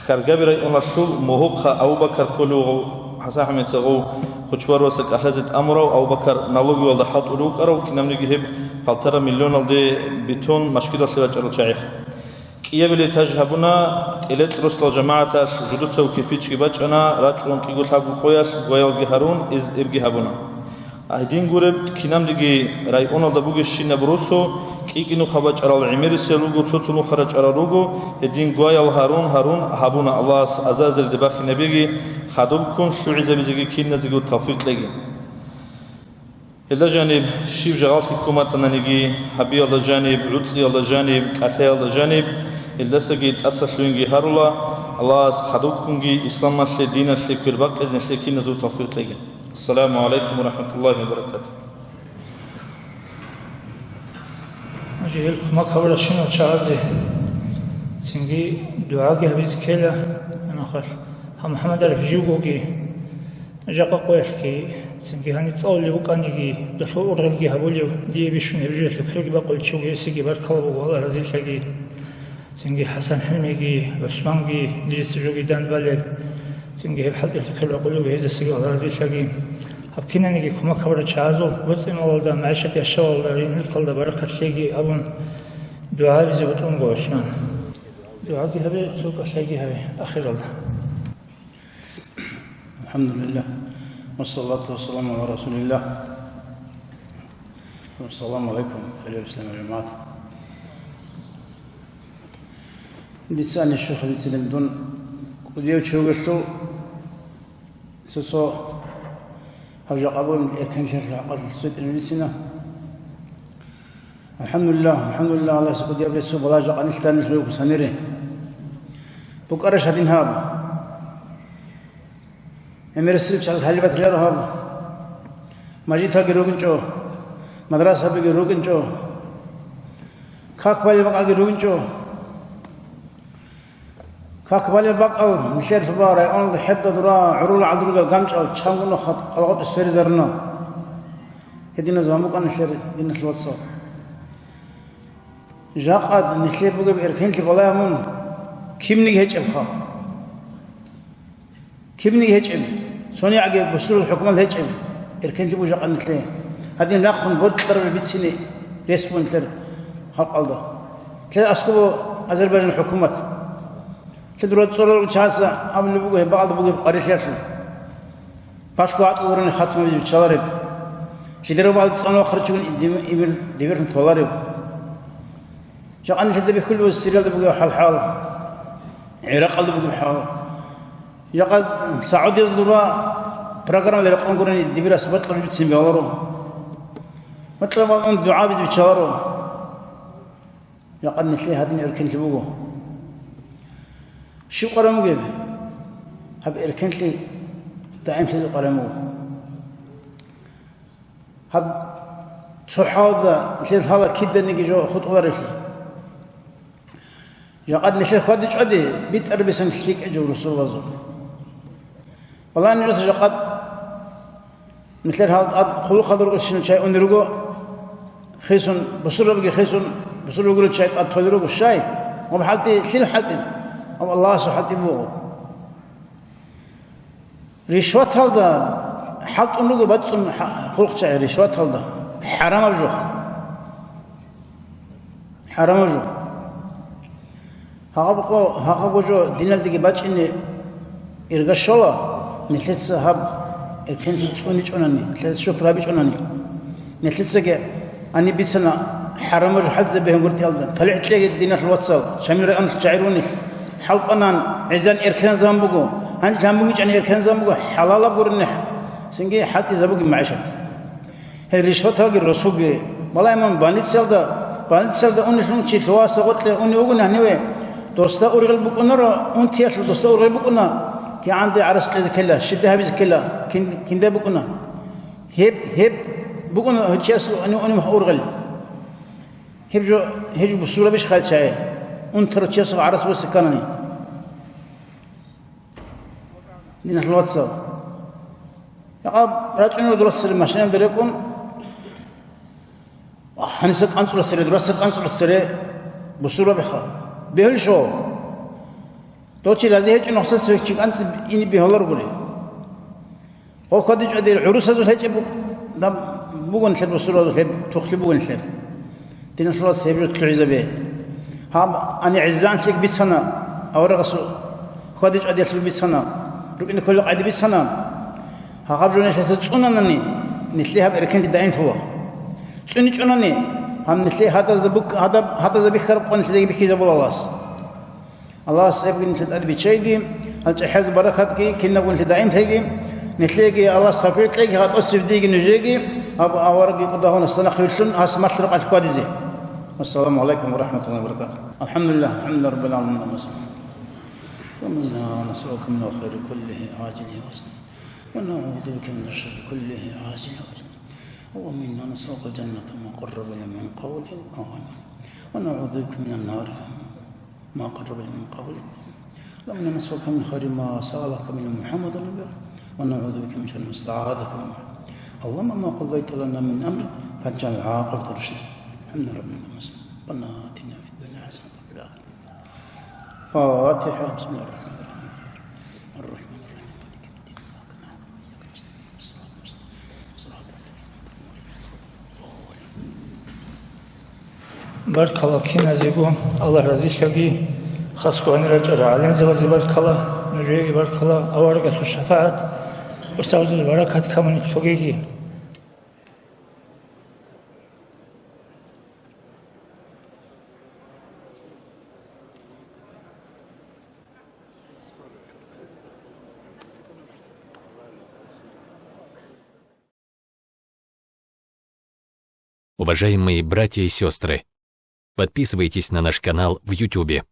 Хьаргаби районалъул мугьухъа Абу-Бакар кколев вуго, ХӀасан ХӀамидица гъов, Хочбароваса кӀалъазе тӀамурав Абу-Бакар, налоговыйалда хӀалтӀулев вукӀарав, кинабниги гьеб полтора миллионалде бетон машгидалъе бачӀарал чагӀи. КӀиабилеб этаж гьабуна, тӀелекь росдал жамагӀаталъ жудуцав кирпичги бачӀана, рачӀун кӀиго-лъабго къоялъ гваялги гьарун, эз эбги гьабуна. Гьедин гуреб, кинабниги районалда бугебщинаб росу, кӀи-кӀинухъа бачӀарал гӀемерисел руго, цо-цо нухъа рачӀарал руго, гьедин гваял гьарун-гьарун гьабуна. Аллагьас аза-азаридаб бахинабиги, хадубккун лъугӀизабизеги киназего тавфикъ кьеги. Илда жаниб, щиб жагьаллъи ккун батананиги, гьабиялда жаниб, гӀуцӀиялда жаниб, кӀалъаялда жаниб, илдасаги тӀасалъугьинги гьарула, Аллагьас хадубккунги исламалъе, диналъе квербакъизе нилъее киназул тавфикъ кьеги. Ассаламу гӀалайкум ва рахӀматуллагьи ва баракатугь. Жегьил кумек гьабурал щинал чагӀазе цинги дугӀаги гьабизе ккела, гьанахъалъ гьав МухӀаммад Ариф живгоги, жакъа къоялъги, цинги гьаниб цӀалулев вукӀаниги, долъул ургъелги гьабулев, дие бищун гьеб жоялъе кверги бакъулев чи вуго, гьесиги баркала буго, Аллагь разилъаги. Цинги ХӀасан ХӀилмиги, ГӀусманги, нижеца жоги данбалел, цинги гьеб хӀалтӀилъи ккел бакъулев гьезасиги Аллагь разилъаги. Гьаб кинаниги кумек гьабурал чагӀазул боцӀи-малалда, магӀишат-яшавалда, ригьин-мулкалда баракат лъеги абун, дугӀа гьабизе бутӀун буго ГӀусман. ДугӀаги гьабе, цо кӀалъайги гьабе ахиралда. الحمد لله، والصلاة والسلام على رسول الله. السلام عليكم، خير الإسلام يا جماعة. Дица нишухъ бицинеб дун кӀудияв чи вугелъул, цо-цо гьаб жакъа бугеб эркенлъиялъул хӀакъалъулъ цо тӀибитӀизабуна. АлхӀамдулиллагь, алхӀамдулиллагь, Аллагьас кӀудияб ресу балагь жакъа нилъ данделъ руго санире. БукӀараш гьадин гьаб? ГӀемерисел чагӀаз гьалиб батиларо гьаб. Мажиталги ругинчӀо, мадрасабиги ругинчӀо, как балеб бакӀалги ругинчӀо. Как балеб бакӀал нилъер лъуба районалда хӀеб дура гӀурул гӀадругал ганчӀал чанго нухалъ къалгъутӀи сверизаруна. Гьединаз гьабун букӀана нилъер диналъул вацал. Жакъа нилъее бугеб эркенлъи балагьун кибниги гьечӀебха. Кибниги гьечӀеб, цонигӀаги бусурул хӀукумат гьечӀеб, эркенлъи буго жакъа нилъее. Гьадин рахъун бокьараб бицине рес буго нилъер халкъалда. Нилъер аскӀоб буго Азербайжан хӀукумат. Нилъер дура цӀорал чагӀаца абулеб буго, гьеб бакӀалда бугеб къварилъиялъул. Пашго гьатӀуларани хатмабизе биччалареб. Жидерго бакӀалде цӀанвахъарав чигун диб-, дибир-, дибирлъун толареб. Жакъа нилъеда бихьулеб буго Сириялда бугеб хӀал-хӀал, ГӀиракъалда бугеб хӀал. Жакъа Саудиязда дура программаялда рекъон гурони дибирас бокьараб бицин бегьуларо. Бокьараб бакӀалде дугӀа гьабизе биччаларо. Жакъа нилъее гьадин эркенлъи буго. Щиб къваригӀун бугеб? Гьаб эркенлъи даимлъизе къваригӀун буго. Гьаб цо хӀалда нилъеда лъала киданиги жо хутӀуларевлъи. Жакъа нилъер хьвади-чӀвади битӀараб бицин лъикӀаб жо русулазул. Балагьани жо жакъа нилъер гьал тӀад хъулухъалда ругелщинал чагӀи унел руго хисун, бусурбабиги хисун, бусурбаби гурел чагӀи тӀад толел руго щай? Гьаб хӀалтӀи лъил хӀалтӀи? Гьаб Аллагьасул хӀалтӀи буго. Ришваталда хӀалтӀун руго бацӀцӀун хӀа-, хъулухъчагӀи ришваталда. ХӀарамаб жо. ХӀарамаб жо. Гьагъаб къо-, гьагъабго жо диналдаги бачӀине ирга щола, нилъеца гьаб эркенлъи цӀуничӀонани, нилъеца шукр гьабичӀонани. Нилъецаги гьаниб бицана хӀарамаб жо хӀалтӀизаб бегьунгутӀиялда. ТалихӀ кьеги, диналъул вацал, Шамил районалъул чагӀи рунел. ХӀалкӀванан, гӀезегӀан эркеназабан буго. Гьанже гьанбугичӀани эркеназабан буго, хӀалалаб гурони, цинги хӀалтӀизабуги магӀишат. Гьел ришваталги росулги. Балагье мун больницаялда, больницаялда унелъул чи лъугьа-сагъулъе унев вугони гьаниве, досда ургъел букӀунаро, унтиялъул досда ургъел букӀуна, кигӀанде гӀарац кьезе ккела, щибдай гьабизе ккела, кин-, киндай букӀуна. Гьеб, гьеб букӀуна гьев чиясул унев-, унев ургъел. Гьеб жо, гьеб жо бусурбабищ хал чагӀи? Унтарав чиясул гӀарац босе кканани. Диналъул вацал. Якъа рачӀунел дурасаре машиналда рекӀун, гьаниса кӀанцӀулесере, дураса кӀанцӀулесере бусурбабиха. Бегьулищ гьо? Дов чи рази гьечӀо нухсасе чи кӀанцӀи ине бегьуларогури. Гьо хьвадичӀо дир гӀурусазул гьечӀеб бу-, даб бугонлъер бусурбабазул гьеб тухлъи бугонлъер. Диналъул вацал, гьеб жо лъугӀизабе. Гьаб, ани гӀезегӀанлъи бицана, аварагасул хьвадичӀадиялъул бицана, рукӀине кколел къайда бицана. Гьагъаб жо нилъеца цӀунанани, нилъее гьаб эркенлъи даимлъула. ЦӀуничӀонани, гьаб нилъее гьадазда бук-, гьадаб, гьадазда бихьараб къо нилъедаги бихьизабула Аллагьас. Аллагьас гьебги нилъеда тӀад биччайги, гьал чӀахӀиязул баракатги кинабго нилъеда даимлъейги, нилъееги Аллагьас тавфикъ кьеги, гьатӀосеб диги нужееги, Гьаб аварагги кӀудагьун, гьасда нахъ вилълъун, гьас малъ рукъалъ хьвадизе. Вассаламу гӀалайкум ва рахӀматуллагьи ва баракатугьу. АлхӀамдулиллагь, алхӀамдулиллагьи раббил гӀаламин. Аллагьумма салли. Аллагьумма инна насъалука минал хайри куллигьи гӀажилигьи ва аджилигьи. ونعوذ بك من الشر كله عاجله وآجله. اللهم إنا نسألك الجنة وما قرب إليها من قول أو عمل. ونعوذ بك من النار ما قرب إليها من قول أو عمل. اللهم إنا نسألك من خير ما سألك منه محمد النبي، ونعوذ بك من شر ما استعاذك منه. اللهم ما قضيت لنا من أمر فاجعل عاقبته رشدا. الحمد لله رب العالمين. ربنا آتنا في الدنيا حسنة وفي الآخرة. الفاتحة. بسم الله الرحمن الرحيم. الرحمن الرحيم. مالك يوم الدين. إياك نعبد وإياك نستعين. اهدنا الصراط المستقيم. صراط الذين أنعمت عليهم غير المغضوب عليهم ولا الضالين. Баркала киназего, Аллагь разилъаги, хасго гьанир рачӀарал гӀалимзабазе баркала, нужееги баркала, аварагасул шафагӀат, устарзабазул баракат камуни цогиги. Уважаемые братья и сестры, подписывайтесь на наш канал в Ютубе.